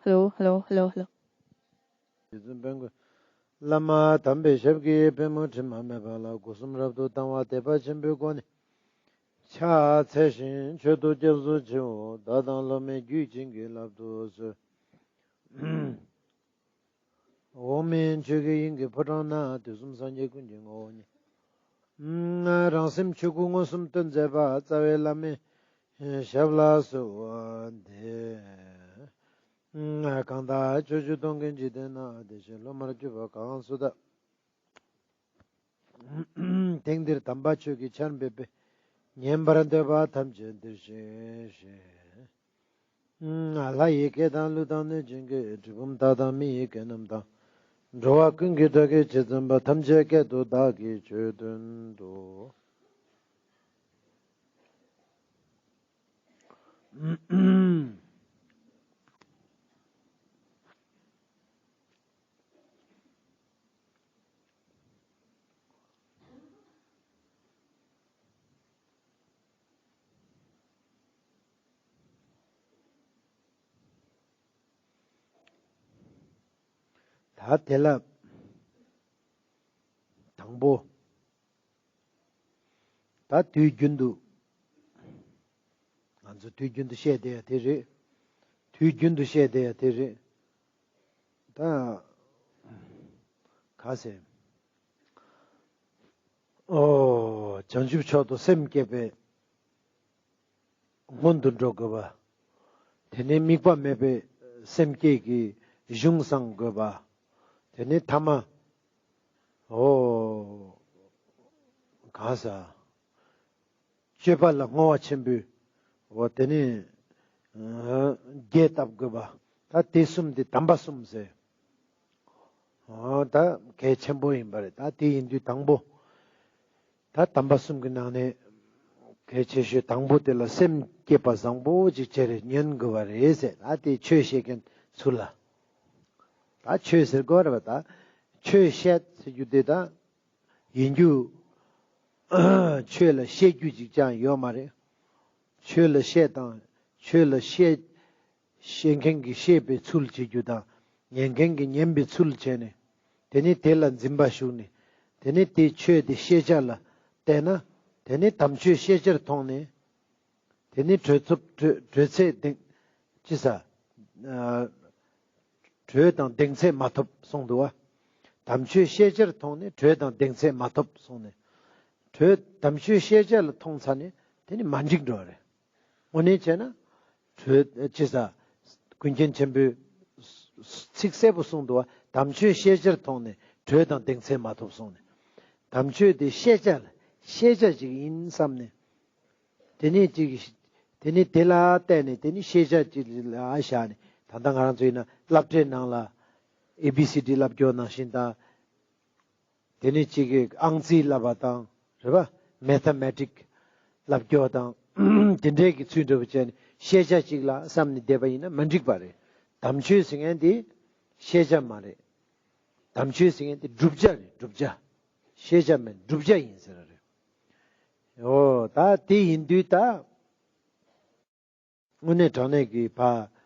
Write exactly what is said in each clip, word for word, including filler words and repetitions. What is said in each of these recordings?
ཧེ་ལོ། ཧེ་ལོ། ཧེ་ལོ། ཧེ་ལོ། རྗེ་བཙུན་དཔལ་མགོན་བླ་མ་དམ་པའི་ཞབས་ཀྱི་པད་མོ་དྲི་མ་མེད་པ་ལ་སྒོ་གསུམ་རབ་ཏུ་དང་བ་དད་པ་ཆེན་པོའི་སྒོ་ནས་ཕྱག་འཚལ་ཞིང་མཆོད་དོ་སྐྱབས་སུ་མཆིའོ། བདག་དང་སློབ་མའི་རྒྱུད་བྱིན་གྱིས་བརླབ་ཏུ་གསོལ། འོག་མིན་ཆོས་ཀྱི་དབྱིངས་ཀྱི་ཕོ་བྲང་ན། དུས་གསུམ་སངས་རྒྱས་ཀུན་གྱི་ངོ་བོ་ཉིད། རང་སེམས་ཆོས་སྐུ་མངོན་སུམ་སྟོན་མཛད་པ། རྩ་བའི་བླ་མའི་ཞབས་ལ་གསོལ་བ་འདེབས། གང་དག་ཕྱོགས་བཅུ་སྟོང་གི་འཇིག་རྟེན་ན། བདེ་གཤེགས་སློབ་མར་གྱུར་པ་གང་སུ་དག་དེང་འདིར་དམ་པ་ཆོས་ཀྱི་ཆར་འབེབས་པའི། ཉན་པར་འདོད་པ་ཐམས་ཅད་འདིར་གཤེགས་ཤིག་ལྷ་ཡི་སྐད་དང་ཀླུ་དང་གནོད་སྦྱིན་སྐད། གྲུལ་བུམ་དག་དང་མི་ཡི་སྐད་རྣམས་དང་། འགྲོ་བ་ཀུན་གྱི་སྒྲ་སྐད་ཇི་ཙམ་པ། ཐམས་ཅད་སྐད་དུ་བདག་གིས་ཆོས་བསྟན་ཏོ། ད་དེ་ལ་དང་པོ། ད་དུས་རྒྱུན་དུ། ང་ཚོ་དུས་རྒྱུན་དུ་བཤད་བསྡད་ཡ་དེ་རེད། དུས་རྒྱུན་དུ་བཤད་བསྡད་ཡ་དེ་རེད། ད་ག་ཟེར། ཨོ། བྱང་ཆུབ་མཆོག་ཏུ་སེམས་བསྐྱེད་པའི་སྔོན་དུ་འགྲོ་དགོས་པ། དེ་ནས་དམིགས་པ་མེད་པའི་སེམས་བསྐྱེད་ཀྱི་གཞུང་བསྲང་དགོས་པ། དེ་ནས་ཐ་མ། ཨོ། ག་ཟེར། སྤྱོད་པ་ལ་བསྔོ་བ་ཆེན་པོས། འོ་དེ་ནས་རྒྱས་བཏབ་དགོས་པ། ད་དེ་གསུམ་དེ་དམ་པ་གསུམ་ཟེར། འོ་ད་གལ་ཆེན་པོ་ཡིན་པ་རེད། ད་དེ་ཡིན་དུས་དང་པོ། ད་དམ་པ་གསུམ་གྱི་ནང་ནས་གལ་ཆེ་ཤོས་དང་པོ་དེ་ལ་སེམས་བསྐྱེད་པ་བཟང་པོ་ཅིག་བྱེད་རེ་ཉན་དགོས་པ་རེད་ཟེར། ད་དེ་ཆོས་བཤད་མཁན་ཚུར་ལ། ད་ཆོས་ཟེར་དགོས་རེད་པ། ད་ཆོས་བཤད་ཟེར་རྒྱུ་དེ་ད། ཡིན་རྒྱུ། ཆོས་ལ་བཤད་རྒྱུ་ཅིག་ཀྱང་ཡོད་མ་རེད། ཆོས་ལ་བཤད་དང་ཆོས་ལ་བཤད། བཤད་མཁན་གྱིས་བཤད་པའི་ཚུལ་བྱེད་རྒྱུ་དང་། ཉན་མཁན་གྱིས་ཉན་པའི་ཚུལ་བྱས་ནས། དེ་ནས་དེ་ལ་འཛིན་པ་ཞུགས་ནས། དེ་ནས་དེ་ཆོས་དེ་ཤེས་བྱ་ལ་བལྟས་ན། དེ་ནས་དམ་ཆོས་ཤེས་བྱར་མཐོང་ནས། དེ་ནི་གྲོལ་ཚུབ་གྲོལ་གྲོལ་ཚད་གདེང་། ཅི་ཟེར། ཨ། གྲོལ་དང་གདེང་ཚད་མ་ཐོབ་གསུངས་འདུག་བ། དམ་ཆོས་ཤེས་བྱར་མཐོང་ནས་གྲོལ་དང་གདེང་ཚད་མ་ཐོབ་གསུངས་ནས། གྲོལ་དམ་ཆོས་ཤེས་བྱ་ལ་མཐོང་ཚར་ནས་དེ་ནི་མ་འགྲིག་འགྲོ་བ་རེད། དངོས་གནས་བྱས་ན། གྲོལ་ཅི་ཟེར། ཀུན་མཁྱེན་ཆེན་པོས་ཚིག་གསལ་པོ་གསུངས་འདུག་བ། དམ་ཆོས་ཤེས་བྱར་མཐོང་ནས་གྲོལ་དང་གདེང་ཚད་མ་ཐོབ་གསུངས་ནས། དམ་ཆོས་དེ་ཤེས་བྱ་ལ་ཤེས་བྱ་ཅིག་ཡིན་བསམ་ནས། དེ་ནས་ཅིག་དེ་ནས་དེ་ལ་བལྟས་ནས་དེ་ནས་ཤེས་བྱ་ཅིག་ལ་བཞག་ནས། ད་ལྟ་ང་རང་ཚོ་ཡིན་ན་སློབ་གྲྭའི་ནང་ལ་ཨེ་བི་སི་ཌི་བསླབ་རྒྱུ་ནང་བཞིན་དང་། དེ་ནས་ཅིག་གི་ཨང་རྩིས་བསླབ་པ་དང་རེད་པ། མེ་ཐ་མེ་ཊིག་བསླབ་རྒྱུ་དང་། དེ་འདྲའི་གི་ཚུལ་འདྲ་པོ་བྱས་ནས་ཤེས་བྱ་ཅིག་ལ་བསམ་ནས་བསྡད་པ་ཡིན་ན་མ་འགྲིག་པ་རེད། དམ་ཆོས་ཟེར་མཁན་དེ་ཤེས་བྱ་མ་རེད། དམ་ཆོས་ཟེར་མཁན་དེ་བསྒྲུབ་བྱ་རེད། བསྒྲུབ་བྱ། ཤེས་བྱ་མིན་བསྒྲུབ་བྱ་ཡིན་ཟེར་རེད། འོ་ད་དེ་ཡིན་དུས་ད། དངོས་གནས་དྲང་གནས་ཀྱི་ཕ།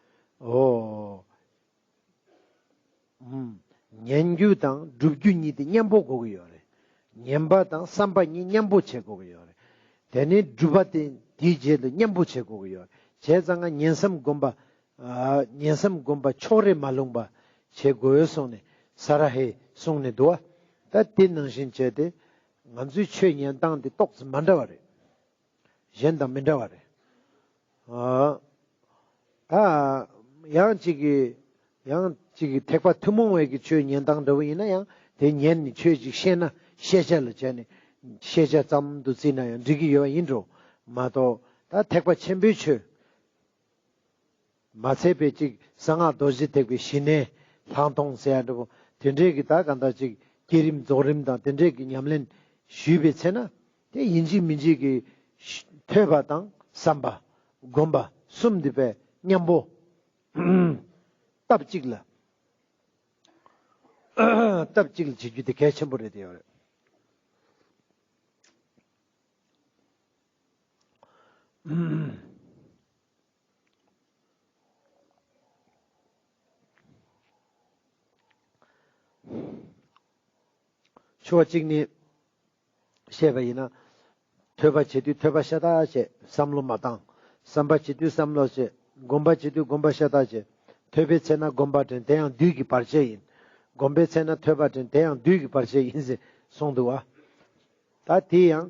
འོ། ཉན་རྒྱུ་དང་སྒྲུབ་རྒྱུ་གཉིས་དེ་མཉམ་པོ་དགོས་ཀྱི་ཡོད་རེད། ཉན་པ་དང་བསམ་པ་གཉིས་མཉམ་པོ་བྱེད་དགོས་ཀྱི་ཡོད་རེད། དེ་ནས་སྒྲུབ་པ་དེ་དེའི་རྗེས་ལ་མཉམ་པོ་བྱེད་དགོས་ཀྱི་ཡོད་རེད། བྱས་ཙང་ང་ཉན་བསམ་སྒོམ་པ། ཉན་བསམ་སྒོམ་པ་ཕྱོགས་རེ་མ་ལྷུང་པ་བྱེད་དགོས་གསུངས་ནས་ས་ར་ཧེ་གསུངས་ནས་འདུག་བ། ད་དེ་ནང་བཞིན་བྱས་ཏེ། ང་ཚོའི་ཆོས་ཉན་སྟངས་དེ་ཏོག་ཙམ་མ་འདྲ་བ་རེད། གཞན་དང་མི་འདྲ་བ་རེད། ཨ། ད་ཡང་གཅིག་གིས་ཡང་གཅིག་གིས་ཐེག་པ་ཐུན་མོང་བའི་གི་ཆོས་ཉན་སྟངས་འདྲ་བོ་ཡིན་ན་ཡང་དེ་ཉན་ནས་ཆོས་ཅིག་ཤེས་ན་ཤེས་བྱ་ལ་བྱས་ནས་ཤེས་བྱ་ཙམ་དུ་བརྩིས་ན་ཡང་འགྲིག་གི་ཡོད་པ་ཡིན་འགྲོ། མ་གཏོགས་ད་ཐེག་པ་ཆེན་པོའི་ཆོས། མ་ཚད་པའི་ཅིག་གསང་སྔགས་རྡོ་རྗེ་ཐེག་པའི་ཞི་གནས་ལྷག་མཐོང་ཟེར་ཡ་འདྲ་པོ་དེ་འདྲའི་གི་ད་ག་འདྲ་ཅིག་བསྐྱེད་རིམ་རྫོགས་རིམ་དང་དེ་འདྲའི་གི་ཉམས་ལེན་ཞུས་པའི་ཚེ་ན་དེ་ཡིན་གཅིག་མིན་གཅིག་གི་ཐོས་པ་དང་བསམ་པ་སྒོམ་པ་གསུམ་འདི་པའི་མཉམ་པོ་སྟབས་གཅིག་ལ་སྟབས་གཅིག་ལ་བྱེད་རྒྱུ་དེ་གལ་ཆེན་པོ་རེད་དེ་ཡོད་རེད། ཕྲོ་གཅིག་ནི་བཤད་པ་ཡིན་ན། ཐོས་པ་བྱེད་དུས་ཐོས་པ་ཤ་སྟག་བྱེད། བསམ་བློ་མ་བཏང་། བསམ་པ་བྱེད་དུས་བསམ་བློ་བྱེད། སྒོམ་པ་བྱེད་དུས་སྒོམ་པ་ཤ་སྟག་བྱེད། ཐོས་པའི་ཚེ་ན་སྒོམ་པ་དྲན། དེ་ཡང་བདུད་ཀྱི་བར་ཆད་ཡིན། སྒོམ་པའི་ཚེ་ན་ཐོས་པ་དྲན། དེ་ཡང་བདུད་ཀྱི་བར་ཆད་ཡིན་ཟེར་གསུངས་འདུག་བ། ད་དེ་ཡང་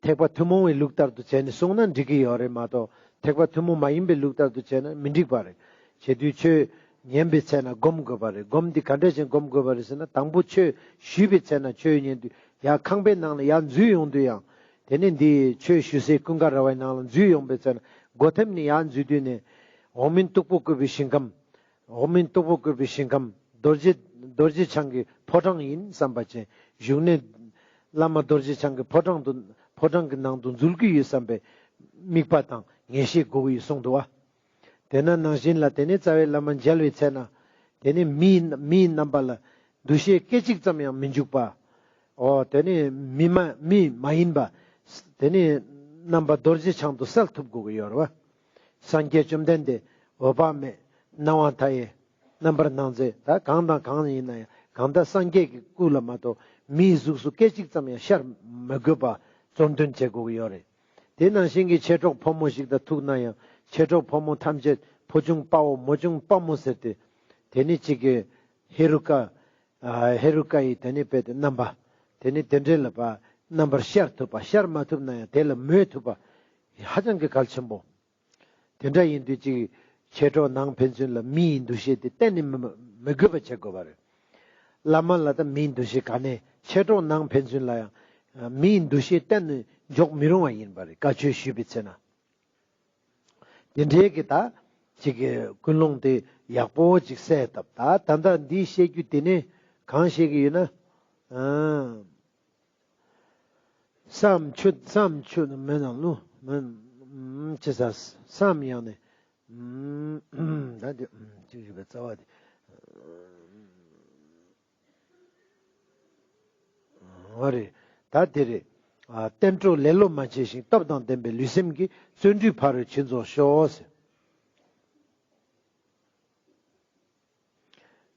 ཐེག་པ་ཐུན་མོང་བའི་ལུགས་ལྟར་དུ་བྱས་ནས་གསུངས་ན་འགྲིག་གི་ཡོད་རེད་མ་གཏོགས། ཐེག་པ་ཐུན་མོང་མ་ཡིན་པའི་ལུགས་ལྟར་དུ་བྱས་ན་མི་འགྲིག་པ་རེད། བྱེད་དུས་ཆོས་ཉན་པའི་ཚེ་ན་སྒོམ་དགོས་པ་རེད། སྒོམ་འདི་ག་འདྲ་ཞིག་སྒོམ་དགོས་པ་རེད་ཟེར་ན། དང་པོ་ཆོས་ཞུས་པའི་ཚེ་ན་ཆོས་ཉན་དུས་ཡར་ཁང་པའི་ནང་ལ་ཡར་འཛུལ་ཡོང་དུས་ཡང་། དེ་ནས་འདི་ཆོས་ཞུ་སའི་ཀུན་དགའ་ར་བའི་ནང་ལ་འཛུལ་ཡོང་པའི་ཚེ་ན། སྒོ་ཐེམ་ནས་ཡར་འཛུལ་དུས་ནས། འོག་མིན་སྟུག་པོ་བཀོད་པའི་ཞིང་ཁམས། འོག་མིན་སྟུག་པོ་བཀོད་པའི་ཞིང་ཁམས། རྡོ་རྗེ་རྡོ་རྗེ་འཆང་གི་ཕོ་བྲང་ཡིན་བསམ་པ་ཅན། བཞུགས་གནས་བླ་མ་རྡོ་རྗེ་འཆང་གི་ཕོ་བྲང་དུ་ཕོ་བྲང་གི་ནང་དུ་འཛུལ་གྱི་ཡོད་བསམ་པའི་དམིགས་པ་དང་ངེས་ཤེས་དགོས་ཀྱི་ཡོད་གསུངས་འདུག་བ། དེ་ན་ནང་བཞིན་ལ་དེ་ནས་རྩ་བའི་བླ་མ་མཇལ་བའི་ཚེ་ན། དེ་ནས་མིའི་མིའི་རྣམ་པ་ལ་འདུ་ཤེས་སྐད་ཅིག་ཙམ་ཡང་མི་འཇུག་པ། འོ་དེ་ནས་མི་མ་མི་མ་ཡིན་པ། དེ་ནས་རྣམ་པ་རྡོ་རྗེ་འཆང་དུ་གསལ་ཐུབ་དགོས་ཀྱི་ཡོད་རེད་བ། སངས་རྒྱས་བཅོམ་ལྡན་འདས་འོད་དཔག་མེད་སྣང་བ་མཐའ་ཡས་རྣམ་པར་སྣང་མཛད། ད་གང་དང་གང་ཡིན་ན་ཡང་གང་ལྟར་སངས་རྒྱས་ཀྱི་སྐུ་ལ་མ་གཏོགས་མིའི་གཟུགས་སུ་སྐད་ཅིག་ཙམ་ཡང་ཤར་མི་དགོས་པ་གཙོ་འདོན་བྱེད་དགོས་ཀྱི་ཡོད་རེད། དེ་ནང་བཞིན་གྱི་མཆེད་གྲོགས་ཕོ་མོ་ཞིག་དང་ཐུག་ན་ཡང་མཆེད་གྲོགས་ཕོ་མོ་ཐམས་ཅད་ཕོ་ཆུང་དཔའ་བོ་མོ་ཆུང་དཔའ་མོ་ཟེར་ཏེ། དེ་ནི་གཅིག་གི་ཧེ་རུ་ཀ་ཨ་ཧེ་རུ་ཀ་ཡི་དེ་ནི་དཔེ་དེ་རྣམ་པ། དེ་ནི་དེ་འདྲའི་ལ་བ་རྣམ་པར་ཤར་ཐུབ་པ། ཤར་མ་ཐུབ་ན་ཡང་དེ་ལ་མོས་ཐུབ་པ། ཧ་ཅང་གི་གལ་ཆེན་པོ། དེ་འདྲ་ཡིན་དུས་ཅིག་མཆེད་གྲོགས་ནང་ཕན་ཚུན་ལ་མིའི་འདུ་ཤེས་དེ་གཏན་ནས་མི་མི་དགོས་པ་བྱེད་དགོས་པ་རེད། བླ་མ་ལ་ད་མིའི་འདུ་ཤེས་ག་ནས། མཆེད་གྲོགས་ནང་ཕན་ཚུན་ལ་ཡང་མིའི་འདུ་ཤེས་གཏན་ནས་འཇོག་མི་རུང་བ་ཡིན་པ་རེད། བཀའ་ཆོས་ཞུས་པའི་ཚེ་ན། དེ་འདྲའི་གི་ད་ཅིག་གི་ཀུན་སློང་དེ་ཡག་པོ་ཅིག་གསལ་བཏབ། ད་ད་ལྟ་འདི་བཤད་རྒྱུ་དེ་ནས་གང་བཤད་ཀྱི་ཡོད་ན། ཨ་བསམ་ཆུ་བསམ་ཆུ་མེད་ན་ལུ་མེད་ཅི་ས་བསམ་ཡང་ནས་ད་དེ་ཅིག་ཞུ་བའི་རྩ་བ་དེ། འོ་རེད། ད་དེ་རེད། ཨ་བསྟན་འགྲོ་ལེ་ལོ་མ་བྱས་ཤིང་། སྟོབས་དང་ལྡན་པའི་ལུས་སེམས་ཀྱིས། བརྩོན་འགྲུས་ཕ་རོལ་ཕྱིན་རྫོགས་ཤོག་ཟེར།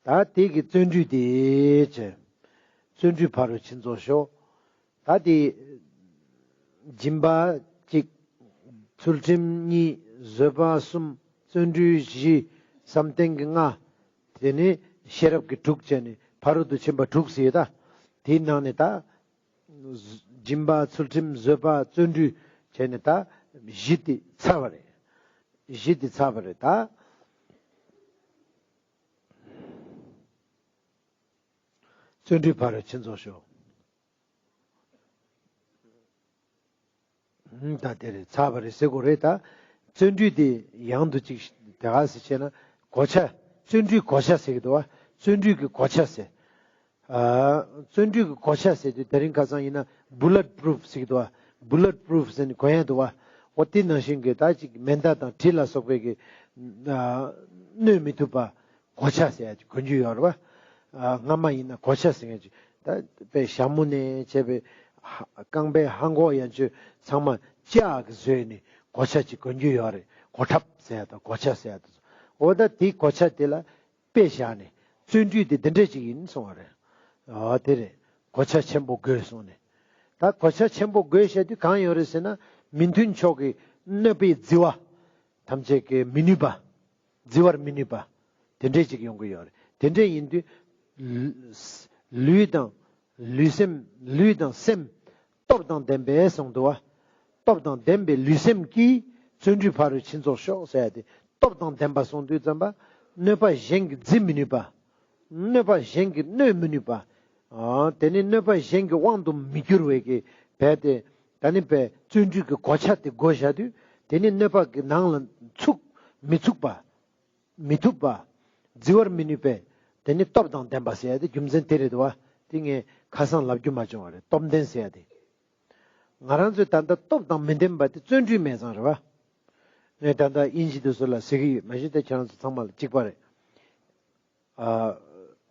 ད་དེ་གི་བརྩོན་འགྲུས་དེ་བྱས། བརྩོན་འགྲུས་ཕ་རོལ་ཕྱིན་རྫོགས་ཤོག་ད་དེ་སྦྱིན་པ་གཅིག་ཚུལ་ཁྲིམས་གཉིས། བཟོད་པ་གསུམ། བརྩོན་འགྲུས་བཞི། བསམ་གཏན་གྱི་ལྔ། དེ་ནས་ཤེས་རབ་ཀྱི་དྲུག་བྱས་ནས་ཕ་རོལ་ཏུ་ཕྱིན་པ་དྲུག་ཟེར་ཡོད་ད། དེའི་ནང་ནས་ད། སྦྱིན་པ་ཚུལ་ཁྲིམས་བཟོད་པ་བརྩོན་འགྲུས་བྱས་ནས་ད་བཞི་དེ་ཚར་བ་རེད། བཞི་དེ་ཚར་བ་རེད་ད། བརྩོན་འགྲུས་ཕ་རོལ་ཕྱིན་རྫོགས་ཤོག་ད་དེ་རེད། ཚར་བ་རེད་ཟེར་དགོས་རེད་ད། བརྩོན་འགྲུས་དེ་ཡང་དུ་ཅིག་དེ་ག་ཟེར་བྱས་ན་གོ་ཆ། བརྩོན་འགྲུས་གོ་ཆ་ཟེར་གི་འདུག་བ། བརྩོན་འགྲུས་ཀྱི་གོ་ཆ་ཟེར། ཨ་བརྩོན་འགྲུས་ཀྱི་གོ་ཆ་ཟེར་དུས་དེ་རིང་ཁ་སང་ཡིན་ན་བུ་ལེཊ་པུ་རུཕ་ཟེར་གི་འདུག་བ། བུ་ལེཊ་པུ་རུཕ་ཟེར་ནས་གོན་ཡ་འདུག་བ། འོ་དེ་ནང་བཞིན་གྱི་ད་ཅིག་མེ་མདའ་དང་གྲི་ལ་སོགས་པའི་གི་ཨ་གནོད་མི་ཐུབ་པ། གོ་ཆ་ཟེར་ཡ་ཅིག་གོན་རྒྱུ་ཡོད་རེད་བ། ཨ་སྔ་མ་ཡིན་ན་གོ་ཆ་ཟེར་ཡ་ཅིག་ད་དཔེ་ཞྭ་མོ་ནས་བྱས་པའི་ཧ་རྐང་པའི་ལྷམ་གོག་ཡན་ཆོད་ཚང་མ་ལྕགས་ཀྱིས་བཟོས་ནས་གོ་ཆ་ཅིག་གོན་རྒྱུ་ཡོད་རེད། གོ་ཁྲབ་ཟེར་ཡ་དང་གོ་ཆ་ཟེར་ཡ་དང་། འོ་ད་དེ་གོ་ཆ་དེ་ལ་དཔེ་བཞག་ནས་བརྩོན་འགྲུས་དེ་དེ་འདྲ་ཅིག་ཡིན་གསུང་བ་རེད། འོ་དེ་རེད། གོ་ཆ་ཆེན་པོ་དགོས་གསུངས་ནས། ད་གོ་ཆ་ཆེན་པོ་དགོས་བཤད་དུས་གང་ཡོད་རེད་ཟེར་ན། མི་མཐུན་ཕྱོགས་ཀྱི་གནོད་པའི་རྫི་བ་ཐམས་ཅད་ཀྱིས་མི་ནུས་པ། བརྫི་བར་མི་ནུས་པ། དེ་འདྲས་ཅིག་ཡོང་གི་ཡོད་རེད། དེ་འདྲས་ཡིན་དུས། ལུས་དང་ལུས་སེམས་ལུས་དང་སེམས། སྟོབས་དང་ལྡན་པས་གསུངས་འདུག་བ། སྟོབས་དང་ལྡན་པའི་ལུས་སེམས་ཀྱིས། བརྩོན་འགྲུས་ཕ་རོལ་ཕྱིན་རྫོགས་ཤོག་ཟེར་ཡ་དེ། སྟོབས་དང་ལྡན་པ་གསུངས་དུས་ཙམ་པ། གནོད་པ་གཞན་གྱིས་བརྫི་མི་ནུས་པ། གནོད་པ་གཞན་གྱིས་གནོད་མི་ནུས་པ། ཨ་དེ་ནི་གནོད་པ་གཞན་གྱི་དབང་དུ་མི་འགྱུར་བའི་གི་བས་ཏེ། ད་ནི་བས་བརྩོན་འགྲུས་ཀྱི་གོ་ཆ་དེ་བགོས་བཞག་དུས། དེ་ནི་གནོད་པ་གི་ནང་ལ་ཚུགས་མི་ཚུགས་པ། མི་ཐུབ་པ། བརྫི་བར་མི་ནུས་པས། དེ་ནི་སྟོབས་དང་ལྡན་པ་ཟེར་ཡ་དེ་རྒྱུ་མཚན་དེ་རེད་དོ་བ། དེ་ངས་ཁ་སང་ལབ་རྒྱུ་མ་བྱུང་བ་རེད། སྟོབས་ལྡན་ཟེར་ཡ་དེ། ང་རང་ཚོས་ད་ལྟ་སྟོབས་དང་མི་ལྡན་པ་དེ་བརྩོན་འགྲུས་མེད་ཙང་རེད་བ། ངས་ད་ལྟ་དབྱིན་ཇི་དེ་ཚོ་ལ་ཟེར་གི་ཡོད། མ་གཞི་དེ་ཁྱེད་རང་ཚོ་ཚང་མ་ལ་གཅིག་པ་རེད། ཨ་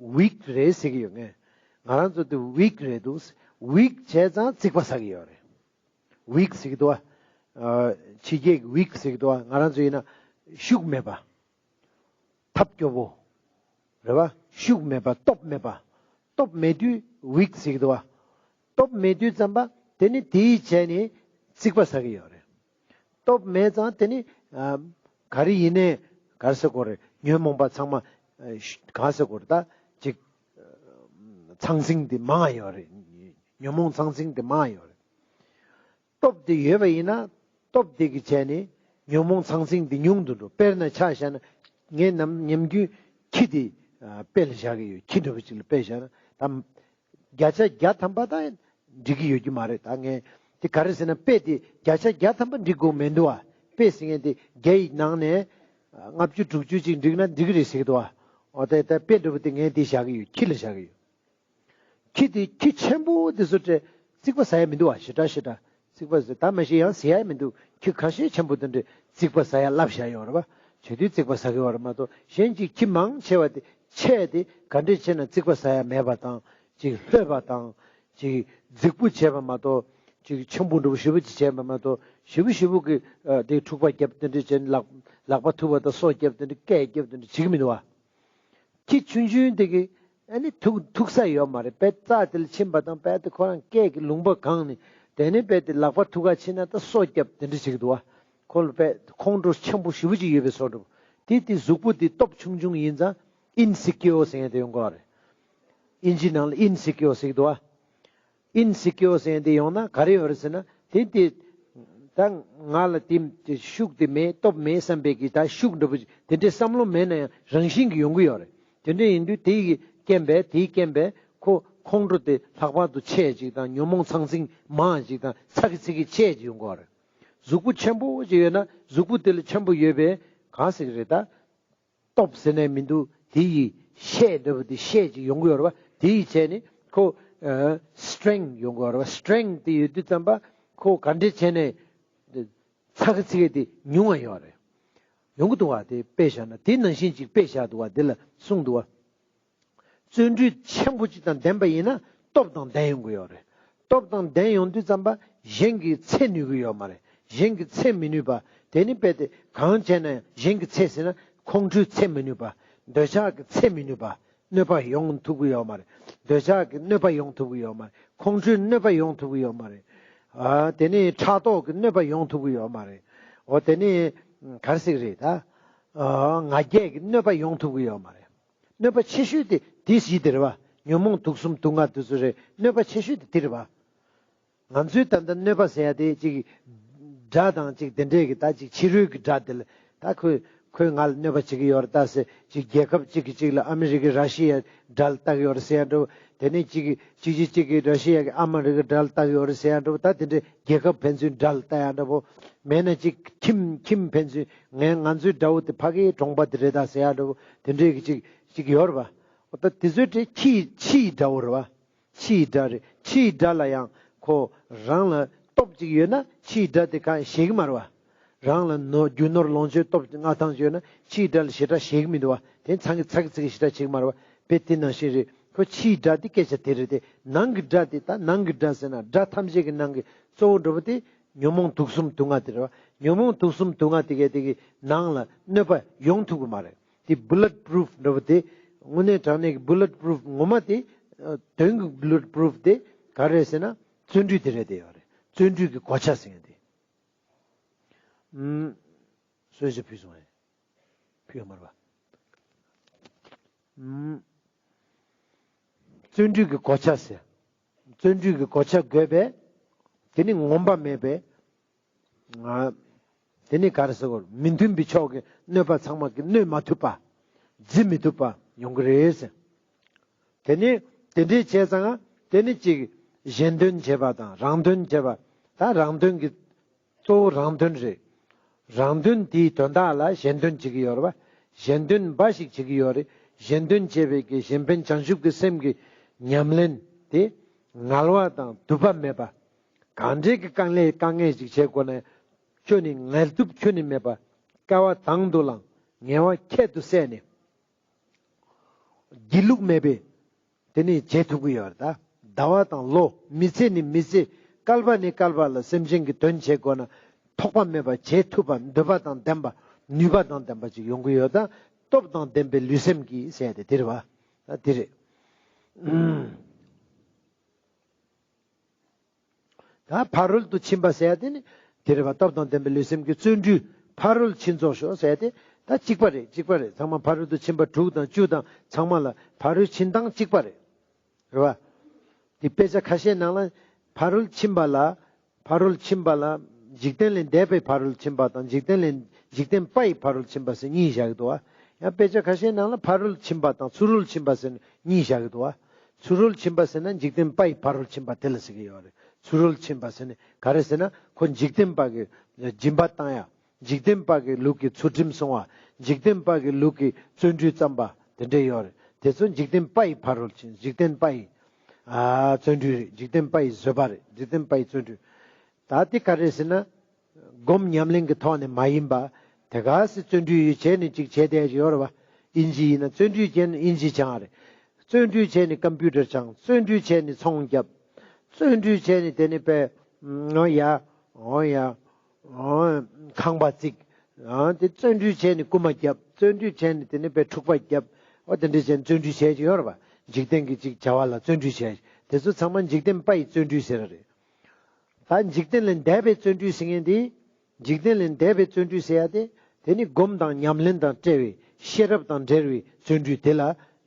ཝིག་རེད་ཟེར་གི་ཡོད། ངས་ང་རང་ཚོ་དེ་ཝིག་རེད་འདུག་ཝིག་བྱས་ཙང་ཚིག་པ་ཟ་གི་ཡོད་རེད། ཝིག་ཟེར་གི་འདུག་བ། ཨ་ཕྱི་རྒྱལ་གྱི་ཝིག་ཟེར་གི་འདུག་བ། ང་རང་ཚོ་ཡིན་ན་ཤུགས་མེད་པ། ཐབས་སྐྱོ་བོ། རེད་བ། ཤུགས་མེད་པ། སྟོབས་མེད་པ། སྟོབས་མེད་དུས་ཝིག་ཟེར་གི་འདུག་བ། སྟོབས་མེད་དུས་ཙམ་པ་དེ་ནི་དེའི་བྱས་ནི་རྩིག་པ་ཟ་གི་ཡོད་རེད། སྟོབས་མེད་ཙང་དེ་ནི་ཨ་ག་རེ་ཡིན་ནའི་ག་རེ་ཟེར་དགོས་རེད། ཉོན་མོངས་པ་ཚང་མ་ཨ་ག་ཟེར་དགོས་རེད། ད་ཅིག་ཨ་ཚང་ཚིང་དེ་མང་ཡོད་རེད། ཉོན་མོངས་ཚང་ཚིང་དེ་མང་ཡོད་རེད། སྟོབས་དེ་ཡོད་པ་ཡིན་ན་སྟོབས་དེ་གི་བྱས་ནི་ཉོན་མོངས་ཚང་ཚིང་དེ་ཉུང་དུ་འགྲོ། དཔེར་ན་ཆ་བཞག་ན་ངས་ནམ་ཉམས་རྒྱུན་ཁྱི་དེ་ཨ་དཔེ་ལ་བཞག་གི་ཡོད། ཁྱི་འདྲ་པོ་ཅིག་ལ་དཔེ་བཞག་ན་ད་བརྒྱ་ཆ་བརྒྱ་ཐམ་པ་ད་འགྲིག་གི་ཡོད་རྒྱུ་མ་རེད། ད་ངས་དེ་ག་རེ་ཟེར་ན་དཔེ་དེ་བརྒྱ་ཆ་བརྒྱ་ཐམ་པ་འགྲིག་དགོས་མི་འདུག་བ། དཔེ་ཟེར་མཁན་དེ་བརྒྱ་ཡི་ནང་ནས་ལྔ་བཅུ་དྲུག་ཅུ་ཅིག་འགྲིག་ན་འགྲིག་གི་རེད་ཟེར་གི་འདུག་བ། འོ་དེ་ད་དཔེ་འདྲ་པོ་དེ་ངས་དེ་བཞག་གི་ཡོད། ཁྱི་ལ་བཞག་གི་ཡོད། ཁྱི་དེ་ཁྱི་ཆེན་པོ་དེ་ཚོ་དེ་རྩིག་པ་ཟ་ཡ་མི་འདུག་བ། ཞེ་དྲག་ཞེ་དྲག་རྩིག་པ་ཟ་ད་མ་གཞི་ཡང་ཟ་ཡ་མི་འདུག་ཁྱི་ཁ་ཤས་ཆེན་པོ་དེ་འདྲས་རྩིག་པ་ཟ་ཡ་བསླབ་བཞག་ཡོད་རེད་བ། བྱེད་དུས་རྩིག་པ་ཟ་གི་ཡོད་རེད་མ་གཏོགས། གཞན་གྱི་ཁྱི་མང་ཆེ་བ་དེ་ཆེ་དེ་ག་འདྲས་བྱས་ན་རྩིག་པ་ཟ་ཡ་མེད་པ་དང་། ཅིག་ལྷོད་པ་དང་། ཅིག་རྫིག་པོ་བྱས་པ་མ་གཏོགས། ཅིག་ཆེན་པོ་འདྲ་པོ་ཞེ་པོ་ཅིག་བྱས་པ་མ་གཏོགས། ཞེ་པོ་ཞེ་པོ་གི་ཨ་དེ་འཁྲུག་པ་རྒྱབ་དེ་འདྲས་བྱས་ནས་ལག་ལག་པ་ཐུག་པ་དང་སོ་རྒྱབ་དེ་འདྲས་སྐད་རྒྱབ་དེ་འདྲས་བྱེད་ཀྱི་མི་འདུག་བ། ཁྱི་ཆུང་ཆུང་དེ་གི་ཨ་ནི་ཐུག་ཐུག་ས་ཡོད་མ་རེད། དཔེ་རྩྭ་དེ་ལ་ཕྱིན་པ་དང་དཔེ་དེ་ཁོ་རང་སྐད་ཀྱི་ལུང་པ་གང་ནས་དེ་ནས་དཔེ་དེ་ལག་པ་ཐུག་ག་ཕྱིན་ན་ད་སོ་རྒྱབ་དེ་འདྲ་ཞིག་འདུག་བ། ཁོ་ལ་དཔེ་ཁོང་ཁྲོ་ཆེན་པོ་ཞེ་པོ་ཅིག་ཡོད་པའི་བཟོ་འདྲ་པོ། དེ་དེ་གཟུགས་པོ་དེ་སྟོབས་ཆུང་ཆུང་ཡིན་ཙང་ཨིན་སི་ཀིའོ་ཟེར་མཁན་དེ་ཡོང་གི་རེད། ཨིན་ཇི་ནང་ལ་ཨིན་སི་ཀིའོ་ཟེར་གི་འདུག་བ། ཨིན་སི་ཀིའོ་ཟེར་དེ་ཡོང་ན་ག་རེ་ཡོད་རེད་ཟེར་ན། དེ་དེ་ད་ང་ལ་དེ་ཤུགས་དེ་མེད་སྟོབས་མེད་བསམ་པའི་གི་ད་ཤུགས་འདྲ་པོ་ཅིག་དེ་འདྲའི་བསམ་བློ་མེད་ན་ཡང་རང་བཞིན་གྱིས་ཡོང་གི་ཡོད་རེད། དེ་འདྲ་ཡིན་དུས་དེ་ཡི་རྐྱེན་པས་དེའི་རྐྱེན་པས་ཁོ་ཁོང་ཁྲོ་དེ་ལྷག་པར་དུ་ཆེ་ཅིག་དང་ཉོན་མོངས་ཚང་ཚིང་མང་ཅིག་དང་ཚ་གི་ཚི་གི་ཆེ་ཅིག་ཡོང་གི་ཡོད་རེད། གཟུགས་པོ་ཆེན་པོ་ཅིག་ཡོད་ན་གཟུགས་པོ་དེ་ལ་ཆེན་པོ་ཡོད་པས་གང་ཟེར་གི་རེད་ད། སྟོབས་ཟེར་ནས་མི་འདུག་དེ་ཡི་ཤེད་འདྲ་པོ་དེ་ཤེད་ཅིག་ཡོང་གི་ཡོད་རེད་བ། དེ་ཡི་བྱས་ནས་ཁོ་ཨ་སི་ཊེང་ཡོང་གི་ཡོད་རེད་བ། སི་ཊེང་དེ་ཡོད་དུས་ཙམ་པ་ཁོ་ག་འདྲས་བྱས་ནས་ཚ་གི་ཚི་གི་དེ་ཉུང་བ་ཡོད་རེད། ཡོང་གི་འདུག་བ། དེ་དཔེ་བཞག་ན་དེ་ནང་བཞིན་ཅིག་དཔེ་བཞག་འདུག་བ། དེ་ལ་གསུངས་འདུག་བ། བརྩོན་འགྲུས་ཆེན་པོ་ཅིག་དང་ལྡན་པ་ཡིན་ན་སྟོབས་དང་ལྡན་ཡོང་གི་ཡོད་རེད། སྟོབས་དང་ལྡན་ཡོང་དུས་ཙམ་པ་གཞན་གྱིས་འཚེ་ནུས་ཀྱི་ཡོད་མ་རེད། གཞན་གྱིས་འཚེ་མི་ནུས་པ། དེ་ནི་དཔེ་དེ་གང་བྱས་ན་ཡང་གཞན་གྱིས་འཚེ་ཟེར་ན་ཁོང་ཁྲོས་འཚེ་མི་ནུས་པ། འདོད་ཆགས་ཀྱིས་འཚེ་མི་ནུས་པ། གནོད་པ་ཡོང་ཐུབ་ཀྱི་ཡོད་མ་རེད། འདོད་ཆགས་ཀྱིས་གནོད་པ་ཡོང་ཐུབ་ཀྱི་ཡོད་མ་རེད། ཁོང་ཁྲོས་གནོད་པ་ཡོང་ཐུབ་ཀྱི་ཡོད་མ་རེད། ཨ་དེ་ནི་ཕྲག་དོག་གིས་གནོད་པ་ཡོང་ཐུབ་ཀྱི་ཡོད་མ་རེད། འོ་དེ་ནི་ག་རེ་ཟེར་གི་རེད་ད། ཨ་ང་རྒྱལ་གྱིས་གནོད་པ་ཡོང་ཐུབ་ཀྱི་ཡོད་མ་རེད། གནོད་པ་ཆེ་ཤོས་དེ་དེ་ཞིག་དེ་རེད་བ། ཉོན་མོངས་དུག་གསུམ་དུག་ལྔ་དེ་ཚོ་རེད། གནོད་པ་ཆེ་ཤོས་དེ་དེ་རེད་བ། ང་ཚོའི་ད་ལྟ་གནོད་པ་ཟེར་ཡ་དེ་ཅིག་དགྲ་དང་ཅིག་དེ་འདྲས་ཀྱི་ད་ཅིག་ཕྱི་རོལ་གྱི་དགྲ་དེ་ལ་ད་ཁོས་ཁོས་ང་ལ་གནོད་པ་བྱེད་ཀྱི་ཡོད་རེད་ད་ཟེར། ཅིག་རྒྱལ་ཁབ་ཅིག་གིས་ཅིག་ལ་ཨ་མི་རི་ཀའི་ར་ཤི་ཡའི་དགྲ་ལ་ལྟ་གི་ཡོད་རེད་ཟེར་ཡ་འདྲ་བོ། དེ་ནས་ཅིག་གིས་ཅིག་ཅིག་ཅིག་གིས་ར་ཤི་ཡ་གིས་ཨ་མི་རི་ཀའི་དགྲ་ལ་ལྟ་གི་ཡོད་རེད་ཟེར་ཡ་འདྲ་བོ། ད་དེ་འདྲས་རྒྱལ་ཁབ་ཕན་ཚུན་དགྲ་ལ་ལྟ་ཡ་འདྲ་བོ། མེད་ན་ཅིག་ཁྱིམ་ཁྱིམ་ཕན་ཚུན་ངས་ང་ཚོའི་དགྲ་བོ་དེ་ཕ་གིའི་གྲོང་པ་དེ་རེད་ད་ཟེར་ཡ་འདྲ་བོ། དེ་འདྲས་ཀྱི་ཅིག་ཅིག་ཡོད་རེད་བ། འོ་ད་དེ་ཚོའི་གྲས་ཕྱི་ཕྱིའི་དགྲ་བོ་རེད་བ། ཕྱིའི་དགྲ་རེད། ཕྱིའི་དགྲ་ལ་ཡང་ཁོ་རང་ལ་སྟོབས་ཅིག་ཡོད་ན་ཕྱིའི་དགྲ་དེ་གང་ཞེད་ཀྱི་མ་རེད་བ། རང་ལ་ནོར་རྒྱུ་ནོར་ལོངས་སྤྱོད་སྟོབས་མངའ་ཐང་ཅིག་ཡོད་ན་ཕྱིའི་དགྲ་ལ་ཞེ་དྲག་ཞེད་ཀྱི་མི་འདུག་བ། དེ་ཚང་གི་ཚ་གི་ཚི་གི་ཞེ་དྲག་བྱེད་ཀྱི་མ་རེད་བ། དཔེ་དེ་ནང་བཞིན་རེད། ཁོ་ཕྱིའི་དགྲ་དེ་སྐད་ཆ་དེ་རེད་དེ། ནང་གི་དགྲ་དེ་ད་ནང་གི་དགྲ་ཟེར་ན་དགྲ་ཐམས་ཅད་ཀྱི་ནང་གི་གཙོ་བོ་འདྲ་བོ་དེ་ཉོན་མོངས་དུག་གསུམ་དུག་ལྔ་དེ་རེད་བ། ཉོན་མོངས་དུག་གསུམ་དུག་ལྔ་དེ་གས་དེ་གི་ནང་ལ་གནོད་པ་ཡོང་ཐུབ་ཀྱི་མ་རེད། དེ་བུ་ལེཊ་པུ་རུཕ་འདྲ་བོ་དེ། དངོས་གནས་དྲང་གནས་ཀྱི་བུ་ལེཊ་པུ་རུཕ་ངོ་མ་དེ། ཨ་དོན་གྱི་བུ་ལེཊ་པུ་རུཕ་དེ་ག་རེ་རེད་ཟེར་ན་བརྩོན་འགྲུས་དེ་རེད་དེ་ཡོད་རེད། བརྩོན་འགྲུས་ཀྱི་གོ་ཆ་ཟེར་མཁན་དེ། ཨུམ། གསོལ་ཇ་ཕུལ་སོང་ངས། ཕུལ་ཡོད་མ་རེད་པ། ཨུམ། བརྩོན་འགྲུས་ཀྱི་གོ་ཆ་ཟེར། བརྩོན་འགྲུས་ཀྱི་གོ་ཆ་བགོས་པས། དེ་ནི་ངོམས་པ་མེད་པས། ང་། དེ་ནི་ག་རེ་ཟེར་དགོས་རེད། མི་མཐུན་པའི་ཕྱོགས་ཀྱི་གནོད་པ་ཚང་མ་གི་གནོད་མ་ཐུབ་པ། འཛིན་མི་ཐུབ་པ་ཡོང་གི་རེད་ཟེར། དེ་ནི་དེ་འདྲའི་བྱས་ཙང་དེ་ནི་ཅིག་གཞན་དོན་བྱེད་པ་དང་རང་དོན་བྱེད་པ། ད་རང་དོན་གྱི་གཙོ་བོ་རང་དོན་རེད། རང་དོན་དེའི་དོན་དག་ལ་གཞན་དོན་བྱེད་ཀྱི་ཡོད་རེད་པ། གཞན་དོན་འབའ་ཞིག་བྱེད་ཀྱི་ཡོད་རེད། གཞན་དོན་བྱེད་པའི་གི་གཞན་ཕན་བྱང་ཆུབ་ཀྱི་སེམས་ཀྱི་ཉམས་ལེན་དེ་ངལ་བ་དང་དུབ་པ་མེད་པ། གང་འདྲའི་གི་དཀའ་ལས་དཀའ་ངལ་ཞིག་བྱེད་དགོས་ན་ཁྱོན་ནས་ངལ་དུབ་ཁྱོན་ནས་མེད་པ། དཀའ་བ་དང་དུ་བླངས། ངལ་བ་ཁྱད་དུ་བསད་ནས། སྒྱིད་ལུག་མེད་པའི་དེ་ནི་བྱེད་ཐུབ་ཀྱི་ཡོད་རེད་ད། ཟླ་བ་དང་ལོ་མི་ཚེ་ནས་མི་ཚེ་བསྐལ་པ་ནས་བསྐལ་པ་ལ་སེམས་ཅན་གྱི་དོན་བྱེད་དགོས་ན་ཐོགས་པ་མེད་པ་བྱེད་ཐུབ་པ་འདོད་པ་དང་ལྡན་པ་ནུས་པ་དང་ལྡན་པ་ཅིག་ཡོང་གི་ཡོད་ད། སྟོབས་དང་ལྡན་པའི་ལུས་སེམས་ཀྱིས་ཟེར་ཏེ་དེ་རེད་བ། ད་དེ་རེད། ཨུམ། ད་ཕ་རོལ་ཏུ་ཕྱིན་པ་ཟེར་ཡ་དེ་ནི་དེ་རེད་པ། སྟོབས་དང་ལྡན་པའི་ལུས་སེམས་ཀྱི་བརྩོན་འགྲུས་ཕ་རོལ་ཕྱིན་རྫོགས་ཤོག་ཟེར་ཡ་དེ་ད་གཅིག་པ་རེད། གཅིག་པ་རེད། ཚང་མ་ཕ་རོལ་ཏུ་ཕྱིན་པ་དྲུག་དང་བཅུ་དང་ཚང་མ་ལ་ཕ་རོལ་ཕྱིན་སྟངས་གཅིག་པ་རེད། རེད་པ། དེ་དཔེ་ཆ་ཁ་ཤས་ནང་ལ་ཕ་རོལ་ཕྱིན་པ་ལ་ཕ་རོལ་ཕྱིན་པ་ལ་འཇིག་རྟེན་ལས་འདས་པའི་ཕ་རོལ་ཕྱིན་པ་དང་འཇིག་རྟེན་ལས་འཇིག་རྟེན་པའི་ཕ་རོལ་ཕྱིན་པ་ཟེར་གཉིས་བཞག་གི་འདུག་པ། ཡང་དཔེ་ཆ་ཁ་ཤས་ནང་ལ་ཕ་རོལ་ཕྱིན་པ་དང་ཚུ་རོལ་ཕྱིན་པ་ཟེར་གཉིས་བཞག་གི་འདུག་པ། ཚུ་རོལ་ཕྱིན་པ་ཟེར་ན་འཇིག་རྟེན་པའི་ཕ་རོལ་ཕྱིན་པ་དེ་ལ་ཟེར་གི་ཡོད་རེད། ཚུ་རོལ་ཕྱིན་པ་ཟེར་ནས་ག་རེ་ཟེར་ན་ཁོ་འཇིག་རྟེན་པ་གི་སྦྱིན་པ་བཏང་ཡ། འཇིག་རྟེན་པ་གི་ལུགས་ཀྱི་ཚུལ་ཁྲིམས་སྲུང་བ། འཇིག་རྟེན་པ་གི་ལུགས་ཀྱི་བརྩོན་འགྲུས་བརྩམས་པ་དེ་འདྲ་ཡོད་རེད། དེ་ཚོ་འཇིག་རྟེན་པའི་ཕ་རོལ་ཕྱིན། འཇིག་རྟེན་པའི་ཨ་བརྩོན་འགྲུས་རེད། འཇིག་རྟེན་པའི་བཟོད་པ་རེད། འཇིག་རྟེན་པའི་བརྩོན་འགྲུས། ད་དེ་ག་རེ་ཟེར་ན། སྒོམ་ཉམས་ལེན་གྱི་ཐོག་ནས་མ་ཡིན་པ། དེ་ག་སེ་བརྩོན་འགྲུས་བྱས་ནས་ཅིག་བྱས་བསྡད་ཀྱི་ཡོད་རེད་པ། ཨིན་ཇི་ཡིན་ན་བརྩོན་འགྲུས་བྱས་ནས་ཨིན་ཇི་སྦྱང་རེད། བརྩོན་འགྲུས་བྱས་ནས་ཀམ་པུ་ཊར་སྦྱང་། བརྩོན་འགྲུས་བྱས་ནས་ཚོང་རྒྱབ། བརྩོན་འགྲུས་བྱས་ནས་དེ་ནས་པའི་འོ་ཡ་འོ་ཡ་འོ་ཁང་པ་བརྩིགས། འོ་དེ་བརྩོན་འགྲུས་བྱས་ནས་རྐུ་མ་རྒྱབ། བརྩོན་འགྲུས་བྱས་ནས་དེ་ནས་པའི་འཁྲུག་པ་རྒྱབ། འོ་དེ་འདྲ་བྱས་ནས་བརྩོན་འགྲུས་བྱས་ཀྱི་ཡོད་རེད་པ། འཇིག་རྟེན་གྱི་ཅིག་བྱ་བ་ལ་བརྩོན་འགྲུས་བྱས། དེ་ཚོ་ཚང་མ་འཇིག་རྟེན་པའི་བརྩོན་འགྲུས་ཟེར་རེད། ད་འཇིག་རྟེན་ལས་འདས་པའི་བརྩོན་འགྲུས་ཟེར་མཁན་དེ། འཇིག་རྟེན་ལས་འདས་པའི་བརྩོན་འགྲུས་ཟེར་ཡ་དེ། དེ་ནི་སྒོམ་དང་ཉམས་ལེན་དང་བྲལ་བའི་ཤེས་རབ་དང་འབྲེལ་བའི་བརྩོན་འགྲུས་དེ་ལ།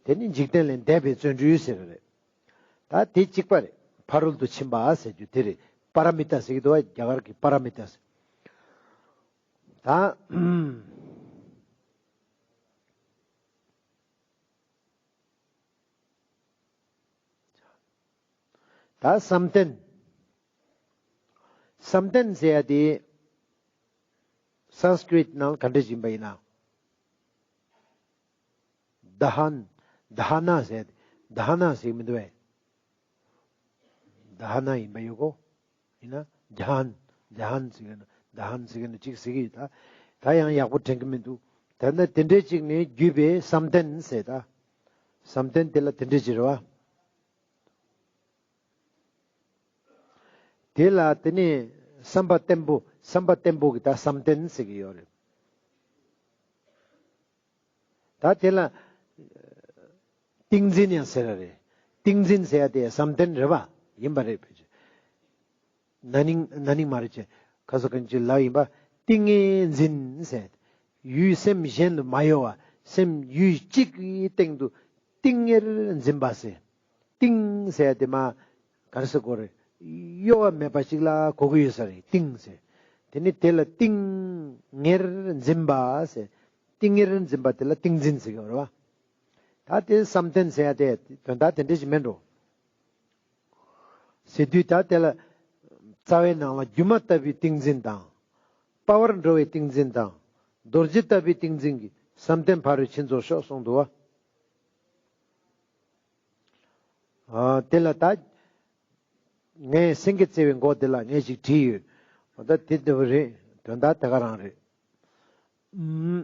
དེ་ནི་འཇིག་རྟེན་ལས་འདས་པའི་བརྩོན་འགྲུས་ཟེར་རེད། ད་དེ་གཅིག་པ་རེད། ཕ་རོལ་ཏུ་ཕྱིན་པ་ཟེར་རྒྱུ་དེ་རེད། པ་ར་མི་ཏ་ཟེར་གྱི་འདུག་པ། རྒྱ་གར་གྱི་པ་ར་མི་ཏ་ཟེར། ད། ད་བསམ་གཏན། བསམ་གཏན་ཟེར་ཡ་དེ་སཾ་སྐྲྀཏ་ནང་ག་འདྲ་ཡིན་པ་ཡིན་ན། དྷ་ན། དྷ་ན་ཟེར། དྷ་ན་ཟེར་མི་འདུག་པས། དྷ་ན་ཡིན་པ་ཡོད་གོ། ཡིན་ན་དྷྱཱན། དྷྱཱན་ཟེར་གི་ན། དྷྱཱན་ཟེར་གི་ན་ཅིག་ཟེར་གི་ཡོད་ད། ད་ཡང་ཡག་པོ་དྲན་གི་མི་འདུག། ད་ནི་དེ་འདྲའི་ཅིག་ནི་བརྒྱུད་པའི་བསམ་གཏན་ཟེར་ད། བསམ་གཏན་དེ་ལ་དེ་འདྲའི་ཅིག་རེད་པ། དེ་ལ་དེ་ནི་བསམ་པ་བརྟན་པོ། བསམ་པ་བརྟན་པོ་གི་ད་བསམ་གཏན་ཟེར་གི་ཡོད་རེད། ད་དེ་ལ་ཏིང་འཛིན་ཡང་ཟེར་ར་རེད། ཏིང་འཛིན་ཟེར་ཡ་དེ་བསམ་གཏན་རེད་པ། ཡིན་པ་རེད། ན་ནིང་ན་ནིང་མ་རེད་ཅེ། ཁ་སོ་གན་ཅི་ལ་ཡིན་པ། ཏིང་ངེ་འཛིན་ཟེར། ཡུལ་སེམས་གཞན་དུ་མ་གཡོ་བ། སེམས་ཡུལ་གཅིག་གི་སྟེང་དུ་ཏིང་ངེར་འཛིན་པ་ཟེར། ཏིང་ཟེར་ཡ་དེ་མ་ག་རེ་ཟེར་དགོས་རེད། གཡོ་བ་མེད་པ་ཅིག་ལ་གོ་གི་ཡོད་ས་རེད། ཏིང་ཟེར། དེ་ནི་དེ་ལ་ཏིང་ངེར་འཛིན་པ་ཟེར། ཏིང་ངེར་འཛིན་པ་དེ་ལ་ཏིང་འཛིན་ཟེར་གྱི་ཡོད་རེད་པ། ད་དེ་བསམ་གཏན་ཟེར་ཡ་དེ་དོན་དག་དེ་འདྲ་ཞིག་མེད་འགྲོ། ཟེར་དུས་ད་དེ་ལ་རྩ་བའི་ནང་ལ་སྒྱུ་མ་ལྟ་བུའི་ཏིང་འཛིན་དང་། དཔའ་བར་འགྲོ་བའི་ཏིང་འཛིན་དང་། རྡོ་རྗེ་ལྟ་བུའི་ཏིང་འཛིན་གྱིས་བསམ་གཏན་ཕ་རོལ་ཕྱིན་རྫོགས་ཤོག་གསུངས་འདུག་པ། ཨ། དེ་ལ་ད་ངས་སེང་གེ་རྩེ་བའི་མགོ་དེ་ལ་ངས་ཅིག་བྲིས་ཡོད། འོ་ད་དེ་འདྲ་བོ་རེད། དོན་དག་དེ་ག་རང་རེད། ཨུམ།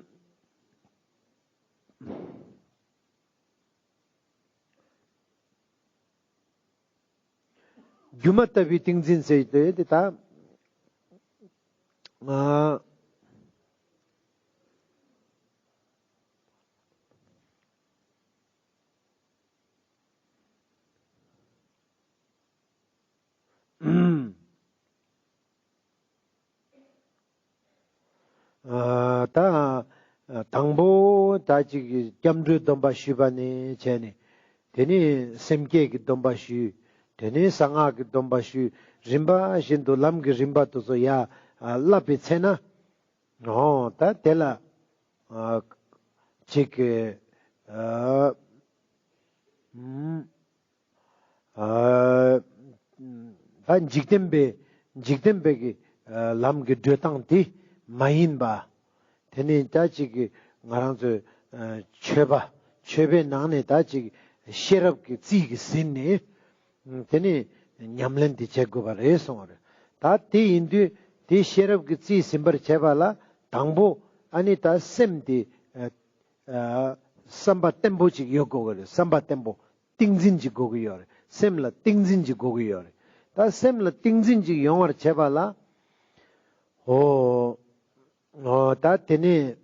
སྒྱུ་མ་ལྟ་བུའི་ཏིང་འཛིན་ཟེར་ཏེ་དེ་ད། ཨ། ཨ། ད་དང་པོ་ད་ཅིག་སྐྱབས་འགྲོའི་སྡོམ་པ་ཞུས་པ་ནས་བྱས་ནས། དེ་ནས་སེམས་བསྐྱེད་ཀྱི་སྡོམ་པ་ཞུས། དེ་ནས་གསང་སྔགས་ཀྱི་སྡོམ་པ་ཞུས། རིམ་པ་བཞིན་དུ་ལམ་གྱི་རིམ་པ་དེ་ཚོ་ཡར་བསླབ་པའི་ཚེ་ན། འོ་ད་དེ་ལ་ཨ་ཅིག་ཨ་ཨ་ད་འཇིག་རྟེན་པའི་འཇིག་རྟེན་པའི་གི་ཨ་ལམ་གྱི་བགྲོད་སྟངས་དེ་མ་ཡིན་པ། དེ་ནས་ད་ཅིག་གི་ང་རང་ཚོའི་ཨ་ཆོས་པ་ཆོས་པའི་ནང་ནས་ད་ཅིག་ཤེས་རབ་ཀྱི་རྩིས་ཀྱིས་ཟིན་ནས། དེ་ནས་ཉམས་ལེན་དེ་བྱེད་དགོས་པ་རེད་གསུངས་པ་རེད། ད་དེ་ཡིན་དུས་དེ་ཤེས་རབ་ཀྱི་རྩིས་ཟིན་པར་བྱེད་པ་ལ་དང་པོ་ཨ་ནི་ད་སེམས་དེ་ཨ་ཨ་བསམ་པ་བརྟན་པོ་ཅིག་ཡོད་དགོས་ཀྱི་རེད། བསམ་པ་བརྟན་པོ། ཏིང་འཛིན་ཅིག་དགོས་ཀྱི་ཡོད་རེད། སེམས་ལ་ཏིང་འཛིན་ཅིག་དགོས་ཀྱི་ཡོད་རེད། ད་སེམས་ལ་ཏིང་འཛིན་ཅིག་ཡོང་བར་བྱེད་པ་ལ། འོ། འོ་ད་དེ་ནས།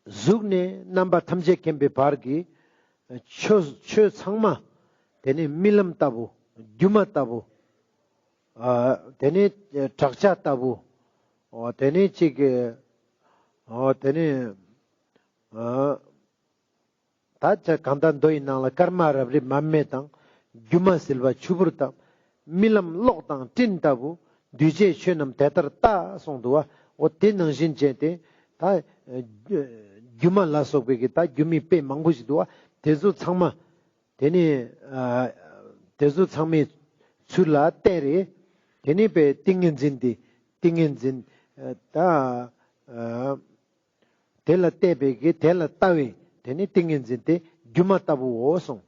གཟུགས་ནས་རྣམ་པ་ཐམས་ཅད་མཁྱེན་པའི་བར་གྱི་ཆོས་ཆོས་ཚང་མ་དེ་ནི་རྨི་ལམ་ལྟ་བུ། སྒྱུ་མ་ལྟ་བུ། ཨ་དེ་ནི་བྲག་ཆ་ལྟ་བུ། འོ་དེ་ནི་ཅིག་གི་འོ་དེ་ནི་ཨ་ད་ཆ་གང་ལྟར་མདོ་ཡི་ནང་ལ་སྐར་མ་རབ་རིབ་མར་མེ་དང་། སྒྱུ་མ་བསིལ་བ་ཆུ་བུར་དང་། རྨི་ལམ་གློག་དང་སྤྲིན་ལྟ་བུ། འདུས་བྱས་ཆོས་རྣམས་དེ་ལྟར་ལྟ་གསུངས་འདུག་བ། འོ་དེ་ནང་བཞིན་བྱས་ཏེ་ད་སྒྱུ་མ་ལ་སོགས་པའི་གི་ད་སྒྱུ་མའི་དཔེ་མང་པོ་ཞིག་འདུག་བ། དེ་ཚོ་ཚང་མ་དེ་ནི་ཨ་དེ་ཚོ་ཚང་མའི་ཚུལ་ལ་བལྟས་རེ། དེ་ནི་པའི་ཏིང་ངེ་འཛིན་དེ་ཏིང་ངེ་འཛིན་ཨ་ད་ཨ་དེ་ལ་བལྟས་པའི་གི་དེ་ལ་ལྟ་བའི་དེ་ནི་ཏིང་ངེ་འཛིན་དེ་སྒྱུ་མ་ལྟ་བུའོ་གསུངས།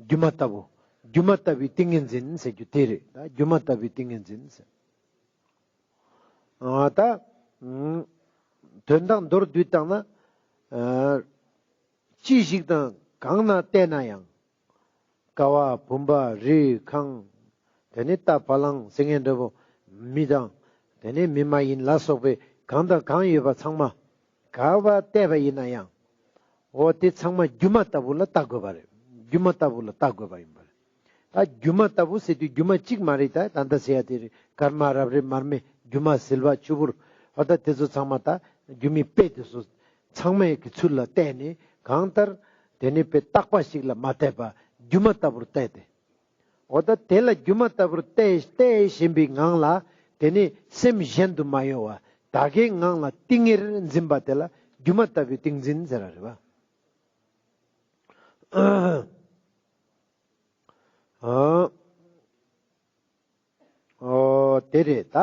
སྒྱུ་མ་ལྟ་བུ། སྒྱུ་མ་ལྟ་བུའི་ཏིང་ངེ་འཛིན་ཟེར་རྒྱུ་དེ་རེད། ད་སྒྱུ་མ་ལྟ་བུའི་ཏིང་ངེ་འཛིན་ཟེར། ཨ་ད་ཨ་དོན་དག་མདོར་བསྡུས་བཏང་ན་ཨ་ཅི་ཞིག་དང་གང་ན་བལྟས་ན་ཡང་། ཀ་བ་བུམ་པ་རི་ཁང་། དེ་ནི་རྟ་བ་ལང་ཟེར་མཁན་འདྲ་པོ། མི་དང་དེ་ནི་མི་མ་ཡིན་ལ་སོགས་པའི་གང་དང་གང་ཡོད་པ་ཚང་མ་ག་བ་བལྟས་པ་ཡིན་ན་ཡང་། འོ་དེ་ཚང་མ་སྒྱུ་མ་ལྟ་བུ་ལ་བལྟ་དགོས་པ་རེད། སྒྱུ་མ་ལྟ་བུ་ལ་བལྟ་དགོས་པ་ཡིན་པ་རེད། ད་སྒྱུ་མ་ལྟ་བུ་ཟེར་དུས་སྒྱུ་མ་གཅིག་མ་རེད། ད་ད་ལྟ་ཟེར་ཡ་དེ་རེད། སྐར་མ་རབ་རིབ་མར་མེ་སྒྱུ་མ་བསིལ་བ་ཆུ་བུར། འོ་ད་དེ་ཚོ་ཚང་མ་ད་སྒྱུ་མའི་དཔེ་དེ་ཚོ་ཚང་མའི་གི་ཚུལ་ལ་བལྟས་ནས་གང་ལྟར་དེ་ནི་དཔེ་རྟག་པ་ཞིག་ལ་མ་བལྟས་པ་སྒྱུ་མ་ལྟ་བུར་བལྟས་ཏེ། འོ་ད་དེ་ལ་སྒྱུ་མ་ལྟ་བུར་བལྟས་བལྟས་བཞིན་པའི་ངང་ལ་དེ་ནི་སེམས་གཞན་དུ་མ་གཡོ་བ་ད་གའི་ངང་ལ་ཏིང་ངེར་འཛིན་པ་དེ་ལ་སྒྱུ་མ་ལྟ་བུའི་ཏིང་འཛིན་ཟེར་ར་རེད་བ། ཨ། ཨོ་དེ་རེད་ད།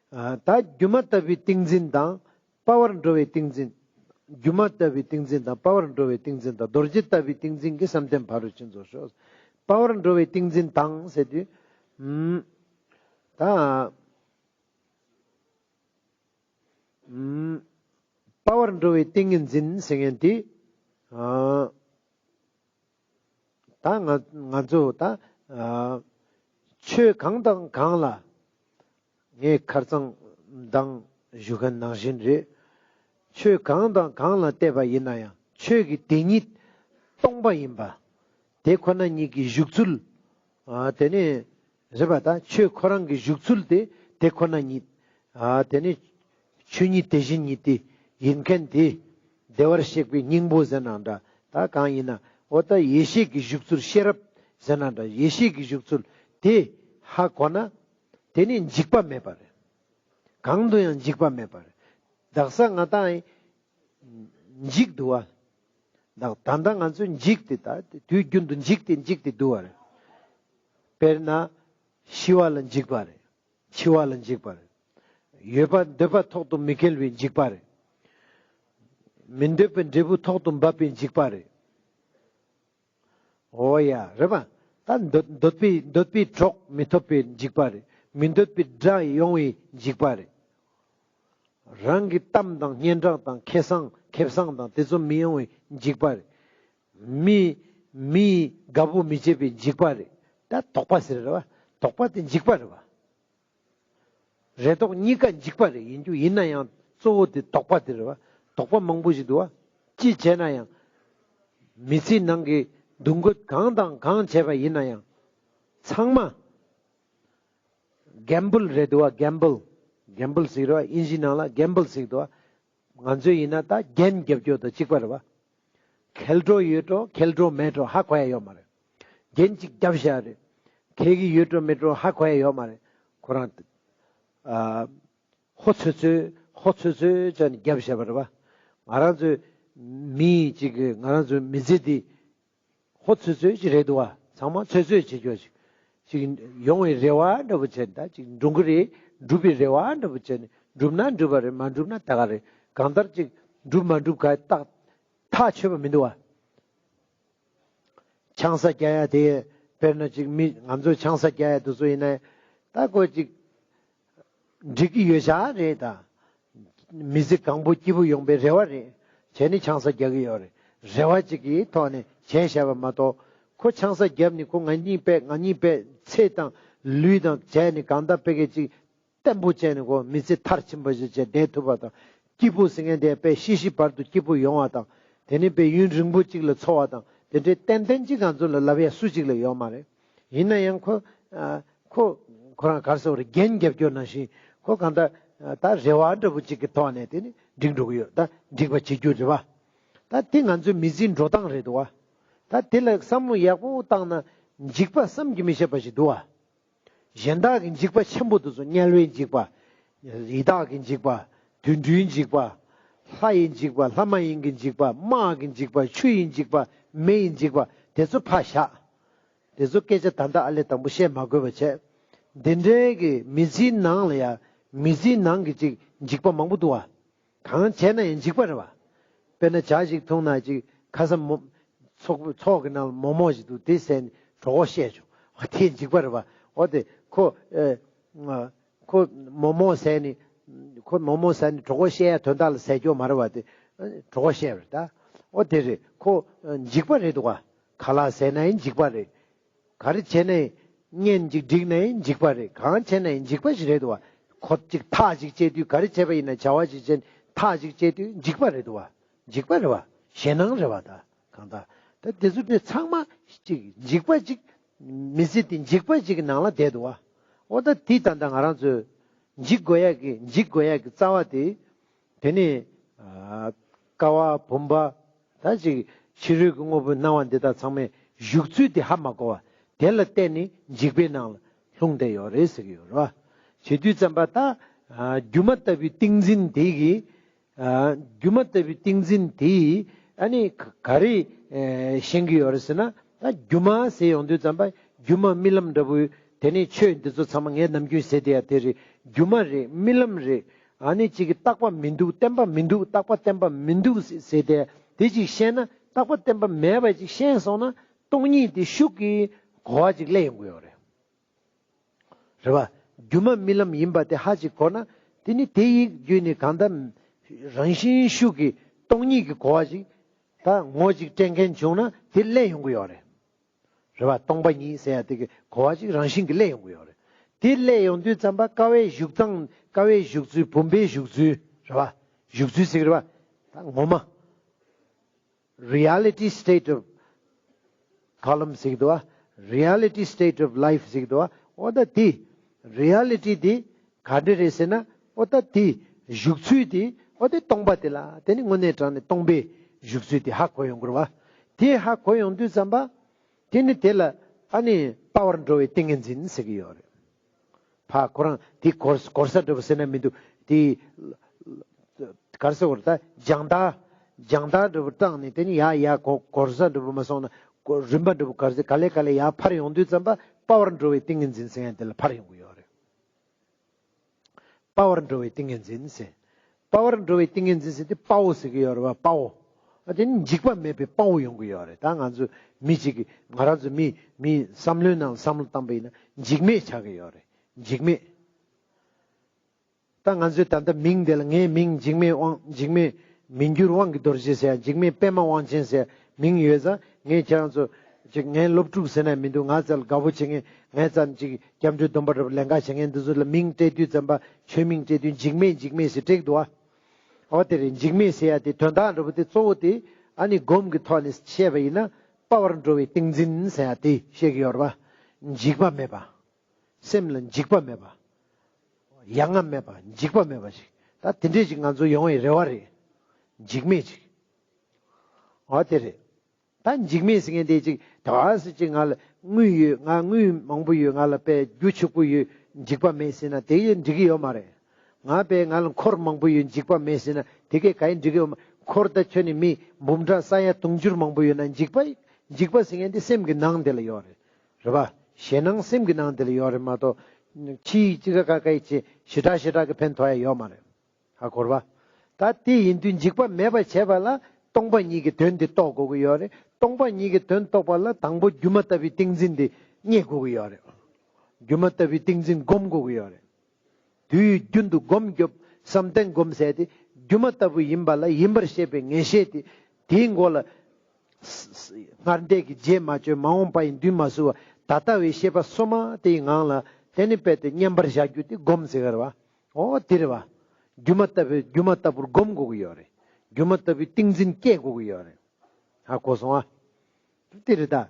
ཨ་ད་སྒྱུ་མ་ལྟ་བུའི་ཏིང་འཛིན་དང་དཔའ་བར་འགྲོ་བའི་ཏིང་འཛིན། སྒྱུ་མ་ལྟ་བུའི་ཏིང་འཛིན་དང་དཔའ་བར་འགྲོ་བའི་ཏིང་འཛིན་དང་རྡོ་རྗེ་ལྟ་བུའི་ཏིང་འཛིན་གྱི་བསམ་གཏན་ཕ་རོལ་ཕྱིན་ཚོགས་ཤོག། དཔའ་བར་འགྲོ་བའི་ཏིང་འཛིན་དང་ཟེར་དུས། ཨུམ། ད། ཨུམ། དཔའ་བར་འགྲོ་བའི་ཏིང་ངེ་འཛིན་ཟེར་མཁན་དེ། ཨ། ད་ང་ང་ཚོ་ད་ཨ་ཆོས་གང་དང་གང་ལ་ངས་ཁར་ཚང་མདང་ཞུ་མཁན་ནང་བཞིན་རེད། ཆོས་གང་དང་གང་ལ་བལྟས་པ་ཡིན་ན་ཡང་ཆོས་ཀྱི་དེ་ཉིད་སྟོང་པ་ཡིན་པ། དེ་ཁོ་ན་ཉིད་ཀྱི་བཞུགས་ཚུལ། ཨ་དེ་ནས་རེད་པ། ད་ཆོས་ཁོ་རང་གི་བཞུགས་ཚུལ་དེ་དེ་ཁོ་ན་ཉིད། ཨ་དེ་ནས་ཆོས་ཉིད་དེ་བཞིན་ཉིད་དེ་ཡིན་མཁན་དེ། བདེ་བར་གཤེགས་པའི་སྙིང་པོ་ཟེར་ན་འདྲ། ད་གང་ཡིན་ན་འོ་ད་ཡེ་ཤེས་ཀྱི་བཞུགས་ཚུལ་ཤེས་རབ་ཟེར་ན་འདྲ། ཡེ་ཤེས་ཀྱི་བཞུགས་ཚུལ་དེ་ཧ་གོ་ན་དེ་ནི་འཇིགས་པ་མེད་པ་རེད། གང་དུ་ཡང་འཇིགས་པ་མེད་པ་རེད། དག་ས་ང་ཏང་འཇིགས་འདུག་བ། ད་ད་ལྟ་ང་ཚོས་འཇིགས་ཏེ་ད་དུས་རྒྱུན་དུ་འཇིགས་ཏེ་འཇིགས་ཏེ་འདུག་བ་རེད། དཔེར་ན་ཤི་བ་ལ་འཇིགས་པ་རེད། འཆི་བ་ལ་འཇིགས་པ་རེད། ཡོད་པ་འདོད་པ་ཐོག་ཏུ་མི་འཁེལ་བའི་འཇིགས་པ་རེད། མི་འདོད་པའི་འབྲས་བུ་ཐོག་ཏུ་འབབ་པའི་འཇིགས་པ་རེད། འོ་ཡ་རེད་པ། ད་འདོད་འདོད་པའི་འདོད་པའི་གྲོགས་མི་ཐོབ་པའི་འཇིགས་པ་རེད། མི་འདོད་པའི་དགྲ་ཡོང་བའི་འཇིགས་པ་རེད། རང་གི་གཏམ་དང་སྙན་གྲགས་དང་ཁེ་བཟང་ཁེ་བཟང་དང་དེ་ཚོ་མི་ཡོང་བའི་འཇིགས་པ་རེད། མི་མི་དགའ་པོ་མི་བྱེད་པའི་འཇིགས་པ་རེད། ད་དོགས་པ་ཟེར་རེད་བ། དོགས་པ་དེ་འཇིགས་པ་རེད་བ། རེ་དོགས་གཉིས་ཀ་འཇིགས་པ་རེད། ཡིན་རྒྱུ་ཡིན་ན་ཡང་གཙོ་བོ་དེ་དོགས་པ་དེ་རེད་བ། དོགས་པ་མང་པོ་ཞིག་འདུག་བ། ཅི་བྱས་ན་ཡང་མི་ཚེའི་ནང་གི་འདུ་འགོད་གང་དང་གང་བྱས་པ་ཡིན་ན་ཡང་ཚང་མ་གེམ་བལ་རེད་འདུག་བ། གེམ་བལ། གེམ་བལ་ཟེར་རེད་བ། ཨིན་ཇིའི་ནང་ལ་གེམ་བལ་ཟེར་འདུག་བ། ང་ཚོས་ཡིན་ན་ད་རྒྱན་རྒྱབ་རྒྱུ་དང་གཅིག་པ་རེད་བ། ཁེལ་འགྲོ་ཡོད་འགྲོ་ཁེལ་འགྲོ་མེད་འགྲོ་ཧ་གོ་ཡ་ཡོད་མ་རེད། རྒྱན་གཅིག་རྒྱབ་བཞག་རེད། ཁེལ་གི་ཡོད་འགྲོ་མེད་འགྲོ་ཧ་གོ་ཡ་ཡོད་མ་རེད། ཁོ་རང་ཨ་ཧོ་ཚོད་ཚོད་ཧོ་ཚོད་ཚོད་ཅན་རྒྱབ་བཞག་པ་རེད་བ། ང་རང་ཚོའི་མི་གཅིག་གི་ང་རང་ཚོའི་མི་ཚེ་འདི་ཧོ་ཚོད་ཚོད་ཅིག་རེད་འདུག་བ། ཚང་མ་ཚོད་ཚོད་བྱེད་རྒྱུ་ཅིག་ཅིག་ཡོང་བའི་རེ་བ་འདྲ་པོ་བྱས་ནས་ད་ཅིག་འགྲུབ་གི་རེད། འགྲུབ་པའི་རེ་བ་འདྲ་པོ་བྱས་ནས་འགྲུབ་ན་འགྲུབ་པ་རེད། མ་འགྲུབ་ན་ད་ག་རེད། གང་ལྟར་ཅིག་འགྲུབ་མ་འགྲུབ་ག་ཐག་ཐག་ཆོད་པ་མི་འདུག་བ། ཆང་ས་རྒྱག་ཡ་དེ་དཔེར་ན་ཅིག་མི་ང་ཚོ་ཆང་ས་རྒྱག་ཡ་དེ་ཚོ་ཡིན་ན་ད་ཁོ་ཅིག་འགྲིག་གི་ཡོད་ཤག་རེད་ད། མི་ཚེ་གང་པོ་སྐྱིད་པོ་ཡོང་པའི་རེ་བ་རེད། བྱས་ནས་ཆང་ས་རྒྱག་གི་ཡོད་རེད། རེ་བ་ཅིག་གི་ཐོག་ནས་བྱས་བཞག་པ་མ་གཏོགས་ཁོ་ཆང་ས་བརྒྱབ་ནས་ཁོ་ང་གཉིས་པས་ང་གཉིས་པས་ཚེ་དང་ལུས་དང་བྱས་ནས་གང་ལྟར་དཔེ་གི་ཅིག་བརྟན་པོ་བྱས་ནས་ཁོ་མི་ཚེ་མཐར་ཕྱིན་པ་ཞིག་བྱས་བསྡད་ཐུབ་པ་དང་། སྐྱིད་པོ་ཟེར་མཁན་དེ་དཔེ་ཤི་ཤི་བར་དུ་སྐྱིད་པོ་ཡོང་བ་དང་དེ་ནས་དཔེ་ཡུན་རིང་པོ་ཅིག་ལ་འཚོ་བ་དང་དེ་འདྲའི་ཏན་ཏན་ཅིག་ང་ཚོ་ལ་ལབ་ཡ་སུ་ཅིག་ལ་ཡོད་མ་རེད། ཡིན་ན་ཡང་ཁོ་ཨ་ཁོ་ ཁོ་རང་གར་སོང་རེ་རྒྱན་རྒྱབ་སྐྱོར་ནང་བཞིན་ཁོ་གང་ལྟར་ད་རེ་བ་འདྲ་པོ་ཅིག་གི་ཐོག་ནས་དེ་ནི་འགྲིག་འགྲོ་གི་ཡོད། ད་འགྲིག་པ་བྱེད་རྒྱུ་རེད་བ། ད་དེ་ང་ཚོའི་མི་ཚེའི་འགྲོ་སྟངས་རེད་འདུག་བ། ད་དེ་ལ་བསམ་བློ་ཡག་པོ་བཏང་ན་འཇིགས་པ་བསམ་གྱིས་མི་ཁྱབ་པ་ཞིག་འདུག་བ། གཞན་དག་གི་འཇིགས་པ་ཆེན་པོ་དེ་ཚོ་དམྱལ་བའི་འཇིགས་པ། ཡི་དྭགས་ཀྱི་འཇིགས་པ། དུད་འགྲོའི་འཇིགས་པ། ལྷ་ཡི་འཇིགས་པ། ལྷ་མ་ཡིན་གྱི་འཇིགས་པ། དམག་གི་འཇིགས་པ། ཆུ་ཡི་འཇིགས་པ། མེ་ཡི་འཇིགས་པ། དེ་ཚོ་ཕར་བཞག་དེ་ཚོ་སྐད་ཆ་ད་ལྟ་ཨ་ལས་དང་པོ་བཤད་མ་དགོས་པ་བྱས། འདི་འདྲའི་གི་མི་ཚེའི་ནང་ལ་ཡ་མི་ཚེའི་ནང་གི་ཅིག་འཇིགས་པ་མང་པོ་འདུག་བ། གང་བྱས་ན་ཡང་འཇིགས་པ་རེད་བ། དཔེར་ན་ཇ་ཞིག་འཐུང་ན་ཅིག་ཁ་ས་མོ་ཚོགས་ཚོགས་ཀྱི་ནང་ལ་མོག་མོག་ཞིག་འདུག་དེ་ཟས་ནས་གྲོད་ཁོག་བཤལ་བྱུང་། ཨ་དེ་འཇིགས་པ་རེད་བ། འོ་དེ་ཁོ་ཨེ་ཁོ་མོག་མོག་ཟས་ནས་ཁོ་མོག་མོག་ཟས་ནས་གྲོད་ཁོག་བཤལ་ཡ་དོན་དག་ལ་ཟས་རྒྱུ་མ་རེད་བ། དེ་གྲོད་ཁོག་བཤལ་བ་རེད་ད། འོ་དེ་རེད། ཁོ་འཇིགས་པ་རེད་འདུག་བ། ཁ་ལག་ཟས་ན་ཡང་འཇིགས་པ་རེད། ག་རེ་བྱས་ནའི་གཉེན་ཅིག་འགྲིག་ནའི་འཇིགས་པ་རེད། གང་བྱས་ནའི་འཇིགས་པ་ཞིག་རེད་འདུག་བ། ཁོ་ཅིག་ཐག་ཅིག་བཅད་དུས་ག་རེ་བྱས་པ་ཡིན་ན་བྱ་བ་ཅིག་བྱས་ཐག་ཅིག་བཅད་དུས་འཇིགས་པ་རེད་འདུག་བ། འཇིགས་པ་རེད་བ། ཞེད་སྣང་རེད་བ། ད་གང་ལྟར་ད་དེ་ཚོ་དེ་ཚང་མ་ཅིག་འཇིགས་པ་ཅིག་མི་ཚེ་དེ་འཇིགས་པ་ཅིག་གི་ནང་ལ་བསྡད་འདུག་བ། འོ་ད་དེ་ད་ལྟ་ང་རང་ཚོས་འཇིགས་དགོས་ཡ་གི་འཇིགས་དགོས་ཡ་གི་རྩ་བ་དེ་དེ་ནི་ཨ་ཀ་བ་བུམ་པ། ད་ཅིག་ཕྱི་རོལ་གྱི་དངོས་པོའི་སྣང་བ་འདི་དག་ཚང་མའི་བཞུགས་ཚུལ་དེ་ཧ་མ་གོ་བ། དེ་ལ་བརྟེན་ནས་འཇིགས་པའི་ནང་ལ་ལྷུང་བསྡད་ཡོད་རེད་ཟེར་གྱི་ཡོད་རེད་བ། བྱེད་དུས་ཙམ་པ་ད་ཨ་སྒྱུ་མ་ལྟ་བུའི་ཏིང་འཛིན་དེ་གིས་ཨ་སྒྱུ་མ་ལྟ་བུའི་ཏིང་འཛིན་དེ་ཨ་ནི་ག་ག་རེ་ཨེ་ཤེས་ཀྱི་ཡོད་རེད་ཟེར་ན། ད་སྒྱུ་མ་ཟེར་ཡོང་དུས་ཙམ་པ་སྒྱུ་མ་རྨི་ལམ་འདྲ་བོའི་དེ་ནས་ཆོས་འདི་ཚོ་ཚང་མ་ངས་ནམ་རྒྱུན་ཟེར་བསྡད་ཡ་དེ་རེད། སྒྱུ་མ་རེད། རྨི་ལམ་རེད། ཨ་ནི་གཅིག་གི་རྟག་པ་མི་འདུག་བརྟན་པ་མི་འདུག་རྟག་པ་བརྟན་པ་མི་འདུག་ཟེར་ཏེ་དེ་ཅིག་ཤེས་ན། རྟག་པ་བརྟན་པ་མེད་པ་ཅིག་ཤེས་སོང་ན་སྟོང་ཉིད་དེ་ཤུགས་ཀྱིས་གོ་བ་ཅིག་སླེབས་ཡོང་གི་ཡོད་རེད། རེད་བ། སྒྱུ་མ་རྨི་ལམ་ཡིན་པ་དེ་ཧ་ཅིག་གོ་ན་དེ་ནི་དེ་ཡི་བརྒྱུད་ནས་གང་ལྟར་རང་བཞིན་ཤུགས་ཀྱིས་སྟོང་ཉིད་ཀྱི་གོ་བ་ཅིག་ད་ངོ་ཅིག་སྤྲད་མཁན་བྱུང་ན་དེ་སླེབས་ཡོང་གི་ཡོད་རེད། རེད་བ། སྟོང་པ་ཉིད་ཟེར་ཡ་དེ་གི་གོ་བ་ཅིག་རང་བཞིན་གྱི་སླེབས་ཡོང་གི་ཡོད་རེད། དེ་སླེབས་ཡོང་དུས་ཙམ་པ་ཀ་བའི་བཞུགས་སྟངས། ཀ་བའི་བཞུགས་ཚུལ། བུམ་པའི་བཞུགས་ཚུལ། རེད་བ། བཞུགས་ཚུལ་ཟེར་གི་རེད་བ། ད་ངོ་མ་reality state of column ཟེར་གི་འདུག་བ། Reality state of life ཟེར་གི་འདུག་བ། འོ་ད་དེ་reality དེ་ག་འདྲ་རེད་ཟེར་ན། འོ་ད་དེ་བཞུགས་ཚུལ་དེ་འོ་དེ་སྟོང་པ་དེ་ལ་དེ་ནི་དངོས་གནས་དྲང་ནས་སྟོང་པའི་བཞུགས་ཚུལ་དེ་ཧ་གོ་ཡོང་གི་རེད་བ། དེ་ཧ་གོ་ཡོང་དུས་ཙམ་པ། དེ་ནི་དེ་ལ་ཨ་ནི་དཔའ་བར་འགྲོ་བའི་ཏིང་ངེ་འཛིན་ཟེར་གྱི་ཡོད་རེད། ཕ་ཁོ་རང་དེ་གོར་གོར་ས་འདྲ་པོ་ཟེར་ན་མི་འདུག་དེ་གར་ས་བོར་ད་རྒྱང་ཐག་རྒྱང་ཐག་འདྲ་པོ་བཏང་ནས་དེ་ནི་ཡ་ཡ་གོ་གོར་ས་འདྲ་པོ་མ་སོང་ན་གོ་རིམ་པ་འདྲ་པོ་གར་ས་ག་ལེ་ག་ལེ་ཡ་ཕར་ཡོང་དུས་ཙམ་པ་དཔའ་བར་འགྲོ་བའི་ཏིང་ངེ་འཛིན་ཟེར་ཡང་དེ་ལ་ཕར་ཡོང་གི་ཡོད་རེད། དཔའ་བར་འགྲོ་བའི་ཏིང་ངེ་འཛིན་ཟེར། དཔའ་བར་འགྲོ་བའི་ཏིང་ངེ་འཛིན་ཟེར་དེ་དཔའ་བོ་ཟེར་གྱི་ཡོད་རེད་བ། དཔའ་བོ། ཨ་དེ་ནི་འཇིགས་པ་མེད་པའི་དཔའ་བོ་ཡོང་གི་ཡོད་རེད། ད་ང་ཚོ་མི་གཅིག་གི་ང་རང་ཚོ་མི་མི་བསམ་བློའི་ནང་བསམ་བློ་བཏང་པ་ཡིན་ན་འཇིགས་མེད་ཆགས་ཀྱི་ཡོད་རེད། འཇིགས་མེད། ད་ང་ཚོའི་ད་ལྟ་མིང་དེ་ལ་ངའི་མིང་འཇིགས་མེད་དབང་འཇིགས་མེད་མི་འགྱུར་དབང་གི་རྡོ་རྗེ་ཟེར་ཡ། འཇིགས་མེད་པད་མ་དབང་ཆེན་ཟེར་ཡ་མིང་ཡོད་ཙང་། ངས་ཁྱེད་རང་ཚོ་ཅིག་ངའི་སློབ་ཕྲུག་ཟེར་ན་མི་འདུག་ང་ཙལ་དགའ་པོ་བྱེད་མཁན། ངའི་ཙམ་ཅིག་སྐྱབས་འགྲོའི་སྡོམ་པ་འདྲ་པོ་ལེན་ག་བྱེད་མཁན་འདི་ཚོ་ལ་མིང་སྤྲད་དུས་ཙམ་པ། ཆོས་མིང་སྤྲད་དུས་འཇིགས་མེད་འཇིགས་མེད་ཟེར་སྤྲད་འདུག་ཨ། འོ་དེ་རེད། འཇིགས་མེད་ཟེར་ཡ་དེ་དོན་དག་འདྲ་པོ་དེ་གཙོ་བོ་དེ་ཨ་ནི་སྒོམ་གྱི་ཐོག་ནས་བཤད་པ་ཡིན་ན་དཔའ་བར་འགྲོ་བའི་ཏིང་འཛིན་ཟེར་ཡ་དེ་བཤད་ཀྱི་ཡོད་རེད་པ། འཇིགས་པ་མེད་པ། སེམས་ལ་འཇིགས་པ་མེད་པ། ཡ་ང་མེད་པ། འཇིགས་པ་མེད་པ་ཞིག་ད་དེ་འདྲས་ཞིག་ང་ཚོ་ཡོང་བའི་རེ་བ་རེད། འཇིགས་མེད་ཅིག་འོ་དེ་རེད། ད་འཇིགས་མེད་ཟེར་མཁན་དེ་ཅིག་ད་བ་སི་ཅིག་ང་ལ་དངུལ་ཡོད། ང་དངུལ་མང་པོ་ཡོད། ང་ལ་དཔེ་རྒྱུ་ཕྱུག་པོ་ཡོད། འཇིགས་པ་མེད་ཟེར་ན་དེ་ཡང་འགྲིག་གི་ཡོད་མ་རེད། ང་དཔེ་ང་ལ་འཁོར་མང་པོ་ཡོད། འཇིགས་པ་མེད་ཟེར་ན་དེ་གས་ག་ཡང་འགྲིག་གི་ཡོད་མ། འཁོར་ད་ཁྱོན་ནས་མི་འབུམ་ཕྲག་ས་ཡ་དུང་ཕྱུར་མང་པོ་ཡོད་ན་འཇིགས་པ་འཇིགས་པ་ཟེར་མཁན་དེ་སེམས་ཀྱི་ནང་དེ་ལ་ཡོད་རེད། རེད་པ། ཞེད་སྣང་སེམས་ཀྱི་ནང་དེ་ལ་ཡོད་རེད་མ་གཏོགས། ཕྱིའི་ཅི་ག་ག་གའི་ཅི་ཞེ་དྲག་ཞེ་དྲག་གི་ཕན་ཐོགས་ཡ་ཡོད་མ་རེད། ཧ་གོ་རེད་པ། ད་དེ་ཡིན་དུས་འཇིགས་པ་མེད་པ་བྱེད་པ་ལ་སྟོང་པ་ཉིད་ཀྱི་དོན་དེ་རྟོགས་དགོས་ཀྱི་ཡོད་རེད། སྟོང་པ་ཉིད་ཀྱི་དོན་རྟོགས་པ་ལ་དང་པོ་སྒྱུ་མ་ལྟ་བུའི་ཏིང་འཛིན་དེ་རྙེད་དགོས་ཀྱི་ཡོད་རེད། སྒྱུ་མ་ལྟ་བུའི་ཏིང་འཛིན་སྒོམ་དགོས་ཀྱི་ཡོད་རེད། དུས་རྒྱུན་དུ་སྒོམ་སྐྱོབ་བསམ་གཏན་སྒོམ་ཟེར་དེ་སྒྱུ་མ་ལྟ་བུ་ཡིན་པ་ལ་ཡིན་པར་ཤེས་པའི་ངེས་ཤེས་དེ། དེའི་མགོ་ལ་སྔར་འདས་ཀྱི་རྗེས་མ་ཆོད། མ་འོངས་པ་ཡི་མདུན་མ་བསུ་བ། ད་ལྟ་བའི་ཤེས་པ་སོ་མ་དེའི་ངང་ལ་དེ་ནི་རྦད་དེ་མཉམ་པར་བཞག་རྒྱུ་དེ་སྒོམ་ཟེར་གི་རེད་པ། འོ་དེ་རེད་པ། སྒྱུ་མ་ལྟ་བུའི་སྒྱུ་མ་ལྟ་བུར་སྒོམ་དགོས་ཀྱི་ཡོད་རེད། སྒྱུ་མ་ལྟ་བུའི་ཏིང་འཛིན་སྐྱེ་དགོས་ཀྱི་ཡོད་རེད། ཧ་གོ་སོང་ཨ། དེ་རེད་ད།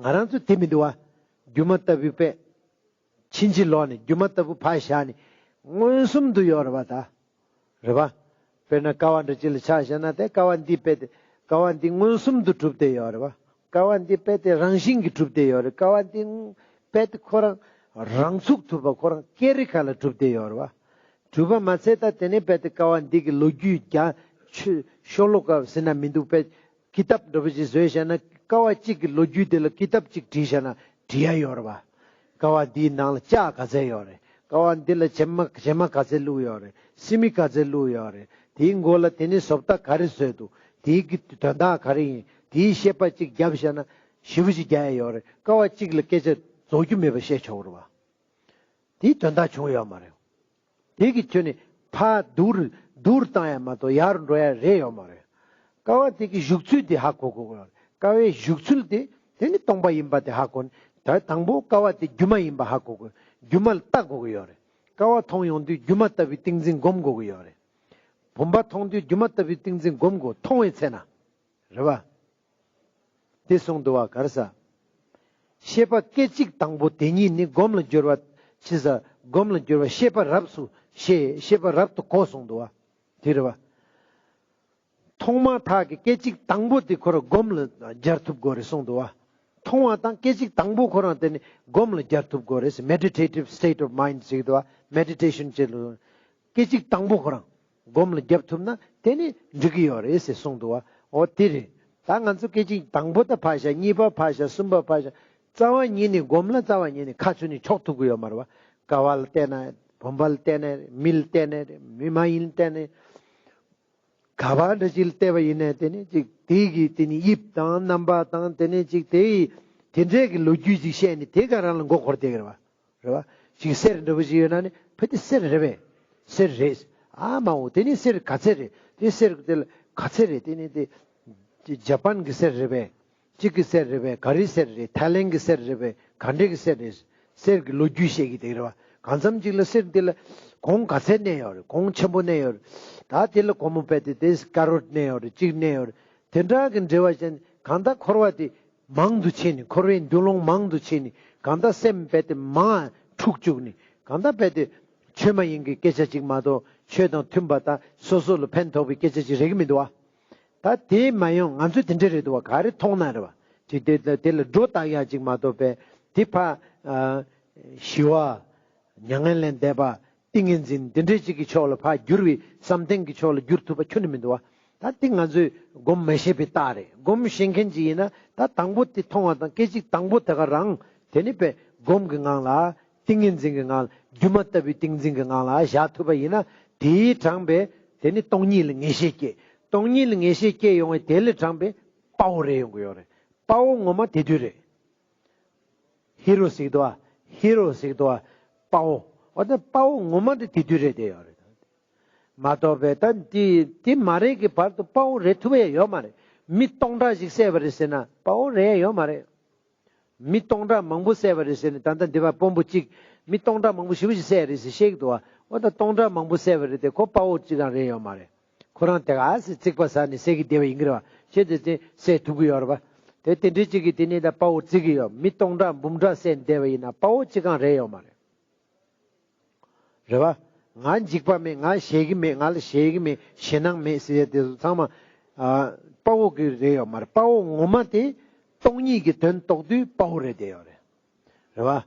ང་རང་ཚོ་དེ་མི་འདུག་བ། སྒྱུ་མ་ལྟ་བུའི་དཔེ། ཕྱིན་ཅི་ལོག་ནི་སྒྱུ་མ་ལྟ་བུ་ཕར་བཞག་ནི་མངོན་སུམ་དུ་ཡོད་རེད་བ་ད། རེད་བ། དཔེར་ན་ཀ་བ་འདྲ་ཅིག་ལ་ཆ་བཞག་ན་དེ་ཀ་བ་འདི་དཔེ་དེ་ཀ་བ་འདི་མངོན་སུམ་དུ་གྲུབ་བསྡད་ཡོད་རེད་བ། ཀ་བ་འདི་དཔེ་དེ་རང་བཞིན་གྱིས་གྲུབ་བསྡད་ཡོད་རེད། ཀ་བ་འདི་དཔེ་དེ་ཁོ་རང་རང་ཚུགས་ཐུབ་པ་ཁོ་རང་ཀེ་རི་ཁ་ལ་གྲུབ་བསྡད་ཡོད་རེད་བ། གྲུབ་པ་མ་ཚད་ད་དེ་ནས་དཔེ་དེ་ཀ་བ་འདི་གི་ལོ་རྒྱུས་ཀྱང་ཆུ་ཤོ་ལོ་ཀ་ཟེར་ན་མི་འདུག་དཔེ། ཀི་ཏབ་འདྲ་པོ་ཅིག་བཟོས་བཞག་ན་ཀ་བ་གཅིག་གི་ལོ་རྒྱུས་དེ་ལ་ཀི་ཏབ་གཅིག་བྲིས་བཞག་ན་བྲིས་ཡ་ཡོད་རེད་བ། ཀ་བ་འདིའི་ནང་ལ་ལྕགས་ག་ཚད་ཡོད་རེད། ཀ་བ་འདི་ལ་བྱེ་མ་བྱེ་མ་ག་ཚད་བླུགས་ཡོད་རེད། སི་མི་ག་ཚད་བླུགས་ཡོད་རེད། དེའི་མགོ་ལ་དེ་ནི་བཟོ་ལྟ་ག་རེ་བཟོས་འདུག་དེའི་གི་དོན་དག་ག་རེ་ཡིན། དེའི་བཤད་པ་གཅིག་བརྒྱབ་བཞག་ན་ཞེ་པོ་ཅིག་རྒྱག་ཡ་ཡོད་རེད། ཀ་བ་གཅིག་ལ་སྐད་ཆ་རྫོགས་རྒྱུ་མེད་པ་བཤད་ཆོག་རེད་བ། དེའི་དོན་དག་བྱུང་ཡོད་མ་རེད། དེ་གི་ཁྱོན་ནས་ཕར་སྡུར་སྡུར་བཏང་ཡ་མ་གཏོགས་ཡར་འགྲོ་ཡ་རེ་ཡོད་མ་རེད། ཀ་བ་དེ་གི་བཞུགས་ཚུལ་དེ་ཧ་གོ་དགོས་ཀྱི་ཡོད་རེད། ཀ་བའི་བཞུགས་ཚུལ་དེ་དེ་ནི་སྟོང་པ་ཡིན་པ་དེ་ཧ་གོ་ནས་ད་དང་པོ་ཀ་བ་དེ་སྒྱུ་མ་ཡིན་པ་ཧ་གོ་དགོས། སྒྱུ་མ་ལ་ལྟ་དགོས་ཀྱི་ཡོད་རེད། ཀ་བ་མཐོང་ཡོང་དུས་སྒྱུ་མ་ལྟ་བུའི་ཏིང་འཛིན་སྒོམ་དགོས་ཀྱི་ཡོད་རེད། བུམ་པ་མཐོང་དུས་སྒྱུ་མ་ལྟ་བུའི་ཏིང་འཛིན་སྒོམ་དགོས། མཐོང་བའི་ཚེ་ན། རེད་བ། དེ་གསུངས་འདུག་བ་ག་རེ་ཟ། ཤེས་པ་སྐད་ཅིག་དང་པོ་དེ་ཉིད་ནི་སྒོམ་ལ་སྦྱོར་བ་ཅི་ཟ། སྒོམ་ལ་སྦྱོར་བ་ཤེས་པ་རབ་སུ་ཤེས། ཤེས་པ་རབ་ཏུ་གོ་གསུངས་འདུག་བ། དེ་རེད་བ། མཐོང་མ་ཐག་གི་སྐད་ཅིག་དང་པོ་དེ་ཁོ་རང་སྒོམ་ལ་སྦྱར་ཐུབ་དགོས་རེད་གསུངས་འདུག་བ། མཐོང་བ་དང་སྐད་ཅིག་དང་པོ་ཁོ་རང་དེ་ནི་སྒོམ་ལ་སྦྱར་ཐུབ་དགོས་རེད་ཟེར། མེ་ཌི་ཊེ་ཊིབ་སི་ཊེཊ་ཨོཕ་མའིན་ཌ་ཟེར་གི་འདུག་བ། མེ་ཌི་ཊེ་ཤན་བྱེད་ལུགས། སྐད་ཅིག་དང་པོ་ཁོ་རང་སྒོམ་ལ་རྒྱབ་ཐུབ་ན་དེ་ནི་འགྲིག་གི་ཡོད་རེད་ཟེར་གསུངས་འདུག་བ། འོ་དེ་རེད། ད་ང་ཚོ་སྐད་ཅིག་དང་པོ་ད་ཕར་བཞག་གཉིས་པ་ཕར་བཞག་གསུམ་པ་ཕར་བཞག་རྩ་བ་ཉིད་ནས་སྒོམ་ལ་རྩ་བ་ཉིད་ནས་ཁ་ཚུན་ནས་འཕྱོག་ཐུབ་ཀྱི་ཡོད་མ་རེད་བ། ཀ་བ་ལ་བལྟས་ན་བུམ་པ་ལ་བལྟས་ན་མི་ལ་བལྟས་ན་མི་མ་ཡིན་ལ་བལྟས་ན། ག་བ་འདྲ་ཅིག་ལ་བལྟས་པ་ཡིན་ན་དེ་ནི་ཅིག་དེའི་གི་དེ་ནི་དབྱིབས་དང་རྣམ་པ་དང་དེ་ནི་ཅིག་དེའི་དེ་འདྲའི་གི་ལོ་རྒྱུས་ཅིག་བཤད་ནི་དེ་ག་རང་ལ་མགོ་འཁོར་བསྡད་ཀྱི་རེད་བ། རེད་བ། ཅིག་གསེར་འདྲ་པོ་ཅིག་ཡོད་ན་ནི་ཕ་དེ་གསེར་རེད་པས། གསེར་རེད། ཨ་མ་འོ་དེ་ནི་གསེར་ག་ཚད་རེད། དེ་གསེར་དེ་ལ་ག་ཚད་རེད། དེ་ནི་དེ་ཇ་པན་གི་གསེར་རེད་པས། གཅིག་གི་གསེར་རེད་པས། ག་རེའི་གསེར་རེད། ཐའི་ལེན་གི་གསེར་རེད་པས། ག་འདྲའི་གི་གསེར་རེད། གསེར་གི་ལོ་རྒྱུས་བཤད་ཀྱི་དེ་རེད་བ། གང་འཚམ་ཅིག་ལ་གསེར་དེ་ལ་གོང་ག་ཚད་གནས་ཡོད་རེད། གོང་ཆེན་པོ་གནས་ཡོད་རེད། ད་དེ་ལ་སྒོར་མོ་དཔེ་དེ་དེ་ཀ་རོར་གནས་ཡོད་རེད། གཅིག་གནས་ཡོད་རེད། དེ་འདྲ་གི་འབྲེལ་བ་ཅན་གང་ལྟར་འཁོར་བ་དེ་མང་དུ་ཕྱིན་ནས་འཁོར་བའི་མདུན་ལམ་མང་དུ་ཕྱིན་ནས་གང་ལྟར་སེམས་དཔེ་དེ་མང་འཁྲུག་བཅུག་ནས་གང་ལྟར་དཔེ་དེ་ཆོས་མ་ཡིན་གྱི་སྐད་ཆ་ཅིག་མ་གཏོགས་ཆོས་དང་མཐུན་པ་དང་སོ་སོ་ལ་ཕན་ཐོགས་པའི་སྐད་ཆ་ཅིག་རེག་གི་མི་འདུག་བ། ད་དེ་མ་ཡོང་ང་ཚོས་དེ་འདྲ་རེད་འདུག་བ། ག་རེ་མཐོང་ན་རེད་བ། དེ་དེ་དེ་ལ་སྒྲོ་བཏགས་ཡག་ཅིག་མ་གཏོགས་པས་དེ་ཕ་ཨ་ཞི་བ། མྱ་ངན་ལས་འདས་པ། ཏིང་ངེ་འཛིན་དེ་འདྲའི་ཅིག་གི་ཕྱོགས་ལ་ཕ་བསྒྱུར་བའི་བསམ་གཏན་གྱི་ཕྱོགས་ལ་བསྒྱུར་ཐུབ་པ་ཁྱོན་ནས་མི་འདུག་བ། ད་དེ་ང་ཚོས་སྒོམ་མ་ཤེས་པའི་རྟགས་རེད། སྒོམ་ཤེས་མཁན་ཅིག་ཡིན་ན་ད་དང་པོ་དེ་མཐོང་བ་དང་སྐད་ཅིག་དང་པོ་དེ་ག་རང་དེ་ནི་པས་སྒོམ་གྱི་ངང་ལ། ཏིང་ངེ་འཛིན་གྱི་ངང་ལ། སྒྱུ་མ་ལྟ་བུའི་ཏིང་འཛིན་གྱི་ངང་ལ་བཞག་ཐུབ་པ་ཡིན་ན་དེའི་དྲངས་པས་དེ་ནི་སྟོང་ཉིད་ལ་ངེས་ཤེས་སྐྱེ། སྟོང་ཉིད་ལ་ངེས་ཤེས་སྐྱེ་ཡོང་བས་དེ་ལ་དྲངས་པས་དཔའ་བོ་རེད་ཡོང་གི་ཡོད་རེད། དཔའ་བོ་ངོ་མ་དེ་དུས་རེད། ཧི་རོ་ཟེར་གི་འདུག་བ། ཧི་རོ་ཟེར་གི་འདུག་བ། དཔའ་བོ། འོ་ན་དཔའ་བོ་ངོ་མ་དེ་དེ་དུས་རེད་དེ་ཡོད་རེད། མ་གཏོགས་པས་ད་དེ་དེ་མ་རེད་ཀྱི་བར་དུ་དཔའ་བོ་རེད་ཐུབ་ཡ་ཡོད་མ་རེད། མི་སྟོང་ཕྲག་ཞིག་བསད་པ་རེད་ཟེར་ན་དཔའ་བོ་རེད་ཡ་ཡོད་མ་རེད། མི་སྟོང་ཕྲག་མང་པོ་བསད་པ་རེད་ཟེར་ནས་ད་ལྟ་འདི་པ་དཔོན་པོ་གཅིག་མི་སྟོང་ཕྲག་མང་པོ་ཞེ་པོ་ཞིག་བསད་རེད་ཟེར་བཤད་ཀྱི་འདུག་བ། འོ་ད་སྟོང་ཕྲག་མང་པོ་བསད་པ་རེད་དེ་ཁོ་དཔའ་བོ་གཅིག་རང་རེད་ཡོད་མ་རེད། ཁོ་རང་དེ་ག་ཨ་སི་རྩིག་པ་ཟ་ནས་བསད་ཀྱི་བསྡད་པ་ཡིན་གྱི་རེད་བ། ཁྱེད་དེ་དེ་བསད་ཐུབ་ཀྱི་ཡོད་རེད་བ། དེ་དེ་འདྲའི་གཅིག་གིས་དེ་ནས་ད་དཔའ་བོ་བརྩི་གི་ཡོད། མི་སྟོང་ཕྲག་འབུམ་ཕྲག་བསད་ནས་བསྡད་པ་ཡིན་ན་དཔའ་བོ་གཅིག་རང་རེད་ཡོད་མ་རེད། རེད་བ། ང་འཇིགས་པ་མེད། ང་ཞེད་ཀྱི་མེད། ང་ལ་ཞེད་ཀྱི་མེད། ཞེད་སྣང་མེད་ཟེར་ཡ་དེ་ཚོ་ཚང་མ་ཨ་དཔའ་བོ་གི་རེད་ཡོད་མ་རེད། དཔའ་བོ་ངོ་མ་དེ་སྟོང་ཉིད་ཀྱི་དོན་རྟོགས་དུས་དཔའ་བོ་རེད་བསྡད་ཡོད་རེད། རེད་བ།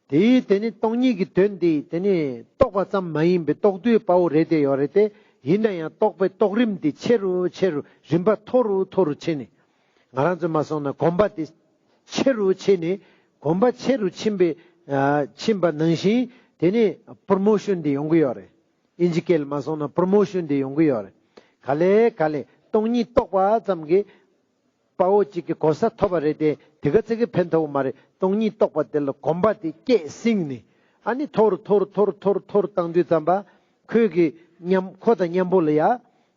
དེའི་དེ་ནི་སྟོང་ཉིད་ཀྱི་དོན་དེ་དེ་ནི་རྟོགས་པ་ཙམ་མ་ཡིན་པའི་རྟོགས་དུས་དཔའ་བོ་རེད་དེ་ཡོད་རེད་དེ། ཡིན་ན་ཡང་རྟོགས་པའི་རྟོགས་རིམ་དེ་ཆེ་རུ་ཆེ་རུ་རིམ་པ་མཐོ་རུ་མཐོ་རུ་ཕྱིན་ནས། ང་རང་ཚོས་མ་སོང་ན་གོམ་པ་དེ་ཆེ་རུ་ཕྱིན་ནས་གོམ་པ་ཆེ་རུ་ཕྱིན་པའི་ཨ་ཕྱིན་པ་ནང་བཞིན་དེ་ནི་པོ་རོ་མོ་ཤན་དེ་ཡོང་གི་ཡོད་རེད། ཨིན་ཇི་སྐད་ལ་མ་སོང་ན་པོ་རོ་མོ་ཤན་དེ་ཡོང་གི་ཡོད་རེད། ག་ལེ་ག་ལེ་སྟོང་ཉིད་རྟོགས་པ་ཙམ་གྱིས། དཔའ་བོ་གཅིག་གི་གོ་ས་ཐོབ་པ་རེད་དེ། དེ་ག་ཚད་ཀྱི་ཕན་ཐོགས་མ་རེད། སྟོང་ཉིད་རྟོགས་པ་དེ་ལ་གོམ་པ་དེ་བསྐྱེད་བསྲིངས་ནས་ཨ་ནི་མཐོ་རུ་མཐོ་རུ་མཐོ་རུ་མཐོ་རུ་མཐོ་རུ་བཏང་དུས་ཙམ་པ་ཁོས་ཀྱི་མཉམ་ཁོ་དང་མཉམ་པོ་ལ་ཡ་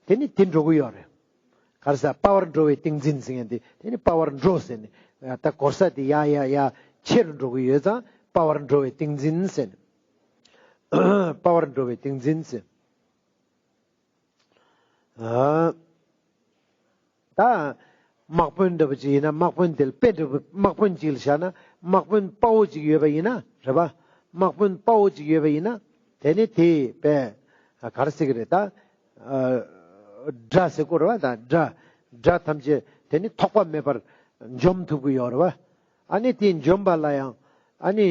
དེ་ནི་དེ་འགྲོ་གི་ཡོད་རེད། ག་རེ་ཟ་དཔའ་བར་འགྲོ་བའི་ཏིང་འཛིན་ཟེར་མཁན་དེ་དེ་ནི་དཔའ་བར་འགྲོ་ཟེར་ནས་ད་གོ་ས་དེ་ཡ་ཡ་ཡ་ཆེ་རུ་འགྲོ་གི་ཡོད་ཙང་དཔའ་བར་འགྲོ་བའི་ཏིང་འཛིན་ཟེར་ནས་དཔའ་བར་འགྲོ་བའི་ཏིང་འཛིན་ཟེར། ཨ། ད། དམག་དཔོན་འདྲ་པོ་ཅིག་ཡིན་ན་དམག་དཔོན་དེ་ལ་དཔེ་འདྲ་པོ་དམག་དཔོན་ཅིག་ལ་བཞག་ན་དམག་དཔོན་དཔའ་བོ་ཅིག་ཡོད་པ་ཡིན་ན་རེད་པ། དམག་དཔོན་དཔའ་བོ་ཅིག་ཡོད་པ་ཡིན་ན་དེ་ནི་དེ་དཔེ་ག་རེ་ཟེར་གི་རེད་ད། དགྲ་ཟེར་གོ་རེད་པ། ད་དགྲ་དགྲ་ཐམས་ཅད་དེ་ནི་ཐོགས་པ་མེད་པར་འཇོམས་ཐུབ་ཀྱི་ཡོད་རེད་པ། ཨ་ནི་དེ་འཇོམས་པ་ལ་ཡང་ཨ་ནི་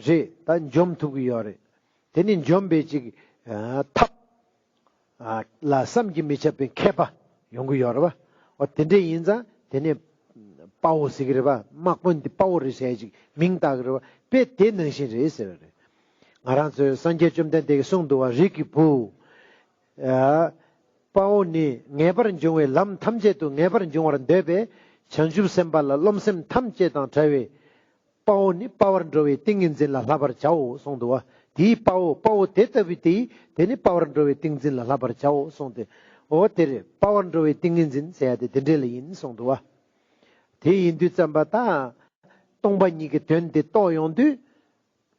རེད་ད་འཇོམས་ཐུབ་ཀྱི་ཡོད་རེད། དེ་ནི་འཇོམས་པའི་ཅིག་ཐབས་ལ་བསམ་གྱིས་མི་ཁྱབ་པའི་མཁས་པ་ཡོང་གི་ཡོད་རེད་པ། འོ་དེ་འདྲ་ཡིན་ཙང་དེ་ནི་དཔའ་བོ་ཟེར་གི་རེད་པ། དམག་དཔོན་འདི་དཔའ་བོ་རེད་ཟེར་ཅིག་མིང་བཏགས་གི་རེད་པ། དཔེ་དེ་ནང་བཞིན་རེད་ཟེར་བ་རེད། ང་རང་ཚོའི་སངས་རྒྱས་བཅོམ་ལྡན་འདས་ཀྱིས་གསུངས་འདུག་པ། རིགས་ཀྱི་བུ། དཔའ་བོ་ནི་ངེས་པར་འབྱུང་བའི་ལམ་ཐམས་ཅད་དུ་ངེས་པར་འབྱུང་བར་འདོད་པའི་བྱང་ཆུབ་སེམས་དཔའ་ལ་རློམ་སེམས་ཐམས་ཅད་དང་བྲལ་བའི་དཔའ་བོ་ནི་དཔའ་བར་འགྲོ་བའི་ཏིང་ངེ་འཛིན་ལ་བསླབ་པར་བྱའོ་གསུངས་འདུག་པ། དེའི་དཔའ་བོ་དཔའ་བོ་དེ་ལྟ་བུའི་དེའི་དེ་ནི་དཔའ་བར་འགྲོ་བའི་ཏིང་འཛིན་ལ་བསླབ་པར་བྱའོ་གསུངས་ཏེ། འོ་དེ་རེད། དཔའ་བར་འགྲོ་བའི་ཏིང་ངེ་འཛིན་ཟེར་ཡ་དེ་དེ་འདྲས་ལ་ཡིན་གསུངས་འདུག་པ། དེ་ཡིན་དུས་ཙམ་པ་ད་སྟོང་པ་ཉིད་ཀྱི་དོན་དེ་རྟོགས་ཡོང་དུས།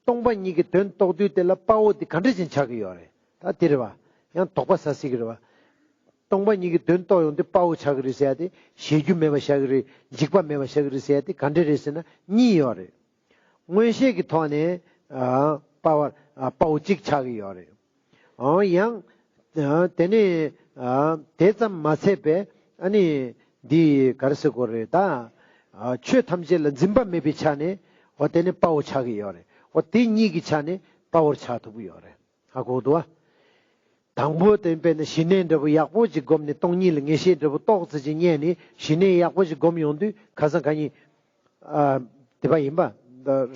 སྟོང་པ་ཉིད་ཀྱི་དོན་རྟོགས་དུས་དེ་ལ་དཔའ་བོ་དེ་ག་འདྲ་ཅིག་ཆགས་ཀྱི་ཡོད་རེད། ད་དེ་རེད་པ། ཡང་དོགས་པ་ཟ་སྲིད་ཀྱི་རེད་པ། སྟོང་པ་ཉིད་ཀྱི་དོན་རྟོགས་ཡོང་དུས་དཔའ་བོ་ཆགས་ཀྱི་རེད་ཟེར་ཡ་དེ་བཞེད་རྒྱུ་མེད་པ་ཆགས་ཀྱི་རེད། འཇིགས་པ་མེད་པ་ཆགས་ཀྱི་རེད་ཟེར་ཡ་དེ་ག་འདྲ་རེད་ཟེར་ན་གཉིས་ཡོད་རེད། མངོན་ཤེས་ཀྱི་ཐོག་ནས་ཨ་དཔའ་བར་ཨ་དཔའ་བོ་གཅིག་ཆགས་ཀྱི་ཡོད་རེད། འོ་ཡང་ཨ་དེ་ནས་ཨ་དེ་ཙམ་མ་ཚད་པས་ཨ་ནི་འདི་ག་རེ་ཟེར་དགོས་རེད་ད། ཨ་ཆོས་ཐམས་ཅད་ལ་འཛིན་པ་མེད་པའི་ཆ་ནས་འོ་དེ་ནི་དཔའ་བོ་ཆགས་ཀྱི་ཡོད་རེད། འོ་དེ་གཉིས་ཀྱི་ཆ་ནས་དཔའ་བོར་ཆགས་ཐུབ་ཀྱི་ཡོད་རེད། ཧ་གོ་འདུག་པ། དང་པོ་དེ་དཔེར་ན་ཞི་གནས་འདྲ་པོ་ཡག་པོ་ཅིག་བསྒོམས་ནས་སྟོང་ཉིད་ལ་ངེས་ཤེས་འདྲ་པོ་ཏོག་ཙམ་ཅིག་རྙེད་ནས་ཞི་གནས་ཡག་པོ་ཅིག་བསྒོམས་ཡོང་དུས་ཁ་སང་ཁ་ཉིན། ཨ་དེ་པ་ཡིན་པ།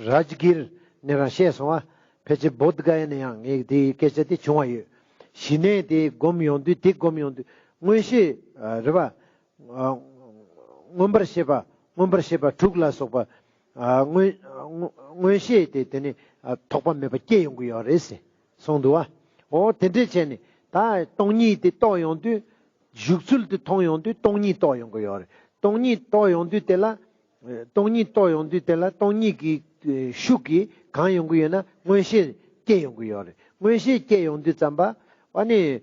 རཱཇ་གིར་ནས་རང་བཤད་སོང་བ། ཕལ་ཆེར་བོད་ག་ཡ་ནས་ཡང་ངས་དེའི་སྐད་ཆ་དེ་བྱུང་བ་ཡོད། ཞི་གནས་དེ་བསྒོམས་ཡོང་དུས་དེ་བསྒོམས་ཡོང་དུས་མངོན་ཤེས་ཨ་རེད་པ། ཨ་མངོན་པར་ཤེས་པ་མངོན་པར་ཤེས་པ་དྲུག་ལ་སོགས་པ། ཨ་མངོན་མངོན་མངོན་ཤེས་དེ་དེ་ནི་ཨ་ཐོགས་པ་མེད་པ་སྐྱེ་ཡོང་གི་ཡོད་རེད་ཟེར་གསུངས་འདུག་པ། འོ་དེ་འདྲས་བྱས་ནས་ད་སྟོང་ཉིད་དེ་རྟོགས་ཡོང་དུས། བཞུགས་ཚུལ་དེ་མཐོང་ཡོང་དུས་སྟོང་ཉིད་རྟོགས་ཡོང་གི་ཡོད་རེད། སྟོང་ཉིད་རྟོགས་ཡོང་དུས་དེ་ལ། སྟོང་ཉིད་རྟོགས་ཡོང་དུས་དེ་ལ་སྟོང་ཉིད་ཀྱི་ཤུགས་ཀྱིས་གང་ཡོང་གི་ཡོད་ན་མངོན་ཤེས་སྐྱེ་ཡོང་གི་ཡོད་རེད། མངོན་ཤེས་སྐྱེ་ཡོང་དུས་ཙམ་པ། ཨ་ནི་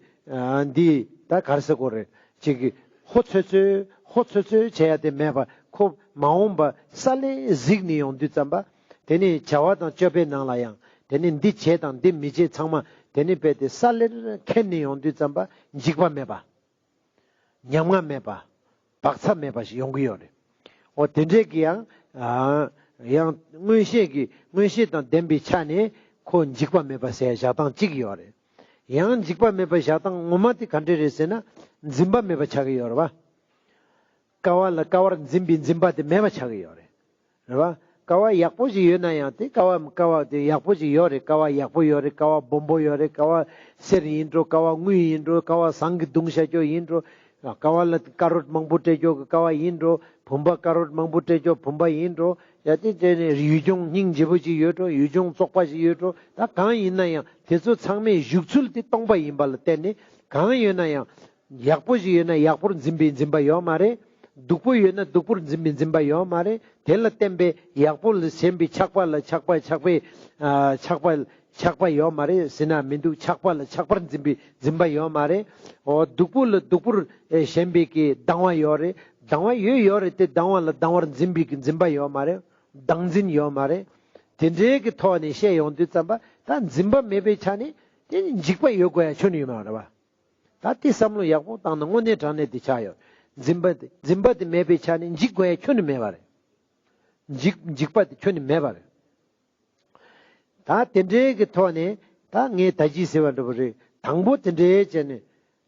འདི་ད་ག་རེ་ཟེར་དགོས་རེད། ཅིག་གི་ཧོ་ཚོད་ཚོད་ཧོ་ཚོད་ཚོད་བྱས་ཡ་དེ་མེད་པ་ཁོ་མ་འོངས་པ་ས་ལེ་གཟིགས་ནས་ཡོང་དུས་ཙམ་པ། དེ་ནི་བྱ་བ་དང་སྤྱོད་པའི་ནང་ལ་ཡང་དེ་ནི་འདི་བྱས་དང་འདི་མི་བྱེད་ཚང་མ་དེ་ནི་རྦད་དེ་ས་ལེར་མཁྱེན་ནས་ཡོང་དུས་ཙམ་པ་འཇིགས་པ་མེད་པ། ཉམ་ང་མེད་པ། བག་ཚ་མེད་པ་ཞིག་ཡོང་གི་ཡོད་རེད། འོ་དེ་འདྲས་ཀྱི་ཡང་ཨ་ཡང་མངོན་ཤེས་ཀྱི་མངོན་ཤེས་དང་ལྡན་པའི་ཆ་ནས་ཁོ་འཇིགས་པ་མེད་པ་ཟེར་བཞག་སྟངས་གཅིག་ཡོད་རེད། ཡང་འཇིགས་པ་མེད་པ་བཞག་སྟངས་ངོ་མ་དེ་ག་འདྲས་རེད་ཟེར་ན་འཛིན་པ་མེད་པ་ཆགས་ཀྱི་ཡོད་རེད་པ། ཀ་བ་ལ་ཀ་བར་འཛིན་པའི་འཛིན་པ་དེ་མེད་པ་ཆགས་ཀྱི་ཡོད་རེད། རེད་པ། ཀ་བ་ཡག་པོ་ཞིག་ཡོད་ན་ཡང་དེ་ཀ་བ་ཀ་བ་དེ་ཡག་པོ་ཞིག་ཡོད་རེད། ཀ་བ་ཡག་པོ་ཡོད་རེད། ཀ་བ་སྦོམ་པོ་ཡོད་རེད། ཀ་བ་གསེར་ཡིན་འགྲོ། ཀ་བ་དངུལ་ཡིན་འགྲོ། ཀ་བ་ཟངས་ཀྱི་བརྡུང་བྱ་ཀྱོག་ཡིན་འགྲོ། ཀ་བ་ལ་དཀར་རོད་མང་པོ་སྤྲད་ཀྱོག་གི་ཀ་བ་ཡིན་འགྲོ། བུམ་པ་དཀར་རོད་མང་པོ་སྤྲད་ཀྱོག་བུམ་པ་ཡིན་འགྲོ། ཡ་དེ་དེ་ནས་ཡུལ་ལྗོངས་སྙིང་རྗེ་པོ་ཅིག་ཡོད་འགྲོ། ཡུལ་ལྗོངས་བཙོག་པ་ཞིག་ཡོད་འགྲོ། ད་གང་ཡིན་ན་ཡང་དེ་ཚོ་ཚང་མའི་བཞུགས་ཚུལ་དེ་སྟོང་པ་ཡིན་པ་ལ་བརྟེན་ནས་གང་ཡོད་ན་ཡང་། ཡག་པོ་ཞིག་ཡོད་ན་ཡག་པོར་འཛིན་པའི་འཛིན་པ་ཡོད་མ་རེད། སྡུག་པོ་ཡོད་ན་སྡུག་པོར་འཛིན་པའི་འཛིན་པ་ཡོད་མ་རེད། དེ་ལ་བརྟེན་པའི་ཡག་པོ་ལ་ཞེན་པའི་ཆགས་པ་ལ་ཆགས་པ་ཆགས་པའི་ཨ་ཆགས་པ་ཆགས་པ་ཡོད་མ་རེད་ཟེར་ན་མི་འདུག་ཆགས་པ་ལ་ཆགས་པར་འཛིན་པའི་འཛིན་པ་ཡོད་མ་རེད། འོ་སྡུག་པོ་ལ་སྡུག་པོར་ཨེ་ཞེན་པའི་གི་སྡང་བ་ཡོད་རེད། སྡང་བ་ཡོད་ཡོད་རེད་དེ་སྡང་བ་ལ་སྡང་བར་འཛིན་པའི་གི་འཛིན་པ་ཡོད་མ་རེད། སྡང་འཛིན་ཡོད་མ་རེད། དེ་འདྲའི་གི་ཐོག་ནས་བཤད་ཡོང་དུས་ཙམ་པ་ད་འཛིན་པ་མེད་པའི་ཆ་ནས་དེ་ནི་འཇིགས་པ་ཡོད་དགོས་ཡ་ཁྱོན་ནས་ཡོད་མ་རེད་པ། ད་དེ་བསམ་བློ་ཡག་པོ་བཏང་ན་དངོས་གནས་དྲང་གནས་དེ་ཆགས་ཡོད། འཛིན་པ་དེ་འཛིན་པ་དེ་མེད་པའི་ཆ་ནས་འཇིགས་དགོས་ཡ་ཁྱོན་ནས་མེད་པ་རེད། འཇིགས་འཇིགས་པ་དེ་ཁྱོན་ནས་མེད་པ་རེད། ད་དེ་འདྲའི་གི་ཐོག་ནས་ད་ངས་ད་ཅི་ཟེར་བ་འདྲ་པོ་རེད། དང་པོ་དེ་འདྲའི་བྱས་ནས་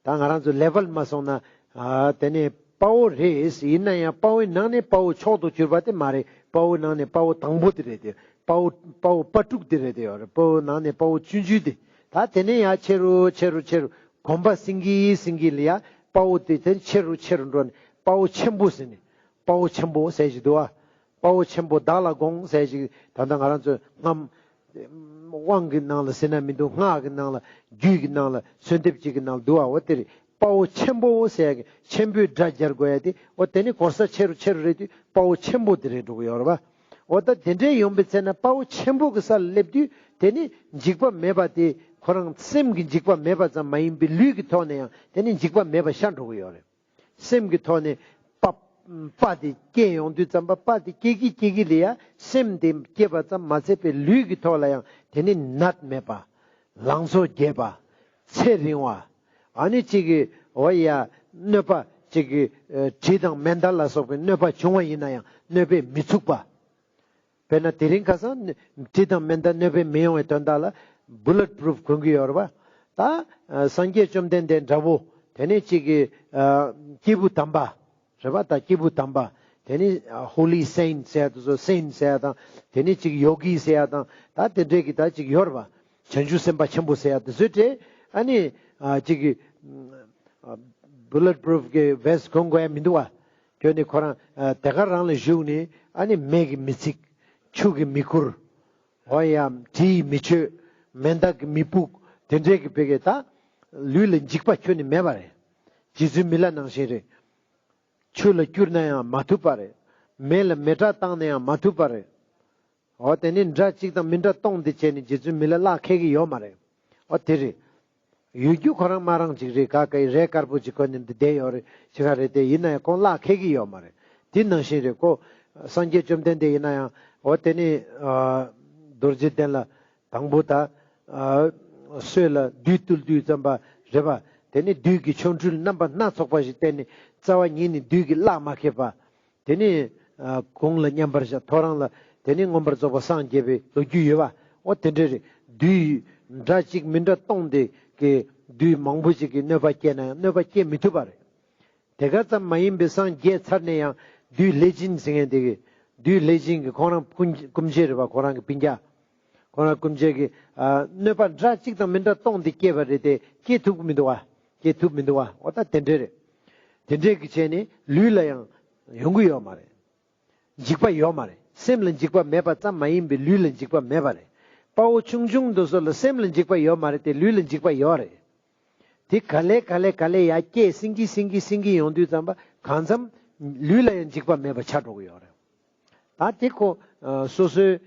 ད་ང་རང་ཚོ་ལེ་བལ་མ་སོང་ན་ཨ་དེ་ནས་དཔའ་བོ་རེད། ཡིན་ན་ཡང་དཔའ་བོའི་ནང་ནས་དཔའ་བོ་མཆོག་ཏུ་གྱུར་པ་དེ་མ་རེད། དཔའ་བོའི་ནང་ནས་དཔའ་བོ་དང་པོ་དེ་རེད་དེ། དཔའ་བོ་དཔའ་བོ་དཔའ་ཕྲུག་དེ་རེད་དེ་ཡོད་རེད། དཔའ་བོའི་ནང་ནས་དཔའ་བོ་ཆུང་ཆུང་དེ། ད་དེ་ནས་ཡང་ཆེ་རུ་ཆེ་རུ་ཆེ་རུ་གོམ་པ་སྲིན་གྱི་སྲིན་གྱི་ལ་ཡ་དཔའ་བོ་དེ་དེ་ཆེ་རུ་ཆེ་རུ་འགྲོ་ནས་དཔའ་བོ་ཆེན་པོ་ཟེར་ནས་དཔའ་བོ་ཆེན་པོ་ཟེར་ཞིག་འདུག་ཨ། དཔའ་བོ་ཆེན་པོ་བདག་ལ་དགོངས་ཟེར་ཞིག་ད་ལྟ་ང་རང་ཚོ་སྔམ་དབང་གི་ནང་ལ་ཟེར་ན་མི་འདུག་སྔགས་ཀྱི་ནང་ལ་རྒྱུད་ཀྱི་ནང་ལ་གསོལ་འདེབས་གཅིག་གི་ནང་ལ་འདུག་ཨ། འོ་དེ་རེད། དཔའ་བོ་ཆེན་པོ་ཟེར་ཡ་གི་ཆེན་པོའི་སྒྲ་སྦྱར་དགོས་ཡ་དེ་འོ་དེ་ནི་གོ་ས་ཆེ་རུ་ཆེ་རུ་རེད་དུས་དཔའ་བོ་ཆེན་པོ་དེ་རེད་འགྲོ་གི་ཡོད་རེད་པ། འོ་ད་དེ་འདྲའི་ཡོང་པའི་ཚེ་ན་དཔའ་བོ་ཆེན་པོ་གི་ས་ལ་སླེབས་དུས་དེ་ནི་འཇིགས་པ་མེད་པ་དེ་ཁོ་རང་སེམས་ཀྱི་འཇིགས་པ་མེད་པ་ཙམ་མ་ཡིན་པའི་ལུས་ཀྱི་ཐོག་ནས་ཡང་དེ་ནི་འཇིགས་པ་མེད་པ་ཤར་འགྲོ་གི་ཡོད་རེད། སེམས་ཀྱི་ཐོག་ནས་དཔའ་ དཔའ་དེ་སྐྱེ་ཡོང་དུས་ཙམ་པ་དཔའ་དེ་སྐྱེ་གི་སྐྱེ་གི་ལ་ཡ་སེམས་དེ་སྐྱེས་པ་ཙམ་མ་ཚད་པའི་ལུས་ཀྱི་ཐོག་ལ་ཡང་དེ་ནི་ནད་མེད་པ། ལང་ཚོ་རྒྱས་པ། ཚེ་རིང་བ། ཨ་ནི་གཅིག་གི་འོ་ཡ་གནོད་པ་གཅིག་གི་ཨ་དྲི་དང་མེ་མདའ་ལ་སོགས་པའི་གནོད་པ་བྱུང་བ་ཡིན་ན་ཡང་གནོད་པས་མི་ཚུགས་པ། དཔེར་ན་དེ་རིང་ཁ་སང་དྲི་དང་མེ་མདའ་གནོད་པས་མི་ཡོང་བའི་དོན་དག་ལ་བུ་ལེཊ་པུ་རུཕ་གོན་གྱི་ཡོད་རེད་པ། ད་ཨ་སངས་རྒྱས་བཅོམ་ལྡན་འདས་འདྲ་བོ་དེ་ནི་གཅིག་གི་ཨ་སྐྱེས་བུ་དམ་པ། རེད་པ། ད་སྐྱེས་བུ་དམ་པ། དེ་ནི་ཨ་ཧོ་ལི་སེན་ཊ་ཟེར་ཡ་དེ་ཚོ་སེན་ཊ་ཟེར་ཡ་དང་དེ་ནི་གཅིག་ཡོ་གི་ཟེར་ཡ་དང་ད་དེ་འདྲས་ཀྱི་ད་གཅིག་ཡོད་རེད་པ། བྱང་ཆུབ་སེམས་དཔའ་ཆེན་པོ་ཟེར་ཡ་དེ་ཚོའི་གྲས་ཨ་ནི་ཨ་གཅིག་གི་ཨ་བུ་ལེཊ་པུ་རུཕ་གི་ཝེ་སི་ཊ་གོན་དགོས་ཡ་མི་འདུག་པ། ཁྱོད་ནི་ཁོ་རང་ཨ་དེ་ག་རང་ལ་བཞུགས་ནས་ཨ་ནི་མེ་གིས་མི་ཚིག་ཆུ་གིས་མི་ཁུར། འོ་ཡ་དྲི་ཡིས་མི་ཆོད། མེ་མདའ་གིས་མི་ཕུག་དེ་འདྲས་ཀྱི་བེ་གའི་ད་ལུས་ལ་འཇིགས་པ་ཁྱོན་ནས་མེད་པ་རེད། རྗེ་བཙུན་མི་ལ་ནང་བཞིན་རེད། ཆུ་ལ་བསྐྱུར་ན་ཡང་མ་ཐུབ་པ་རེད། མེ་ལ་མེ་སྲེག་བཏང་ན་ཡང་མ་ཐུབ་པ་རེད། འོ་དེ་ནི་འདྲ་གཅིག་དང་མི་འདྲ་སྟོང་འདི་བྱས་ནས་རྗེ་བཙུན་མི་ལ་གླགས་ཁེལ་གྱི་ཡོད་མ་རེད། འོ་དེ་རེད། ཡུལ་རྒྱུ་ཁོ་རང་མ་རང་ཅིག་རེད། ག་ག་ཡི་རས་དཀར་པོ་ཅིག་གོན་ནས་འདི་བསྡད་ཡོད་རེད། ཅི་ག་རེད། དེ་ཡིན་ན་ཡང་ཁོང་གླགས་ཁེལ་གྱི་ཡོད་མ་རེད། དེ་ནང་བཞིན་རེད་ཁོ། སངས་རྒྱས་བཅོམ་ལྡན་འདས་ཡིན་ན་ཡང་འོ་དེ་ནི་ཨ་རྡོ་རྗེ་གདན་ལ་དང་པོ་ད་ཨ་སྲོད་ལ་བདུད་བཏུལ་དུས་ཙམ་པ་རེད་པ། དེ་ནི་བདུད་ཀྱི་ཆོ་འཕྲུལ་རྣམ་པ་སྣ་ཚོགས་པ་ཞིག་བསྟན་ནས་རྩ་བ་ཉིད་ནས་བདུད་ཀྱི་གླགས་མ་ཁེལ་བ། དེ་ནི་ཨ་གུང་ལ་མཉམ་པར་བཞག་ཐོ་རངས་ལ་དེ་ནི་མངོན་པར་རྫོགས་པར་སངས་རྒྱས་པའི་ལོ་རྒྱུས་ཡོད་པ། འོ་དེ་འདྲ་རེད། བདུད་འདྲ་གཅིག་མི་འདྲ་སྟོང་སྟེ་གི་བདུད་མང་པོ་ཞིག་གི་གནོད་པ་སྐྱེལ་ན་ཡང་གནོད་པ་སྐྱེལ་མི་ཐུབ་པ་རེད། དེ་ག་ཙམ་མ་ཡིན་པའི་སངས་རྒྱས་ཚར་ནས་ཡང་བདུད་ལེ་ཇེན་ཟེར་མཁན་དེ་གི་བདུད་ལེ་ཇེན་གི་ཁོང་རང་སྐུ་སྐུ་མཆེད་རེད་པ། ཁོང་རང་གི་སྤུན་ཀྱག་ཁོང་རང་སྐུ་མཆེད་ཀྱི་ཨ་གནོད་པ་འདྲ་གཅིག་དང་མི་འདྲ་སྟོང་སྟེ་སྐྱེས་པ་རེད་དེ་སྐྱེ་ཐུབ་ཀྱི་མི་འདུག་པ། སྐྱེ་ཐུབ་མི་འདུག་པ། འོ་ད་དེ་འདྲས་རེད། དེ་འདྲས་ཀྱི་བྱས་ནས་ལུས་ལ་ཡང་ཡོང་གི་ཡོད་མ་རེད། འཇིགས་པ་ཡོད་མ་རེད། སེམས་ལ་འཇིགས་པ་མེད་པ་ཙམ་མ་ཡིན་པའི་ལུས་ལ་འཇིགས་པ་མེད་པ་རེད། དཔའ་བོ་ཆུང་ཆུང་འདི་ཚོ་ལ་སེམས་ལ་འཇིགས་པ་ཡོད་མ་རེད་དེ་ལུས་ལ་འཇིགས་པ་ཡོད་རེད། དེ་ག་ལེ་ག་ལེ་ག་ལེ་ཡར་སྐྱེས་སིང་གི་སིང་གི་སིང་གི་ཡོང་དུས་ཙམ་པ་གང་འཚམ་ལུས་ལ་ཡང་འཇིགས་པ་མེད་པ་ཆགས་འགྲོ་གི་ཡོད་རེད། ད་དེ་ཁོ་ཨ་སོ་སོའི་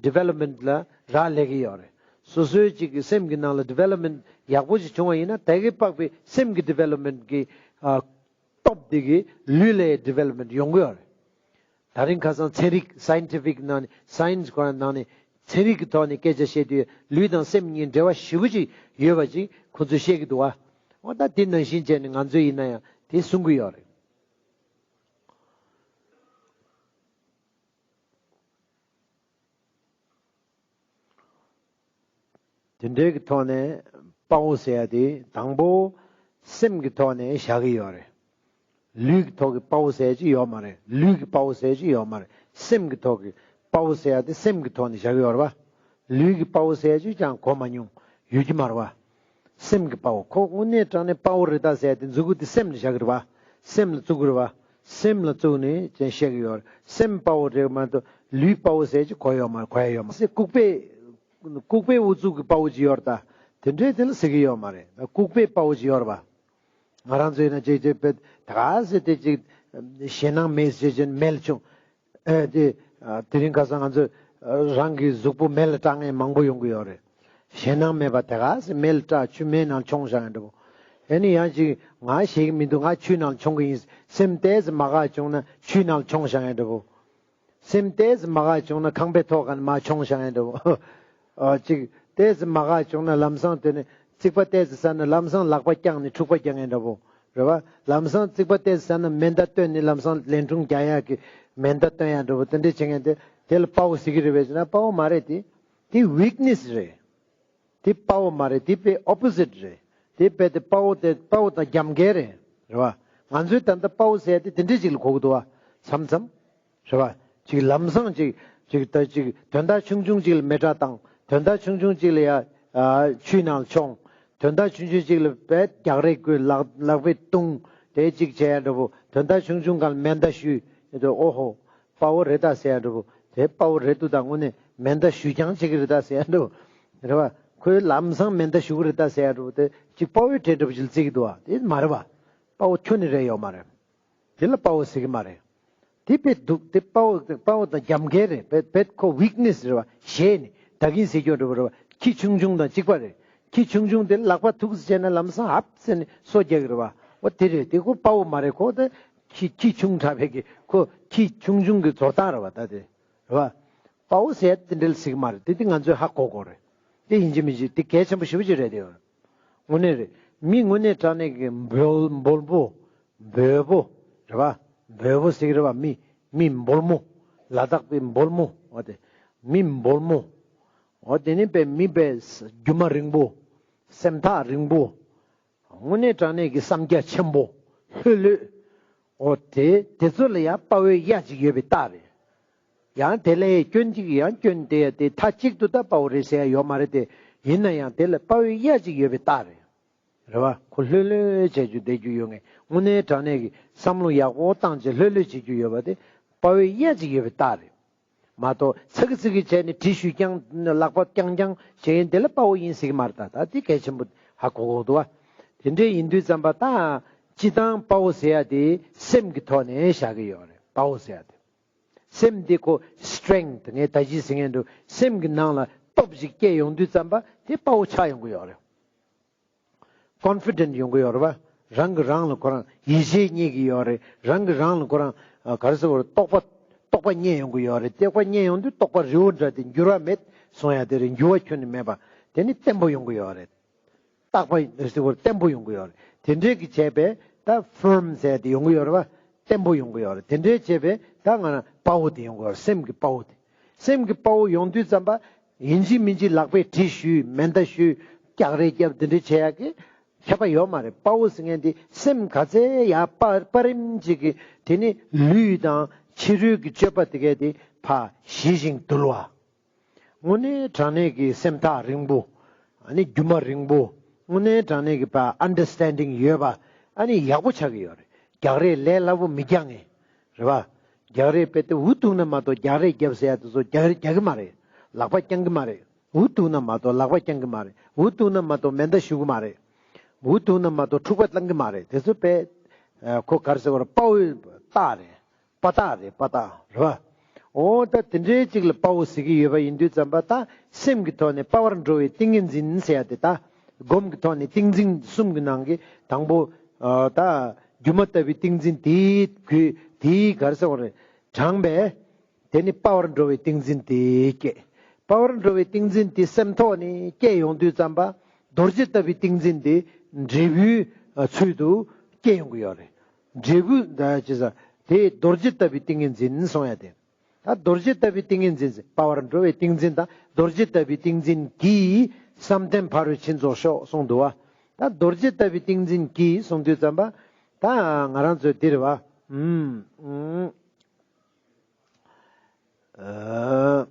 ཌི་ཝེ་ལོབ་མེན་ཊ་ལ་རག་ལས་ཀྱི་ཡོད་རེད། སོ་སོའི་ཅིག་གི་སེམས་ཀྱི་ནང་ལ་ཌི་ཝེ་ལོབ་མེན་ཊ་ཡག་པོ་ཞིག་བྱུང་བ་ཡིན་ན་དེ་གི་དཔག་པའི་སེམས་ཀྱི་ཌི་ཝེ་ལོབ་མེན་ཊ་གི་ཨ་སྟོབས་དེ་གི་ལུས་ལ་ཌི་ཝེ་ལོབ་མེན་ཊ་ཡོང་གི་ཡོད་རེད། ད་རིང་ཁ་སང་ཚན་རིག་སའེན་ཊི་ཕིག་ནང་ནས་སའེན་སི་ཁོ་རང་ནང་ནས་ཚན་རིག་གི་ཐོག་ནས་སྐད་ཆ་བཤད་དུས་ལུས་དང་སེམས་གཉིས་འབྲེལ་བ་ཞེ་པོ་ཅིག་ཡོད་པ་ཅིག་ཁོ་ཚོས་བཤད་ཀྱི་འདུག་པ། འོ་ད་དེ་ནང་བཞིན་བྱས་ནས་ང་ཚོས་ཡིན་ན་ཡང་དེ་གསུང་གི་ཡོད་རེད། དེ་འདྲའི་གི་ཐོག་ནས་དཔའ་བོ་ཟེར་ཡ་དེ་དང་པོ་སེམས་ཀྱི་ཐོག་ནས་བཞག་གི་ཡོད་རེད། ལུས་ཀྱི་ཐོག་གི་དཔའ་བོ་ཟེར་ཡ་ཅིག་ཡོད་མ་རེད། ལུས་ཀྱི་དཔའ་བོ་ཟེར་ཡ་ཅིག་ཡོད་མ་རེད། སེམས་ཀྱི་ཐོག་གི་དཔའ་བོ་ཟེར་ཡ་དེ་སེམས་ཀྱི་ཐོག་ནས་བཞག་གི་ཡོད་རེད་པ། ལུས་ཀྱི་དཔའ་བོ་ཟེར་ཡ་ཅིག་ཀྱང་གོ་མ་མྱོང་། ཡོད་ཀྱི་མ་རེད་པ། སེམས་ཀྱི་དཔའ་བོ་ཁོ་དངོས་གནས་དྲང་གནས་དཔའ་བོ་རེད་ད་ཟེར་ཡ་དེ་མཛུ་གུ་དེ་སེམས་ལ་བཞག་གི་རེད་པ། སེམས་ལ་བཙུགས་གི་རེད་པ། སེམས་ལ་བཙུགས་ནས་ཅན་བཤད་ཀྱི་ཡོད་རེད། སེམས་དཔའ་བོ་རེད་མ་གཏོགས་ལུས་དཔའ་བོ་ཟེར་ཅིག་གོ་ཡོད་མ་རེད། གོ་ཡ་ཡོད་མ་རེད། ལྐུགས་པའི་ལྐུགས་པའི་དབུ་གཙུག་གི་དཔའ་བོ་ཅིག་ཡོད་རེད་ད། དེ་འདྲའི་དེ་ལ་ཟེར་གྱི་ཡོད་མ་རེད། ལྐུགས་པའི་དཔའ་བོ་ཅིག་ཡོད་རེད་པ། ང་རང་ཚོ་ཡིན་ན་ཅིག་ཅིག་དཔེ་ད་ག་ཟེ་དེ་ཅིག་ཞེད་སྣང་མེད་ཟེར་ཅན་མེ་ལ་མཆོང་། ཨེ་དེ་ཨ་དེ་རིང་ཁ་སང་ང་ཚོ་ཨ་རང་གི་གཟུགས་པོ་མེ་ལ་སྐྲག་མཁན་མང་པོ་ཡོང་གི་ཡོད་རེད། ཞེད་སྣང་མེད་པ་དེ་ག་ཟེ་མེ་ལ་སྐྲག་ཆུ་མེ་ནང་མཆོང་བཞག་ཡང་འདྲ་པོ། ཨེ་ནི་ཡང་ཅིག་ང་ཞེད་ཀྱི་མི་འདུག་ང་ཆུའི་ནང་མཆོང་གི་ཡིན། སེམས་ཏོག་ཙམ་མ་དགའ་བྱུང་ན་ཆུའི་ནང་མཆོང་བཞག་ཡང་འདྲ་པོ། སེམས་ཏོག་ཙམ་མ་དགའ་བྱུང་ན་ཁང་པའི་ཐོག་ཁ་ནས་མར་མཆོང་བཞག་ཡང་འདྲ་པོ། ཨ་ཅིག་ཏོག་ཙམ་མ་དགའ་བྱུང་ན་ལམ་སང་དེ་ནས་རྩིག་པ་ཏོག་ཙམ་ཟ་ན་ལམ་སང་ལག་པ་བརྐྱངས་ནས་འཁྲུག་པ་རྒྱག་མཁན་འདྲ་པོ་རེད་པ། ལམ་སང་རྩིག་པ་ཏོག་ཙམ་ཟ་ན་མེ་མདའ་བཏོན་ནས་ལམ་སང་ལན་ཀྲུང་རྒྱག་ཡག་གི་མེ་མདའ་བཏོན་ཡག་འདྲ་པོ་དེ་འདྲས་བྱེད་མཁན་དེ་དེ་ལ་དཔའ་བོ་ཟེར་གྱི་རེད་པས་ཟེར་ན་དཔའ་བོ་མ་རེད་དེ། དེ་ཝིཀ་ནེ་སི་རེད། དེ་དཔའ་བོ་མ་རེད། དེ་དཔེ་ཨོ་པོ་ཟིཊ་རེད། དེ་དཔེ་དེ་དཔའ་བོ་དེ་དཔའ་བོ་དང་རྒྱབ་འགལ་རེད། རེད་པ། ང་ཚོའི་ད་ལྟ་དཔའ་བོ་ཟེར་ཡ་དེ་དེ་འདྲས་ཅིག་ལ་གོ་གི་འདུག་པ། མཚམས་མཚམས། རེད་པ། ཅིག་ལམ་སང་ཅིག་ཅིག་ད་ཅིག་དོན་དག་ཆུང་ཆུང་ཅིག་ལ་མེ་སྲེག་བཏང་། དོན་དག་ཆུང་ཆུང་ཅིག་ལ་ཡ་ཨ་ཆུའི་ནང་ལ་མཆོང་། དོན་དག་ཆུང་ཆུང་ཅིག་ལ་དཔེ་རྒྱག་རེས་བསྐུལ། ལག་ལག་པས་བརྡུང་། དེ་ཅིག་བྱས་ཡ་འདྲ་པོ། དོན་དག་ཆུང་ཆུང་སྒང་ལ་མེ་མདའ་གཞུས། ཨོ་ཧོ། དཔའ་བོ་རེད་ད་ཟེར་ཡ་འདྲ་པོ། དེ་དཔའ་བོ་རེད་འདུག་ད་དངོས་གནས་མེ་མདའ་གཞུ་རྐྱང་བྱེད་ཀྱི་རེད་ད་ཟེར་ཡ་འདྲ་པོ། རེད་པ། ཁོས་ལམ་སང་མེ་མདའ་གཞུ་གི་རེད་ད་ཟེར་ཡ་འདྲ་པོ་དེ་ཅིག་དཔའ་བོའི་གྲས་འདྲ་པོ་ཅིག་ལ་བརྩི་གི་འདུག་པ། དེ་མ་རེད་པ། དཔའ་བོ་ཁྱོན་ནས་རེད་ཡོད་མ་རེད། དེ་ལ་དཔའ་བོ་ཟེར་གྱི་མ་རེད། དེ་དཔེ་སྡུག་དེ་དཔའ་བོ་དཔའ་བོ་དང་རྒྱབ་འགལ་རེད། དཔེ་དཔེ་ཁོ་ཝིཀ་ནེ་སི་རེད་པ། ཞེད་ནས་ད་གིན་ཟེར་རྒྱུ་འདྲ་པོ་རེད་པ། ཁྱི་ཆུང་ཆུང་དང་གཅིག་པ་རེད། ཁྱི་ཆུང་ཆུང་དེ་ལག་པ་ཐུག་ཙམ་བྱས་ན་ལམ་སང་ཧབ་ཟེར་ནས་སོ་རྒྱག་གི་རེད་པ། འོ་དེ་རེད། དེ་ཁོ་དཔའ་བོ་མ་རེད། ཁོ་དེ་ ཁྱི་ཁྱི་ཆུང་དྲགས་པའི་གི་ཁོ་ཁྱི་ཆུང་ཆུང་གི་མཛོ་ཐང་རེད་བ་ད་དེ། རེད་བ། དཔའ་བོ་ཟེར་ཡ་དེ་འདྲ་ཟེར་གི་མ་རེད་དེ། དེ་ང་ཚོས་ཧ་གོ་དགོས་རེད། དེ་ཡིན་གཅིག་མིན་གཅིག་དེ་གལ་ཆེན་པོ་ཞེ་པོ་ཅིག་རེད་དེ། དངོས་གནས་རེད། མི་དངོས་གནས་དྲང་གནས་ཀྱི་འབོལ་འབོལ་པོ། འབོལ་པོ། རེད་བ། འབོལ་པོ་ཟེར་གི་རེད་བ། མི་མི་འབོལ་མོ། ལ་དྭགས་པའི་འབོལ་མོ། འོ་དེ། མི་འབོལ་མོ། འོ་དེ་ནི་པའི་མི་པའི་རྒྱུ་མ་རིང་པོ། སེམས་ཐག་རིང་པོ། དངོས་གནས་དྲང་གནས་ཀྱི་བསམ་རྒྱ་ཆེན་པོ། ལྷོད་ལྷོད། འོ་དེ་དེ་ཚོ་ལ་ཡང་དཔའ་བོའི་གཡའ་ཅིག་ཡོད་པའི་རྟགས་རེད། ཡང་དེ་ལ་སྐྱོན་ཅིག་ཡང་སྐྱོན་དེ་ཡ་དེ་མཐའ་གཅིག་ཏུ་ད་དཔའ་བོ་རེད་ཟེར་ཡ་ཡོད་མ་རེད་དེ། ཡིན་ན་ཡང་དེ་ལ་དཔའ་བོའི་གཡའ་ཅིག་ཡོད་པའི་རྟགས་རེད། རེད་བ། ཁོ་ལྷོད་ལྷོད་བྱེད་རྒྱུ་བསྡད་རྒྱུ་ཡོད་ངེས། དངོས་གནས་དྲང་གནས་ཀྱི་བསམ་བློ་ཡག་པོ་བཏང་བྱས་ལྷོད་ལྷོད་བྱེད་རྒྱུ་ཡོད་པ་དེ་དཔའ་བོའི་གཡའ་ཅིག་ཡོད་པའི་རྟགས་རེད། མ་གཏོགས་ཚིག་ཚིག་གི་བྱས་ནས་དྲི་ཞུ་རྐྱང་ལག་པ་རྐྱང་རྐྱང་བྱས་ཡིན་དེ་ལ་དཔའ་བོ་ཡིན་ཟེར་གི་མ་རེད་ད། ད་དེ་གལ་ཆེན་པོ་ཧ་གོ་དགོས་འདུག་བ། དེ་འདྲས་ཡིན་དུས་ཙམ་པ་ད་སྤྱི་བཏང་དཔའ་བོ་ཟེར་ཡ་དེ་སེམས་ཀྱི་ཐོག་ནས་བཞག་གི་ཡོད་རེད། དཔའ་བོ་ཟེར་ཡ་དེ། སེམས་དེ་ཁོ་སི་ཊེང་ཐི་ངས་ད་ཅི་ཟེར་མཁན་འདུག་སེམས་ཀྱི་ནང་ལ་སྟོབས་ཤིག་སྐྱེ་ཡོང་དུས་ཙམ་པ་དེ་དཔའ་བོ་ཆགས་ཡོང་གི་ཡོད་རེད། ཀོན་ཕི་ཌེན་ཊི་ཡོང་གི་ཡོད་རེད་བ། རང་གི་རང་ལ་ཁོ་རང་ཡིད་ཆེས་རྙེད་ཀྱི་ཡོད་རེད། རང་གི་རང་ལ་ཁོ་རང་ཨ་ག་རེ་ཟེར་དགོས་རེད། རྟོགས་པ་རྟོགས་པ་རྙེད་ཡོང་གི་ཡོད་རེད། རྟོགས་པ་རྙེད་ཡོང་དུས་རྟོགས་པ་རི་བོ་འདྲ་དེ་འགྱུར་བ་མེད་སོང་ཡ་དེ་རེད། འགྱུར་བ་ཁྱོན་ནས་མེད་པ་དེ་ནི་བརྟན་པོ་ཡོང་གི་ཡོད་རེད། རྟག་པ་ཟེར་དགོས་རེད། བརྟན་པོ་ཡོང་གི་ཡོད་རེད། དེ་འདྲས་ཀྱི་བྱས་པས་ད་ཕིརམ་ཟེར་དེ་ཡོང་གི་ཡོད་རེད་བ། བརྟན་པོ་ཡོང་གི་ཡོད་རེད། དེ་འདྲས་བྱས་པས་ད་ང་རང་དཔའ་བོ་དེ་ཡོང་གི་ཡོད་རེད། སེམས་ཀྱི་དཔའ་བོ་དེ། སེམས་ཀྱི་དཔའ་བོ་ཡོང་དུས་ཙམ་པ་ཡིན་གཅིག་མིན་གཅིག་ལག་པས་གྲི་གཞུས། མེ་མདའ་གཞུས། རྒྱག་རེས་རྒྱབ། དེ་འདྲས་བྱེད་ཡག་གི་ཁྱད་པར་ཡོད་མ་རེད། དཔའ་བོ་ཟེར་མཁན་དེ་སེམས་ག་ཚད་ཡག་པ་པ་རིམ་གཅིག་གི་དེ་ནི་ལུས་དང་ཕྱི་རོལ་གྱི་སྤྱོད་པ་དེ་གས་དེ་ཕར་ཞི་ཞིང་དུལ་བ། དངོས་གནས་དྲང་གནས་ཀྱི་སེམས་ཐག་རིང་པོ། ཨ་ནི་རྒྱུ་མ་རིང་པོ། དངོས་གནས་དྲང་གནས་ཀྱི་ཕར་ཨན་ཌར་སི་ཊེན་ཌིང་ཡོད་པ། ཨ་ནི་ཡག་པོ་ཆགས་ཀྱི་ཡོད་རེད། རྒྱག་རེས་ལས་སླ་པོ་མི་རྒྱག་ངེས། རེད་བ། རྒྱག་རེས་དཔེ་དེ་འུ་ཐུག་ན་མ་གཏོགས་རྒྱག་རེས་རྒྱབ་ཟེར་ཡ་དེ་ཚོ་རྒྱག་རེས་རྒྱག་གི་མ་རེད། ལག་པ་བརྐྱང་གི་མ་རེད། འུ་ཐུག་ན་མ་གཏོགས་ལག་པ་བརྐྱང་གི་མ་རེད། འུ་ཐུག་ན་མ་གཏོགས་མེ་མདའ་གཞུ་གི་མ་རེད། འུ་ཐུག་ན་མ་གཏོགས་འཁྲུག་པ་བཏང་གི་མ་རེད། དེ་ཚོ་དཔེ་ཨ་ཁོ་ག་རེ་ཟེར་དགོས་རེད། དཔའ་བོའི་རྟགས་རེད། དཔའ་རྟགས་རེད། དཔའ་རྟགས་རེད་བ། འོ་ད་དེ་འདྲའི་ཅིག་ལ་དཔའ་བོ་ཟེར་གྱི་ཡོད་པ་ཡིན་དུས་ཙམ་པ་ད་སེམས་ཀྱི་ཐོག་ནས་དཔའ་བར་འགྲོ་བའི་ཏིང་ངེ་འཛིན་ཟེར་ཡ་དེ་ད་སྒོམ་གྱི་ཐོག་ནས་ཏིང་འཛིན་གསུམ་གྱི་ནང་གི་དང་པོ་ཨ་ད་སྒྱུ་མ་ལྟ་བུའི་ཏིང་འཛིན་དེའི་གུ་དེའི་ག་རེ་ཟེར་དགོས་རེད། དྲངས་པས། དེ་ནི་དཔའ་བར་འགྲོ་བའི་ཏིང་འཛིན་དེ་སྐྱེ། དཔའ་བར་འགྲོ་བའི་ཏིང་འཛིན་དེ་སེམས་ཐོག་ནས་སྐྱེ་ཡོང་དུས་ཙམ་པ་རྡོ་རྗེ་ལྟ་བུའི་ཏིང་འཛིན་དེ་འབྲས་བུའི་ཚུལ་དུ་སྐྱེ་ཡོང་གི་ཡོད་རེད། འབྲས་བུ་ད་ཅི་ཟེར་དེ་རྡོ་རྗེ་ལྟ་བུའི་ཏིང་ངེ་འཛིན་གསུང་ཡ་དེ། ད་རྡོ་རྗེ་ལྟ་བུའི་ཏིང་ངེ་འཛིན་ཟེར། དཔའ་བར་འགྲོ་བའི་ཏིང་འཛིན་དང་རྡོ་རྗེ་ལྟ་བུའི་ཏིང་འཛིན་གྱིས་བསམ་གཏན་ཕ་རོལ་ཕྱིན་རྫོགས་ཤོག་གསུངས་འདུག་བ། ད་རྡོ་རྗེ་ལྟ་བུའི་ཏིང་འཛིན་གྱིས་གསུངས་དུས་ཙམ་པ་ད་ང་རང་ཚོའི་འདི་རེད་བ། ཨུམ་ཨུམ། ཨ།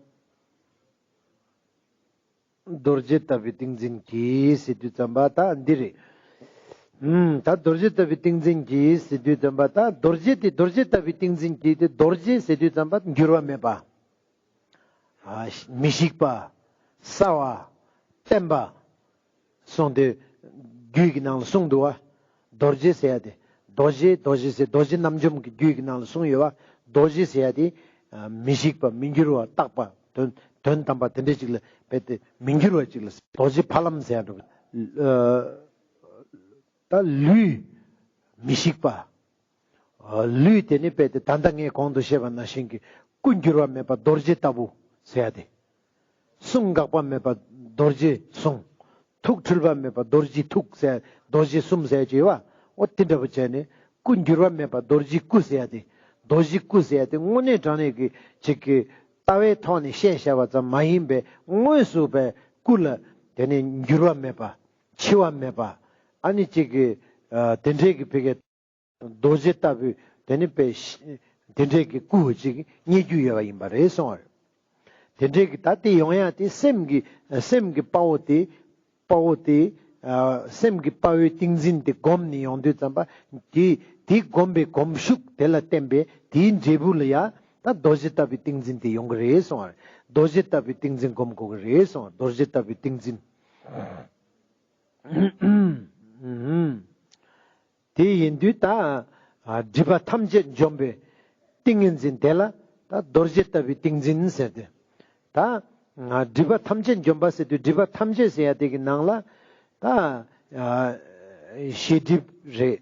རྡོ་རྗེ་ལྟ་བུའི་ཏིང་འཛིན་གྱིས་ཟེར་དུས་ཙམ་པ་ད་འདི་རེད། ཨུམ། ད་རྡོ་རྗེ་ལྟ་བུའི་ཏིང་འཛིན་གྱིས་ཟེར་དུས་ཙམ་པ་ད་རྡོ་རྗེ་དེ་རྡོ་རྗེ་ལྟ་བུའི་ཏིང་འཛིན་གྱིས་དེ་རྡོ་རྗེ་ཟེར་དུས་ཙམ་པ་འགྱུར་བ་མེད་པ། ཨ། མི་ཤིགས་པ། གསལ་བ། བརྟན་པ། གསུངས་ཏེ། རྒྱུད་ཀྱི་ནང་ལ་གསུངས་འདུག་བ། རྡོ་རྗེ་ཟེར་ཡ་དེ། རྡོ་རྗེ་རྡོ་རྗེ་ཟེར་རྡོ་རྗེ་རྣམ་འཇོམས་ཀྱི་རྒྱུད་ཀྱི་ནང་ལ་གསུངས་ཡོད་བ། རྡོ་རྗེ་ཟེར་ཡ་དེ། ཨ། མི་ཤིགས་པ་མི་འགྱུར་བ་རྟག་པ་དོན་དོན་དམ་པ་དེ་འདྲ་ཅིག་ལ་དཔེ་དེ་མི་འགྱུར་བ་ཅིག་ལ་རྡོ་རྗེ་ཕ་ལམ་ཟེར་ཡ་འདུག་ཨ། ད་ལུས་མི་ཤིགས་པ། ལུས་དེ་ནི་དཔེ་དེ་ད་ལྟ་ངས་གོང་དུ་བཤད་པ་ནང་བཞིན་གྱི་སྐུ་འགྱུར་བ་མེད་པ་རྡོ་རྗེ་ལྟ་བུ་ཟེར་ཡ་དེ། གསུང་འགག་པ་མེད་པ་རྡོ་རྗེ་གསུང་། ཐུགས་འཁྲུལ་པ་མེད་པ་རྡོ་རྗེ་ཐུགས་ཟེར་རྡོ་རྗེ་གསུམ་ཟེར་གྱི་ཡོད་བ། འོ་དེ་འདྲ་པོ་བྱས་ནས་སྐུ་འགྱུར་བ་མེད་པ་རྡོ་རྗེ་སྐུ་ཟེར་ཡ་དེ། རྡོ་རྗེ་སྐུ་ཟེར་ཡ་དེ་དངོས་གནས་དྲང་གནས་ཀྱི་ཅིག་གི་ལྟ་བའི་ཐོག་ནས་བཤད་བཤད་པ་ཙམ་མ་ཡིན་པའི་དངོས་སུ་པའི་སྐུ་ལ་དེ་ནས་འགྱུར་བ་མེད་པ་འཆི་བ་མེད་པ་ཨ་ནི་ཅིག་གི་ཨ་དེ་འདྲའི་གི་ཕི་གའི་རྡོ་རྗེ་ལྟ་བུའི་དེ་ནི་དཔེ་ཤ་དེ་འདྲའི་གི་སྐུ་ཅིག་རྙེད་རྒྱུ་ཡོད་པ་ཡིན་པ་རེད་གསུངས་པ་རེད། དེ་འདྲའི་གི་ད་དེ་ཡོང་ཡ་དེ་སེམས་ཀྱི་སེམས་ཀྱི་དཔའ་བོ་དེ་དཔའ་བོ་དེ་ཨ་སེམས་ཀྱི་དཔའ་བོའི་ཏིང་འཛིན་དེ་བསྒོམས་ནས་ཡོང་དུས་ཙམ་པ་དེ་དེ་བསྒོམས་པའི་གོམས་ཤུགས་དེ་ལ་བརྟེན་པའི་དེའི་འབྲས་བུ་ལ་ཡ་ད་རྡོ་རྗེ་ལྟ་བུའི་ཏིང་འཛིན་དེ་ཡོང་གི་རེད་གསུངས་པ་རེད། རྡོ་རྗེ་ལྟ་བུའི་ཏིང་འཛིན་བསྒོམ་དགོས་ཀྱི་རེད་གསུངས་པ་རྡོ་རྗེ་ལྟ་བུའི་ཏིང་འཛིན། དེ་ཡིན་དུས་ད་ཨ་སྒྲིབ་པ་ཐམས་ཅད་འཇོམས་པའི་ཏིང་ངེ་འཛིན་དེ་ལ་ད་རྡོ་རྗེ་ལྟ་བུའི་ཏིང་འཛིན་ཟེར་ཏེ། ད་ཨ་སྒྲིབ་པ་ཐམས་ཅད་འཇོམས་པ་ཟེར་དུས་སྒྲིབ་པ་ཐམས་ཅད་ཟེར་ཡ་དེ་གི་ནང་ལ་ད་ཨ་ཤེས་སྒྲིབ་རེད།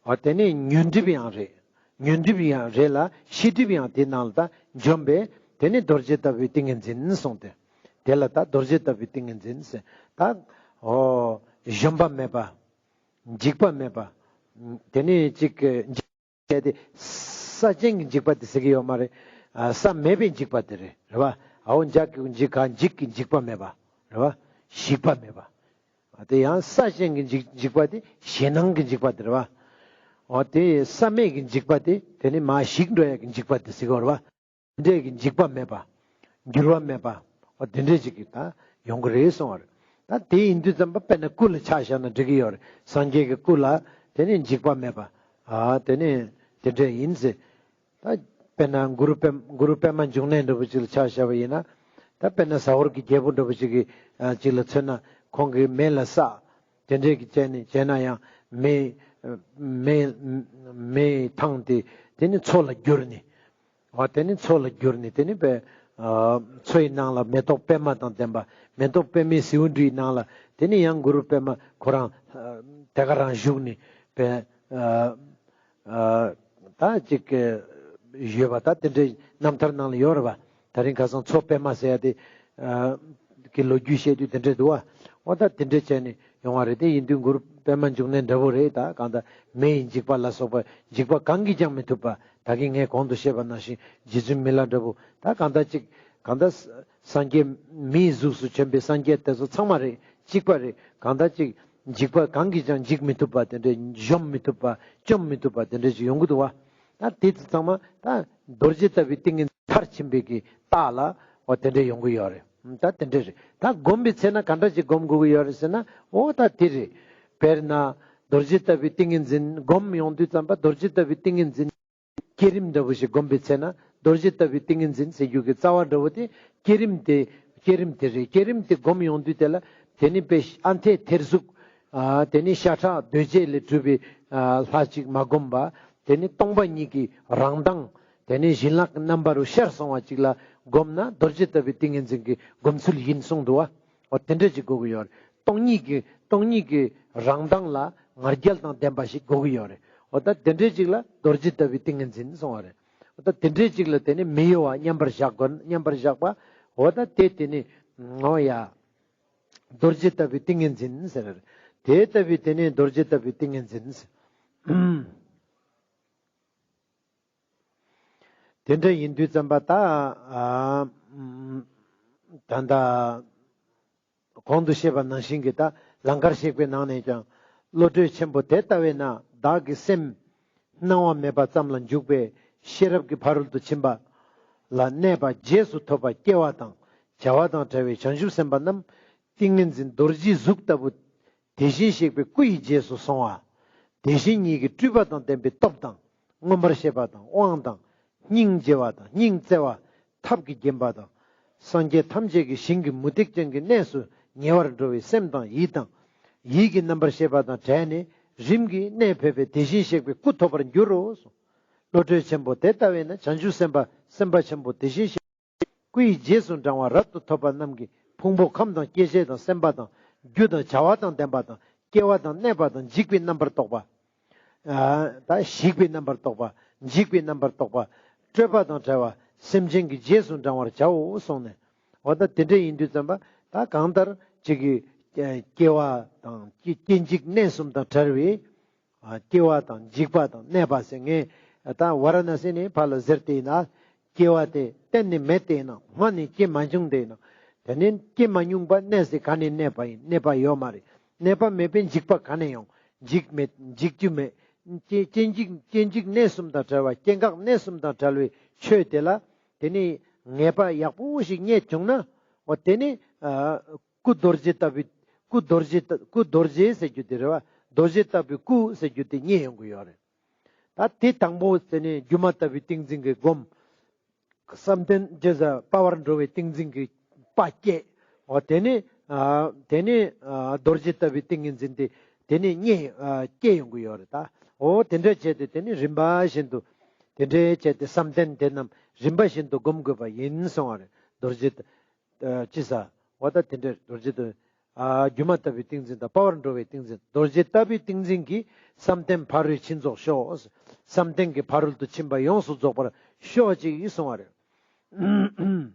ཨ་དེ་ནས་ཉོན་སྒྲིབ་ཡང་རེད། ཉོན་སྒྲིབ་ཡང་རེ་ལ་ཤེས་སྒྲིབ་ཡང་དེ་ནང་ལ་ད་འཇོམས་པས་དེ་ནི་རྡོ་རྗེ་ལྟ་བུའི་ཏིང་ངེ་འཛིན་གསུངས་ཏེ། དེ་ལ་ད་རྡོ་རྗེ་ལྟ་བུའི་ཏིང་ངེ་འཛིན་ཟེར། ད་འོ་གཞོམ་པ་མེད་པ། འཇིགས་པ་མེད་པ། དེ་ནི་ཅིག་གི་འཇིགས་པ་དེ་ས་ཅན་གྱི་འཇིགས་པ་དེ་ཟེར་གྱི་ཡོད་མ་རེད། ཨ་ས་མེད་པའི་འཇིགས་པ་དེ་རེད། རེད་བ། ཨའོ་འཇག་གི་འཇིགས་ག་འཇིགས་ཀྱི་འཇིགས་པ་མེད་པ། རེད་བ། ཞིག་པ་མེད་པ། དེ་ཡང་ས་ཅན་གྱི་འཇིགས་འཇིགས་པ་དེ་ཞེད་སྣང་གི་འཇིགས་པ་དེ་རེད་བ། འོ་དེ་ས་མེད་ཀྱི་འཇིགས་པ་དེ་དེ་ནི་མ་ཞིག་འགྲོ་ཡ་གི་འཇིགས་པ་དེ་ཟེར་གྱི་ཡོད་རེད་བ། འདྲེ་གི་འཇིགས་པ་མེད་པ། འགྱུར་བ་མེད་པ། འོ་དེ་འདྲས་ཅིག་གི་ད་ཡོང་གི་རེད་གསུངས་པ་རེད། ད་དེ་ཡིན་དུས་ཙམ་པ་དཔེར་ན་སྐུ་ལ་ཆ་བཞག་ན་འགྲིག་གི་ཡོད་རེད། སངས་རྒྱས་ཀྱི་སྐུ་ལ་དེ་ནི་འཇིགས་པ་མེད་པ། ཨ་དེ་ནི་དེ་འདྲས་ཡིན་ཟེར། ད་དཔེར་ན་གུ་རུ་པད་གུ་རུ་པད་མ་འབྱུང་གནས་འདྲ་པོ་ཅིག་ལ་ཆ་བཞག་པ་ཡིན་ན། ད་དཔེར་ན་ཟ་ཧོར་གྱི་རྒྱལ་པོ་འདྲ་པོ་ཅིག་གི་ཨ་ཅིག་ལ་མཚོན་ན་ཁོང་གི་མེ་ལ་བསྲེགས། དེ་འདྲས་ཀྱི་བྱས་ནས་བྱས་ན་ཡང་མེ་མེ་མེ་ཐང་དེ་དེ་ནི་མཚོ་ལ་གྱུར་ནས། འོ་དེ་ནི་མཚོ་ལ་གྱུར་ནས་དེ་ནི་པའི་ཨ་མཚོ་ཡི་ནང་ལ་མེ་ཏོག་པད་མ་དང་ལྡན་པ། མེ་ཏོག་པད་མའི་ཟེའུ་འབྲུའི་ནང་ལ་དེ་ནི་ཡང་གུ་རུ་པད་མ་ཁོ་རང་ཨ་དེ་ག་རང་བཞུགས་ནས་པའི་ཨ་ཨ་ད་ཅིག་ཡོད་པ། ད་དེ་འདྲའི་རྣམ་ཐར་ནང་ལ་ཡོད་རེད་པ། དེ་རིང་ཁ་སང་མཚོ་པད་མ་ཟེར་ཡ་དེ་ཨ་གི་ལོ་རྒྱུས་བཤད་དུས་དེ་འདྲས་འདུག་བ། འོ་ད་དེ་འདྲས་བྱས་ནས་ཡོང་བ་རེད། དེ་ཡིན་དུས་གུ་རུ་པད་མ་འབྱུང་གནས་འདྲ་པོ་རེད། ད་གང་ལྟར་མེ་ཡི་འཇིགས་པ་ལ་སོགས་པ་འཇིགས་པ་གང་གིས་ཀྱང་མི་ཐུབ་པ། ད་གིན་ངས་གོང་དུ་བཤད་པ་ནང་བཞིན་རྗེ་བཙུན་མི་ལ་འདྲ་པོ། ད་གང་ལྟར་ཅིག་གང་ལྟར་སངས་རྒྱས་མིའི་གཟུགས་སུ་བྱོན་པའི་སངས་རྒྱས་དེ་ཚོ་ཚང་མ་རེད། གཅིག་པ་རེད། གང་ལྟར་ཅིག་འཇིགས་པ་གང་གིས་ཀྱང་འཇིགས་མི་ཐུབ་པ་དེ་འདྲས། གཞོམ་མི་ཐུབ་པ། བཅོམ་མི་ཐུབ་པ་དེ་འདྲས་ཅིག་ཡོང་གི་འདུག་བ། ད་དེ་ཚོ་ཚང་མ་ད་རྡོ་རྗེ་ལྟ་བུའི་ཏིང་ངེ་མཐར་ཕྱིན་པའི་གི་རྟགས་ལ་འོ་དེ་འདྲས་ཡོང་གི་ཡོད་རེད། ད་དེ་འདྲས་རེད། ད་སྒོམ་པའི་ཚེ་ན་ག་འདྲ་ཅིག་སྒོམ་དགོས་ཀྱི་ཡོད་རེད་ཟེར་ན། འོ་ད་དེ་རེད། དཔེར་ན་རྡོ་རྗེ་ལྟ་བུའི་ཏིང་ངེ་འཛིན་སྒོམ་ཡོང་དུས་ཙམ་པ་རྡོ་རྗེ་ལྟ་བུའི་ཏིང་ངེ་འཛིན་བསྐྱེད་རིམ་འདྲ་པོ་ཞིག་སྒོམ་པའི་ཚེ་ན། རྡོ་རྗེ་ལྟ་བུའི་ཏིང་ངེ་འཛིན་ཟེར་རྒྱུ་གི་རྩ་བ་འདྲ་པོ་དེ་བསྐྱེད་རིམ་དེ། བསྐྱེད་རིམ་དེ་རེད། བསྐྱེད་རིམ་དེ་སྒོམ་ཡོང་དུས་དེ་ལ་དེ་ནི་དཔེ་ཨ་མཐས་མཐེ་གཟུགས། ཨ་དེ་ནི་ཤ་ཁྲག་གདོས་བཅས་ལས་གྲུབ་པའི་ཨ་ལྷ་ཅིག་མ་བསྒོམས་པ། དེ་ནི་སྟོང་པ་ཉིད་ཀྱི་རང་མདངས། དེ་ནི་བྱིན་རླབས་ཀྱི་རྣམ་པ་རུ་ཤར་སོང་བ་ཅིག་ལ་བསྒོམས་ན་རྡོ་རྗེ་ལྟ་བུའི་ཏིང་ངེ་འཛིན་གྱི་སྒོམ་ཚུལ་ཡིན་གསུངས་འདུག་བ། འོ་དེ་འདྲ་ཅིག་དགོས་ཀྱི་ཡོད་རེད། སྟོང་ཉིད་ཀྱི་སྟོང་ཉིད་ཀྱི་རང་མདངས་ལ་ང་རྒྱལ་དང་ལྡན་པ་ཞིག་དགོས་ཀྱི་ཡོད་རེད། འོ་ད་དེ་འདྲ་ཅིག་ལ་རྡོ་རྗེ་ལྟ་བུའི་ཏིང་ངེ་འཛིན་གསུངས་པ་རེད། འོ་ད་དེ་འདྲ་ཅིག་ལ་དེ་ནི་མི་གཡོ་བ་མཉམ་པར་བཞག་དགོས། མཉམ་པར་བཞག་པ། འོ་ད་དེ་དེ་ནི་འོ་ཡ་རྡོ་རྗེ་ལྟ་བུའི་ཏིང་ངེ་འཛིན་ཟེར། དེ་ལྟ་བུའི་དེ་ནི་རྡོ་རྗེ་ལྟ་བུའི་ཏིང་ངེ་འཛིན་ཟེར། དེ་འདྲ་ཡིན་དུས་ཙམ་པ་ད་ཨ་ད་ལྟ་གོང་དུ་བཤད་པ་ནང་བཞིན་གྱི་ད་ལང་ཀར་གཤེགས་པའི་ནང་ནས་ཀྱང་། བློ་གྲོས་ཆེན་པོ་དེ་ལྟ་བས་ན། བདག་གི་སེམས་སྣང་བ་མེད་པ་ཙམ་ལ་འཇུག་པའི་ཤེས་རབ་ཀྱི་ཕ་རོལ་ཏུ་ཕྱིན་པ་ལ་གནས་པ་རྗེས་སུ་ཐོབ་པ་སྐྱེ་བ་དང་བྱ་བ་དང་བྲལ་བའི་བྱང་ཆུབ་སེམས་དཔའ་རྣམས་ཏིང་ངེ་འཛིན་རྡོ་རྗེའི་གཟུགས་ལྟ་བུ་དེ་བཞིན་གཤེགས་པའི་སྐུ་ཡི་རྗེས་སུ་སོང་བ། དེ་བཞིན་ཉིད་ཀྱི་སྤྲུལ་པ་དང་ལྡན་པའི་སྟོབས་དང་། མངོན་པར་ཤེས་པ་དང་དབང་དང་། སྙིང་རྗེ་བ་དང་སྙིང་བརྩེ་བ། ཐབས་ཀྱིས་བརྒྱན་པ་དང་། སངས་རྒྱས་ཐམས་ཅད་ཀྱི་ཞིང་གི་མུ་སྟེགས་ཅན་གྱི་གནས་སུ་ཉེ་བར་འགྲོ་བའི་སེམས་དང་ཡིད་དང་། ཡིད་ཀྱི་རྣམ་པར་ཤེས་པ་དང་བྲལ་ནས་རིམ་གྱིས་གནས་འཕོས་པའི་དེ་བཞིན་གཤེགས་པའི་སྐུ་ཐོབ་པར་འགྱུར་རོ། བློ་གྲོས་ཆེན་པོ་དེ་ལྟ་བས་ན། བྱང་ཆུབ་སེམས་དཔའ་སེམས་དཔའ་ཆེན་པོ་དེ་བཞིན་གཤེགས་སྐུ་ཡི་རྗེས་སུ་འབྲང་བ་རབ་ཏུ་ཐོབ་པ་རྣམས་ཀྱི་ཕུང་པོ་ཁམས་དང་སྐྱེ་མཆེད་དང་སེམས་པ་དང་རྒྱུ་དང་བྱ་བ་དང་ལྡན་པ་དང་། སྐྱེ་བ་དང་གནས་པ་དང་། འཇིག་པའི་རྣམ་པར་རྟོག་པ། ཨ་ད་ཞིག་པའི་རྣམ་པར་རྟོག་པ། འཇིག་པའི་རྣམ་པར་རྟོག་པ། སྤྲོས་པ་དང་བྲལ་བ། སེམས་ཅན་གྱི་རྗེས་སུ་འབྲང་བར་བྱའོ་གསུངས་ནས། འོ་ད་དེ་འདྲ་ཡིན་དུས་ཙམ་པ་ད་གང་ལྟར་ཅིག་གི་སྐྱེ་བ་དང་སྐྱེ་སྐྱེ་འཇིག་གནས་གསུམ་དང་བྲལ་བའི། ཨ་སྐྱེ་བ་དང་འཇིག་པ་དང་གནས་པ་ཟེར། ངས་ད་ཝཱ་ར་ཎ་སི་ནས་ཕར་ལ་ཟེར་ཏེ་ཡིན་ན། སྐྱེ་བ་དེ་གཏན་ནས་མེད་དེ་ཡིན་ན། སྔ་ནས་སྐྱེ་མ་མྱོང་དེ་ཡིན་ན། དེ་ནས་སྐྱེ་མ་མྱོང་པ་གནས་སི་ག་ནས་གནས་པ་ཡིན། གནས་པ་ཡོད་མ་རེད། གནས་པ་མེད་པའི་འཇིག་པ་ག་ནས་ཡོང་། འཇིག་མེད། འཇིག་རྒྱུ་མེད། སྐྱེ་སྐྱེ་འཇིག་སྐྱེ་འཇིག་གནས་གསུམ་དང་བྲལ་བ། སྐྱེ་འགག་གནས་གསུམ་དང་བྲལ་བའི་ཆོས་དེ་ལ་དེ་ནས་ངེས་པ་ཡག་པོ་ཞིག་རྙེད་བྱུང་ན། འོ་དེ་ནས་ཨ་སྐུ་རྡོ་རྗེ་ལྟ་བུའི། སྐུ་རྡོ་རྗེ་ལྟ། སྐུ་རྡོ་རྗེ་ཟེར་རྒྱུ་དེ་རེད་བ། རྡོ་རྗེ་ལྟ་བུའི་སྐུ་ཟེར་རྒྱུ་དེ་རྙེད་ཡོང་གི་ཡོད་རེད། ད་དེ་དང་པོ་དེ་ནས་སྒྱུ་མ་ལྟ་བུའི་ཏིང་འཛིན་གྱི་སྒོམ། བསམ་གཏན་རྒྱ་ཟ་དཔའ་བར་འགྲོ་བའི་ཏིང་འཛིན་གྱི་དཔའ་སྐྱེད། འོ་དེ་ནས་ཨ་དེ་ནས་ཨ་རྡོ་རྗེ་ལྟ་བུའི་ཏིང་ངེ་འཛིན་དེ་དེ་ནས་རྙེད་ཨ་སྐྱེ་ཡོང་གི་ཡོད་རེད། ད་འོ་དེ་འདྲ་བྱས་ཏེ་དེ་ནས་རིམ་པ་བཞིན་དུ། དེ་འདྲ་བྱས་ཏེ་བསམ་གཏན་དེ་རྣམས་རིམ་པ་བཞིན་དུ་སྒོམ་དགོས་པ་ཡིན་གསུང་བ་རེད། རྡོ་རྗེ་ལྟ་ཨ་ཅི་ཟ། འོ་ད་དེ་འདྲ་རྡོ་རྗེ་ལྟ་བུའི་ཨ་སྒྱུ་མ་ལྟ་བུའི་ཏིང་འཛིན་དང་། དཔའ་བར་འགྲོ་བའི་ཏིང་འཛིན། རྡོ་རྗེ་ལྟ་བུའི་ཏིང་འཛིན་གྱིས། བསམ་གཏན་ཕ་རོལ་ཕྱིན་རྫོགས་ཤོག། བསམ་གཏན་གྱི་ཕ་རོལ་ཏུ་ཕྱིན་པ་ཡོངས་སུ་རྫོགས་པར་ཤོག་ཅིག་གསུང་བ་རེད།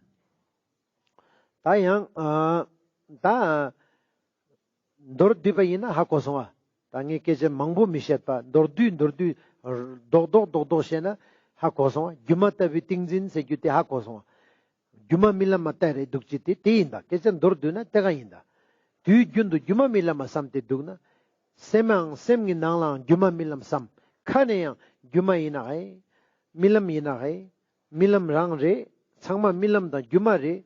ད་ཡང་ཨ་ད་མདོར་བསྡུས་པ་ཡིན་ན་ཧ་གོ་སོང་བ། ད་ངས་སྐད་ཆ་མང་པོ་མི་བཤད་པ། མདོར་བསྡུས་མདོར་བསྡུས་རྡོག་རྡོག་རྡོག་རྡོག་བཤད་ན་ཧ་གོ་སོང་བ། སྒྱུ་མ་ལྟ་བུའི་ཏིང་འཛིན་ཟེར་རྒྱུ་དེ་ཧ་གོ་སོང་བ། སྒྱུ་མ་རྨི་ལམ་མ་བལྟས་རེད་འདུག་ཅེས་དེ་དེ་ཡིན་ད། སྐད་ཆ་མདོར་བསྡུས་ན་དེ་ག་ཡིན་ད། དུས་རྒྱུན་དུ་སྒྱུ་མ་རྨི་ལམ་མ་བསམ་སྟེ་འདུག་ན། སེམས་ཡང་སེམས་ཀྱི་ནང་ལའང་སྒྱུ་མ་རྨི་ལམ་བསམ། ཁ་ནས་ཡང་སྒྱུ་མ་ཡིན་ན་ཧེ། རྨི་ལམ་ཡིན་ན་ཧེ། རྨི་ལམ་རང་རེད། ཚང་མ་རྨི་ལམ་དང་སྒྱུ་མ་རེད།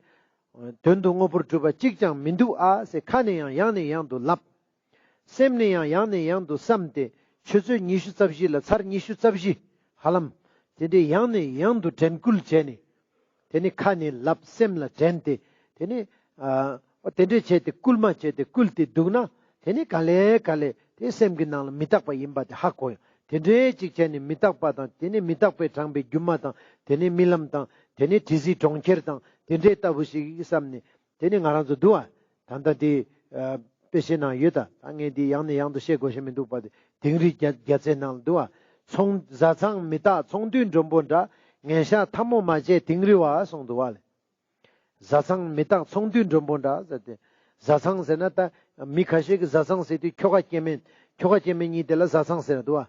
དོན་དུ་དངོས་པོར་གྲུབ་པ་གཅིག་ཀྱང་མི་འདུག་ཨ་ཟེར་ཁ་ནས་ཡང་ཡང་ནས་ཡང་དུ་ལབ། སེམས་ནས་ཡང་ཡང་ནས་ཡང་དུ་བསམ་སྟེ་ཆུ་ཚོད་ཉི་ཤུ་རྩ་བཞི་ལ་ཚར་ཉི་ཤུ་རྩ་བཞི་ཧ་ལམ་དེ་འདྲའི་ཡང་ནས་ཡང་དུ་དྲན་སྐུལ་བྱས་ནས། དེ་ནི་ཁ་ནས་ལབ་སེམས་ལ་དྲན་ཏེ། དེ་ནི་ཨ་དེ་འདྲའི་བྱས་ཏེ་སྐུལ་མ་བྱས་ཏེ་སྐུལ་ཏེ་འདུག་ན། དེ་ནི་ག་ལེ་ག་ལེ་དེ་སེམས་ཀྱི་ནང་ལ་མི་རྟག་པ་ཡིན་པ་དེ་ཧ་གོ་ཡོང་། དེ་འདྲའི་ཅིག་བྱས་ནས་མི་རྟག་པ་དང་། དེ་ནི་མི་རྟག་པས་དྲངས་པའི་སྒྱུ་མ་དང་། དེ་ནི་རྨི་ལམ་དང་། དེ་ནི་དྲི་ཟའི་གྲོང་ཁྱེར་དང་དེ་འདྲའི་ལྟ་བུ་ཞིག་བསམ་ནས། དེ་ནི་ང་རང་ཚོ་འདུག་བ། ད་ལྟ་དེ་ཨ་དཔེ་ཆའི་ནང་ཡོད་ད། ད་ངས་འདི་ཡང་ནས་ཡང་དུ་བཤད་དགོས་ཤེས་མི་འདུག་པ། དེ་དིང་རི་རྒྱ་རྒྱལ་མཚན་ནང་ལ་འདུག་བ། ཚོང་བཟའ་ཚང་མི་རྟག་ཚོང་དུས་མགྲོན་པོ་འདྲ། ངན་ཤགས་ཐལ་མོ་མ་བྱས་དིང་རི་བ་གསུངས་འདུག་བ་ལེ། བཟའ་ཚང་མི་རྟག་ཚོང་དུས་མགྲོན་པོ་འདྲ་ཟེར་ཏེ། བཟའ་ཚང་ཟེར་ན་ད་མི་ཁ་ཤས་ཀྱིས་བཟའ་ཚང་ཟེར་དུས་ཁྱོ་ག་སྐྱེ་དམན་ཁྱོ་ག་སྐྱེ་དམན་གཉིས་དེ་ལ་བཟའ་ཚང་ཟེར་འདུག་བ།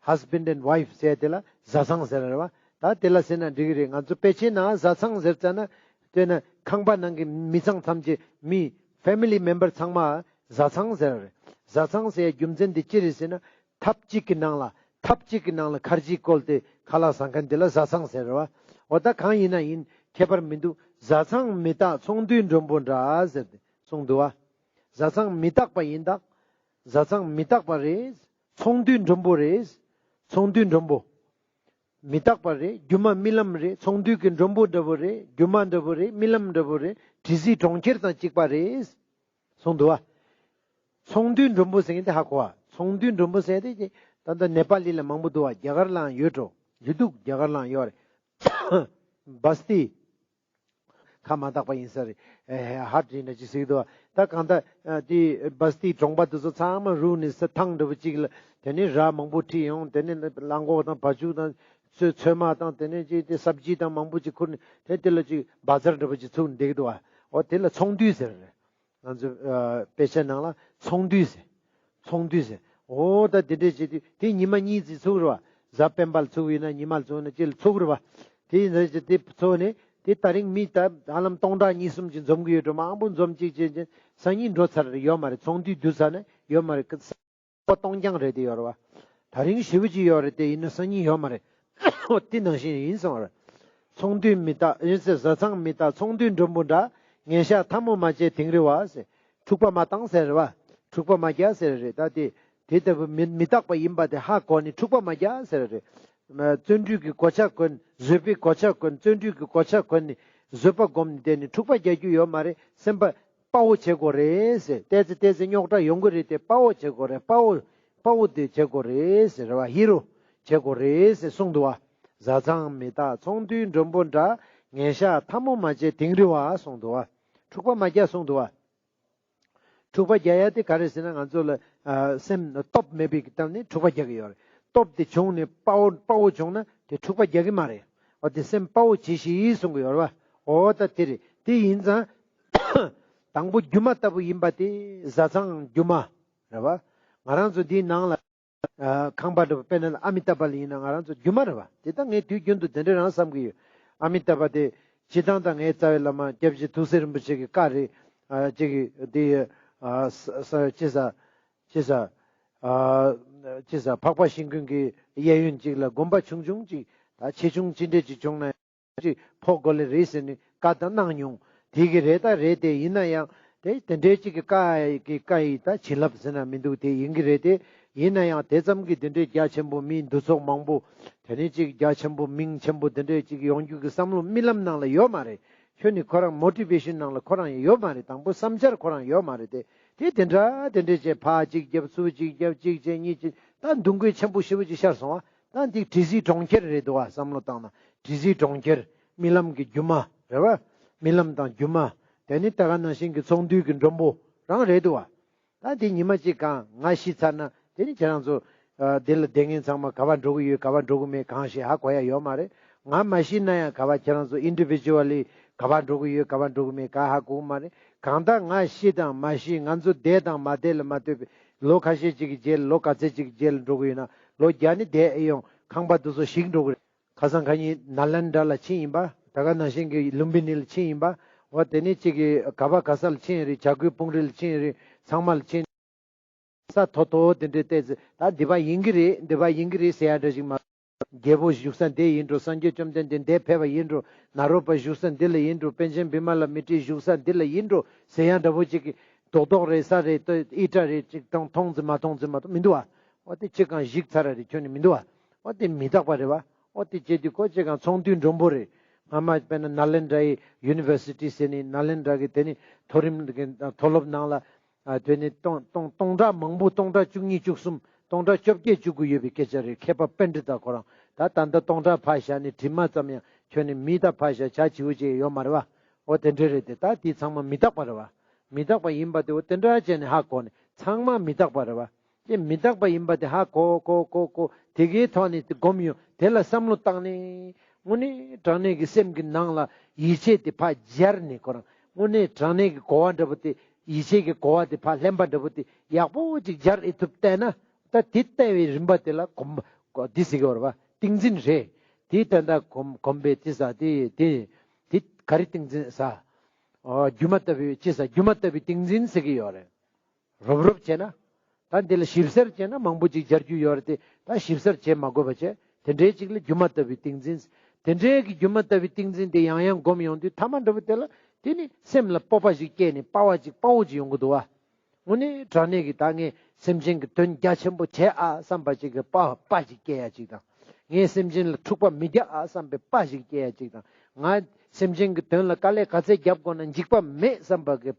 Husband and wife ཟེར་དེ་ལ་བཟའ་ཚང་ཟེར་རེད་བ། ད་དེ་ལ་ཟེར་ན་འགྲིག་གི་རེད། ང་ཚོ་དཔེ་ཆའི་ནང་བཟའ་ཚང་ཟེར་ཙ་ན། དེ་ན་ཁང་པ་ནང་གི་མི་ཚང་ཐམས་ཅད་མི་family member ཚང་མ་བཟའ་ཚང་ཟེར་རེད། བཟའ་ཚང་ཟེར་རྒྱུ་མཚན་དེ་ཅི་རེད་ཟེར་ན། ཐབ་གཅིག་གི་ནང་ལ་ཐབ་གཅིག་གི་ནང་ལ་ཁར་ཇི་བཀོལ་ཏེ་ཁ་ལག་ཟ་མཁན་དེ་ལ་བཟའ་ཚང་ཟེར་རེད་བ། འོ་ད་གང་ཡིན་ན་ཡིན་ཁྱད་པར་མི་འདུག་བཟའ་ཚང་མི་རྟག་ཚོང་དུས་མགྲོན་པོ་འདྲ་ཟེར་ཏེ་གསུངས་འདུག་བ། བཟའ་ཚང་མི་རྟག་པ་ཡིན་ད། བཟའ་ཚང་མི་རྟག་པ་རེད། ཚོང་དུས་མགྲོན་པོ་རེད། ཚོང་དུས་མགྲོན་པོ། མི་རྟག་པ་རེད། སྒྱུ་མ་རྨི་ལམ་རེད། ཚོང་དུས་ཀྱི་མགྲོན་པོ་འདྲ་པོ་རེད། སྒྱུ་མ་འདྲ་པོ་རེད། རྨི་ལམ་འདྲ་པོ་རེད། དྲི་ཟའི་གྲོང་ཁྱེར་དང་གཅིག་པ་རེད། གསུངས་འདུག་བ། ཚོང་དུས་མགྲོན་པོ་ཟེར་མཁན་དེ་ཧ་གོ་བ། ཚོང་དུས་མགྲོན་པོ་ཟེར་དེ་ད་ལྟ་ནེ་པ་ལི་ལ་མང་པོ་འདུག་བ། རྒྱ་གར་ལའང་ཡོད་འགྲོ། ཡོད་འདུག་རྒྱ་གར་ལའང་ཡོད་རེད། བསྟི། ཁ་མ་དག་པ་ཡིན་ས་རེད། ཧར་ཊི་ཡིན་ན་ཅི་ཟེར་གི་འདུག་བ། ད་གང་ལྟར་དེ་བསྟི་གྲོང་པ་དེ་ཚོ་ཚང་མ་རུལ་ནས་ས་ཐང་འདྲ་པོ་གཅིག་ལ། དེ་ནས་ར་མང་པོ་ཁྲིད་ཡོང་། དེ་ནས་གླང་གོག་དང་བ་ཕྱུགས་དང་ཚོད་ཚོད་མ་དང་། དེ་ནས་ཅིག་དེ་སབ་ཇི་དང་མང་པོ་ཅིག་ཁུར་ནས་དེ་དེ་ལ་ཅིག་བ་ཛར་འདྲ་པོ་ཅིག་ཚུགས་ནས་བསྡད་ཀྱི་འདུག་བ། འོ་དེ་ལ་ཚོང་དུས་ཟེར་རེད། ང་ཚོ་ཨ་དཔེ་ཆའི་ནང་ལ་ཚོང་དུས་ཟེར། ཚོང་དུས་ཟེར། འོ་ད་དེ་འདྲས་བྱེད་དུས་དེ་ཉི་མ་གཉིས་ཙམ་ཚུགས་རེད་བ། གཟའ་སྤེན་པ་ལ་ཚུགས་ཡིན་ན་ཉི་མ་ལ་ཚུགས་ན་ཅི་ལ་ཚུགས་རེད་བ། དེ་ཡིན་ན་ཅི་དེ་ཚུགས་ནས་དེ་ད་རིང་མི་ད་ཧ་ལམ་སྟོང་ཕྲག་གཉིས་གསུམ་ཅིག་འཛོམས་ཀྱི་ཡོད་འགྲོ། མང་པོ་འཛོམས་ཅིག་བྱས་བྱས་སང་ཉིན་འགྲོ་ཚར་རེད། ཡོད་མ་རེད། ཚོང་དུས་བསྡུས་ཚར་ན་ཡོད་མ་རེད། ཁ་སང་སྟོང་རྐྱང་རེད་དེ་ཡོད་རེད་བ། ད་རིང་ཞེ་པོ་ཅིག་ཡོད་རེད་དེ། ཡིན་ན་སང་ཉིན་ཡོད་མ་རེད། འོ་དེ་ནང་བཞིན་ཡིན་སོང་བ་རེད། ཚོང་དུས་མི་རྟག་ཡིན་ཟེར། བཟའ་ཚང་མི་རྟག་ཚོང་དུས་མགྲོན་པོ་འདྲ། ངན་ཤགས་ཐལ་མོ་མ་བྱས་དིང་རི་བ་ཟེར། འཁྲུག་པ་མ་བཏང་ཟེར་རེད་བ། འཁྲུག་པ་མ་རྒྱག་ཟེར་རེད། ད་དེ་དེ་ལྟ་བུ་མི་མི་རྟག་པ་ཡིན་པ་དེ་ཧ་གོ་ནས་འཁྲུག་པ་མ་རྒྱག་ཟེར་རེད། བརྩོན་འགྲུས་ཀྱི་གོ་ཆ་གོན། བཟོད་པའི་གོ་ཆ་གོན། བརྩོན་འགྲུས་ཀྱི་གོ་ཆ་གོན་ནས་བཟོད་པ་སྒོམ་ནས་བསྡད་ནས་འཁྲུག་པ་རྒྱག་རྒྱུ་ཡོད་མ་རེད། སེམས་པ་དཔའ་བོ་བྱེད་དགོས་རེད་ཟེར། ཏོག་ཙམ་ཏོག་ཙམ་རྙོག་དྲ་ཡོང་གི་རེད་དེ། དཔའ་བོ་བྱེད་དགོས་རེད། དཔའ་བོ་དཔའ་བོ་དེ་བྱེད་དགོས་རེད་ཟེར་བ། ཧི་རོ་བྱེད་དགོས་རེད་ཟེར་གསུངས་འདུག་བ། བཟའ་ཚང་མི་རྟག་ཚོང་དུས་མགྲོན་པོ་འདྲ། ངན་ཤགས་ཐལ་མོ་མ་བྱས་དིང་རི་བ་གསུངས་འདུག་བ། འཁྲུག་པ་མ་རྒྱག་གསུངས་འདུག་བ། འཁྲུག་པ་རྒྱག་ཡ་དེ་ག་རེ་ཟེར་ན། ང་ཚོ་ལ་ཨ་སེམས་སྟོབས་མེད་པའི་གི་སྟབས་ནས་འཁྲུག་པ་རྒྱག་གི་ཡོད་རེད། སྟོབས་དེ་བྱུང་ནས་དཔའ་བོ་དཔའ་བོ་བྱུང་ན་དེ་འཁྲུག་པ་རྒྱག་གི་མ་རེད། འོ་དེ་སེམས་དཔའ་བོ་བྱེད་ཤིག་གསུང་གི་ཡོད་རེད་བ། འོ་ད་དེ་རེད། དེ་ཡིན་ཙང་དང་པོ་སྒྱུ་མ་ལྟ་བུ་ཡིན་པ་དེ་བཟའ་ཚང་སྒྱུ་མ་རེད་བ། ང་རང་ཚོ་འདིའི་ནང་ལ་ཨ་ཁང་པ་འདྲ་པོ། དཔེར་ན་ཨ་མི་ཏཱབ་ལ་ཡིན་ན་ང་རང་ཚོ་སྒྱུ་མ་རེད་བ། དེ་ད་ངས་དུས་རྒྱུན་དུ་དེ་འདྲ་རང་བསམ་གྱི་ཡོད། ཨ་མི་ཏཱབ་དེ་སྤྱིར་བཏང་ད་ངའི་རྩ་བའི་བླ་མ་སྐྱབས་རྗེ་ཐུགས་སྲས་རིན་པོ་ཆེ་གི་བཀའ་རེད། ཨ་ཅིག་དེ་ཨ་ས་ས་ཅི་ས་ཅི་ས་ཨ་ཅི་ས་འཕགས་པ་ཤིང་ཀུན་གྱི་གཡས་གཡོན་ཅིག་ལ་དགོན་པ་ཆུང་ཆུང་ཅིག་ད་ཆེ་ཆུང་ཅི་འདྲས་ཅིག་བྱུང་ན་ཅིག་ཕོག་དགོས་ལེ་རེད་ཟེར་ནས་བཀའ་ད་གནང་མྱོང་། དེ་གི་རེད་ད་རེད་དེ། ཡིན་ན་ཡང་དེ་དེ་འདྲའི་ཅིག་གི་བཀའ་གི་བཀའ་ཡི་ད་བྱིན་རླབས་ཟེར་ན་མི་འདུག་དེ་ཡིན་གི་རེད་དེ། ཡིན་ན་ཡང་དེ་ཙམ་གྱི་དེ་འདྲའི་རྒྱ་ཆེན་པོ་མི་འདུ་ཚོགས་མང་པོ། དེ་ནས་ཅིག་རྒྱ་ཆེན་པོ་མིང་ཆེན་པོ་དེ་འདྲའི་ཅིག་ཡོང་རྒྱུ་གི་བསམ་བློ་རྨི་ལམ་ནང་ལ་ཡོད་མ་རེད། ཁྱོད་ནི་ཁོ་རང་མོ་ཊི་ཝེ་ཤན་ནང་ལ་ཁོ་རང་ཡོད་མ་རེད། དང་པོ་བསམ་འཆར་ཁོ་རང་ཡོད་མ་རེད་དེ། དེ་དེ་འདྲ་དེ་འདྲ་བྱས་ཕར་གཅིག་རྒྱབ་ཚུར་གཅིག་རྒྱབ་གཅིག་བྱས་གཉིས་བྱས་ད་འདུ་འགོད་ཆེན་པོ་ཞེ་པོ་ཅིག་ཤར་སོང་བ། ད་འདི་དྲི་ཟའི་གྲོང་ཁྱེར་རེད་འདུག་བ། བསམ་བློ་བཏང་ན་དྲི་ཟའི་གྲོང་ཁྱེར། རྨི་ལམ་གྱི་སྒྱུ་མ་རེད་བ། རྨི་ལམ་དང་སྒྱུ་མ། དེ་ནི་ད་ག་ནང་བཞིན་གྱི་ཚོང་འདུས་ཀྱི་མགྲོན་པོ་རང་རེད་འདུག་བ། ད་འདི་ཉི་མ་གཅིག་གང་ང་ཤི་ཚར་ན་དེ་ནི་ཁྱེད་རང་ཚོ་ ཨ་དེ་ལ་བསྡད་མཁན་ཚང་མ་ག་བ་འགྲོ་གི་ཡོད་ག་བ་འགྲོ་གི་མེད་གང་ཤེས་ཧ་གོ་ཡ་ཡོད་མ་རེད། ང་མ་ཤི་ན་ཡང་ག་བ་ཁྱེད་རང་ཚོ་ཨིན་ཌི་བི་ཌུ་ཨལ་ལི་ག་བ་འགྲོ་གི་ཡོད་ག་བ་འགྲོ་གི་མེད་ག་ཧ་གོ་གི་མ་རེད། གང་ལྟར་ང་ཤི་དང་མ་ཤི་ང་ཚོ་བསྡད་དང་མ་བསྡད་ལ་མ་ལྟོས་པའི་ལོ་ཁ་ཤས་ཅིག་གི་རྗེས་ལ་ལོ་ག་ཚད་ཅིག་གི་རྗེས་ལ་འགྲོ་གི་ཡོད་ན་ལོ་བརྒྱ་ནི་བསྡད་ཨེ་ཡོང་ཁང་པ་དེ་ཚོ་ཞིག་འགྲོ་གི་རེད། ཁ་སང་ཁ་ཉིན་ནཱ་ལེནྡྲ་ལ་ཕྱིན་ཡིན་པ། ད་ག་ནང་བཞིན་གྱི་ལུམ་བི་ནི་ལ་ཕྱིན་ཡིན་པ། འོ་དེ་ནས་གཅིག་གི་ག་བ་ག་ས་ལ་ཕྱིན་ཡིན་རེད། བྱ་རྒོད་སྤུངས་རི་ལ་ཕྱིན་ཡིན་རེད། ཚང་མ་ལ་ཕྱིན། ས་མཐོ་མཐོ་དེ་འདྲའི་བལྟས་ཚེ་ད་འདི་པ་ཡིན་གྱི་རེད་འདི་པ་ཡིན་གྱི་རེད་ཟེར་ཡ་འདྲ་ཞིག་མ། རྒྱལ་པོ་བཞུགས་ས་འདི་ཡིན་འགྲོ། སངས་རྒྱས་བཅོམ་ལྡན་འདས་འདི་ཕེབས་པ་ཡིན་འགྲོ། ནཱ་རོ་པ་བཞུགས་ས་འདི་ལ་ཡིན་འགྲོ། པཎ་ཆེན་བི་མ་ལ་མི་ཏྲི་བཞུགས་ས་འདི་ལ་ཡིན་འགྲོ་ཟེར་ཡ་འདྲ་པོ་ཅིག་གི་རྡོག་རྡོག་རེད་ས་རེད་ཏོ་ཨི་ཏྲ་རེད་ཅིག་དང་མཐོང་ཙི་མ་མཐོང་ཙི་མ་མཐོང་མི་འདུག་བ། འོ་དེ་ཅི་གང་ཞིག་ཚར་རེད་ཁྱོད་ནི་མི་འདུག་བ། འོ་དེ་མི་རྟག་པ་རེད་བ། འོ་དེ་བྱེད་དུས་ཁོ་ཅི་གང་ཚོང་དུས་མགྲོན་པོ་རེད། སྔ་མ་དཔེར་ན་ནཱ་ལེནྡྲ་ཡི་ཡུ་ནི་བར་སི་ཊི་ཟེར་ནི་ནཱ་ལེནྡྲ་གི་དེ་ནི་མཐོ་རིམ་གི་མཐོ་སློབ་ནང་ལ་ཨ་དེ་ནི་སྟོང་སྟོང་སྟོང་ཕྲག་མང་པོ་སྟོང་ཕྲག་བཅུ་གཉིས་བཅུ་གསུམ་སྟོང་ཕྲག་བཅོ་བརྒྱད་བཅུག་གི་ཡོད་པའི་སྐད་ཆ་རེད། མཁས་པ་པཎྜི་ཏ་ཁོ་རང་ད་ད་ལྟ་སྟོང་ཕྲག་ཕར་བཞག་ནས་དྲི་མ་ཙམ་ཡང་ཁྱོད་ནི་མི་ད་ཕར་བཞག་བྱ་བྱིའུ་ཅིག་ཡོད་མ་རེད་བ། འོ་དེ་འདྲ་རེད་དེ་ད་དེ་ཚང་མ་མི་རྟག་པ་རེད་བ། མི་རྟག་པ་ཡིན་པ་དེ་འོ་དེ་འདྲ་བྱས་ནས་ཧ་གོ་ནས་ཚང་མ་མི་རྟག་པ་རེད་བ། དེ་མི་རྟག་པ་ཡིན་པ་དེ་ཧ་གོ་གོ་གོ་གོ་དེ་གའི་ཐོག་ནས་དེ་སྒོམ་ཡོང་དེ་ལ་བསམ་བློ་བཏང་ནས་དངོས་གནས་དྲང་གནས་ཀྱི་སེམས་ཀྱི་ནང་ལ་ཡིད་ཆེས་དེ་ཕར་སྦྱར་ནས་ཁོ་རང་དངོས་གནས་དྲང་གནས་ཀྱི་གོ་བ་འདྲ་པོ་དེ་ཡིད་ཆེས་ཀྱི་གོ་བ་དེ་ཕར་ལྷན་པ་འདྲ་པོ་དེ་ཡག་པོ་ཅིག་སྦྱར་ཨེ་ཐུབ་བལྟས་ན་ད་དེ་བལྟས་པའི་རིམ་པ་དེ་ལ་གོམས་འདི་ཟེར་གྱི་ཡོད་རེད་བ། ཏིང་འཛིན་རེད། དེ་ད་ལྟ་གོམས་གོམས་པའི་དེ་ས་དེ་དེ་དེ་ག་རེ་ཏིང་འཛིན་ས། ཨོ་སྒྱུ་མ་ལྟ་བུའི་ཅི་ས་སྒྱུ་མ་ལྟ་བུའི་ཏིང་འཛིན་ཟེར་གྱི་ཡོད་རེད། རོབ་རོབ་བྱས་ན། ད་འདི་ལ་ཞིབ་གསལ་བྱས་ན་མང་པོ་ཅིག་སྦྱར་རྒྱུ་ཡོད་རེད་དེ་ད་ཞིབ་གསལ་བྱེད་མ་དགོས་པ་བྱས་དེ་འདྲའི་ཅིག་ལ་སྒྱུ་མ་ལྟ་བུའི་ཏིང་འཛིན། དེ་འདྲའི་གི་སྒྱུ་མ་ལྟ་བུའི་ཏིང་འཛིན་དེ་ཡང་ཡང་སྒོམ་ཡོང་དུས་ཐ་མ་འདྲ་པོ་དེ་ལ་དེ་ནི་སེམས་ལ་སྤོབས་པ་ཞིག་སྐྱེས་ནས་དཔའ་བ་ཅིག་དཔའ་བོ་ཅིག་ཡོང་གི་འདུག་བ། དངོས་གནས་དྲང་གནས་ཀྱི་ད་ངས་སེམས་ཅན་གྱི་དོན་རྒྱ་ཆེན་པོ་བྱས་ཨ་བསམ་པ་ཅིག་གི་དཔའ་དཔའ་ཞིག་སྐྱེ་ཡ་ཅིག་དང་། ངས་སེམས་ཅན་ལ་འཁྲུག་པ་མི་རྒྱག་ཨ་བསམ་པའི་དཔའ་ཞིག་སྐྱེ་ཡ་ཅིག་དང་། ང་སེམས་ཅན་གྱི་དོན་ལ་དཀའ་ལས་ག་ཚད་རྒྱབ་དགོས་ན་འཇིགས་པ་མེད་བསམ་པ་གི་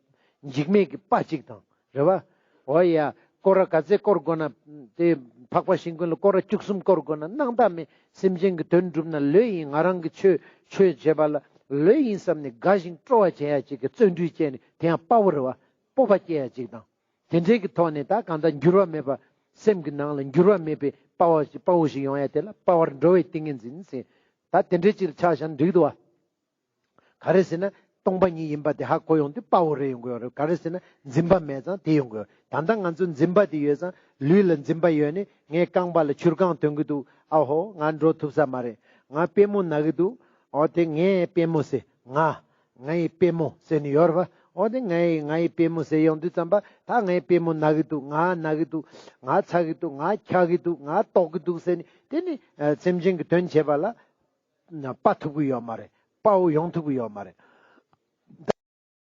འཇིགས་མེད་ཀྱི་དཔའ་ཅིག་དང་། རེད་བ། འོ་ཡ། སྐོར་ར་ག་ཚད་སྐོར་དགོས་ན་དེ་འཕགས་པ་ཤིང་ཀུན་ལ་སྐོར་ར་བཅུ་གསུམ་སྐོར་དགོས་ན་སྣང་དག་མེད། སེམས་ཅན་གྱི་དོན་སྒྲུབ་ན་ལོས་ཡིན། ང་རང་གི་ཆོས་ཆོས་བྱེད་པ་ལ་ལོས་ཡིན་བསམ་ནས་དགའ་ཞིང་སྤྲོ་བ་བྱེད་ཡ་ཅིག་གི་བརྩོན་འགྲུས་བྱས་ནས་དེ་ཡང་དཔའ་བོ་རེད་བ། སྤོབས་པ་སྐྱེ་ཡ་ཅིག་དང་། དེ་འདྲའི་གི་ཐོག་ནས་ད་གང་ལྟར་འགྱུར་བ་མེད་པ། སེམས་ཀྱི་ནང་ལ་འགྱུར་བ་མེད་པའི་དཔའ་བ་ཞིག་དཔའ་བོ་ཞིག་ཡོང་ཡ་དེ་ལ་དཔའ་བར་འགྲོ་བའི་ཏིང་ངེ་འཛིན་ཟེར། ད་དེ་འདྲའི་ཅིག་ལ་ཆ་བཞག་ན་འགྲིག་འདུག་བ། ག་རེ་ཟེར་ན་སྟོང་པ་ཉིད་ཡིན་པ་དེ་ཧ་གོ་ཡོང་དུས་དཔའ་བོ་རེ་ཡོང་གི་ཡོད་རེད། ག་རེ་ཟེར་ན་འཛིན་པ་མེད་ཙང་དེ་ཡོང་གི་ཡོད། ད་ལྟ་ང་ཚོ་འཛིན་པ་དེ་ཡོད་ཙང་ལུས་ལ་འཛིན་པ་ཡོད་ནི་ངའི་རྐང་པ་ལ་ཆུ་རྐང་ཐོན་གི་འདུག་ཨ་ཧོ་ང་འགྲོ་ཐུབ་ས་མ་རེད། ང་པུས་མོ་ན་གི་འདུག་འོ་དེ་ངའི་པུས་མོ་ཟེར་ང་། ངའི་པུས་མོ་ཟེར་ནི་ཡོད་རེད་པ། འོ་དེ་ངའི་ངའི་པུས་མོ་ཟེར་ཡོང་དུས་ཙམ་པ་ད་ངའི་པུས་མོ་ན་གི་འདུག་ང་ན་གི་འདུག་ང་ཚ་གི་འདུག་ང་འཁྱག་གི་འདུག་ང་ལྟོགས་གི་འདུག་ཟེར་ནི་དེ་ནི་ཨ་སེམས་ཅན་གྱི་དོན་བྱེད་པ་ལ་དཔའ་ཐུབ་གི་ཡོད་མ་རེད། དཔའ་བོ་ཡོང་ཐུབ་གི་ཡོད་མ་རེད།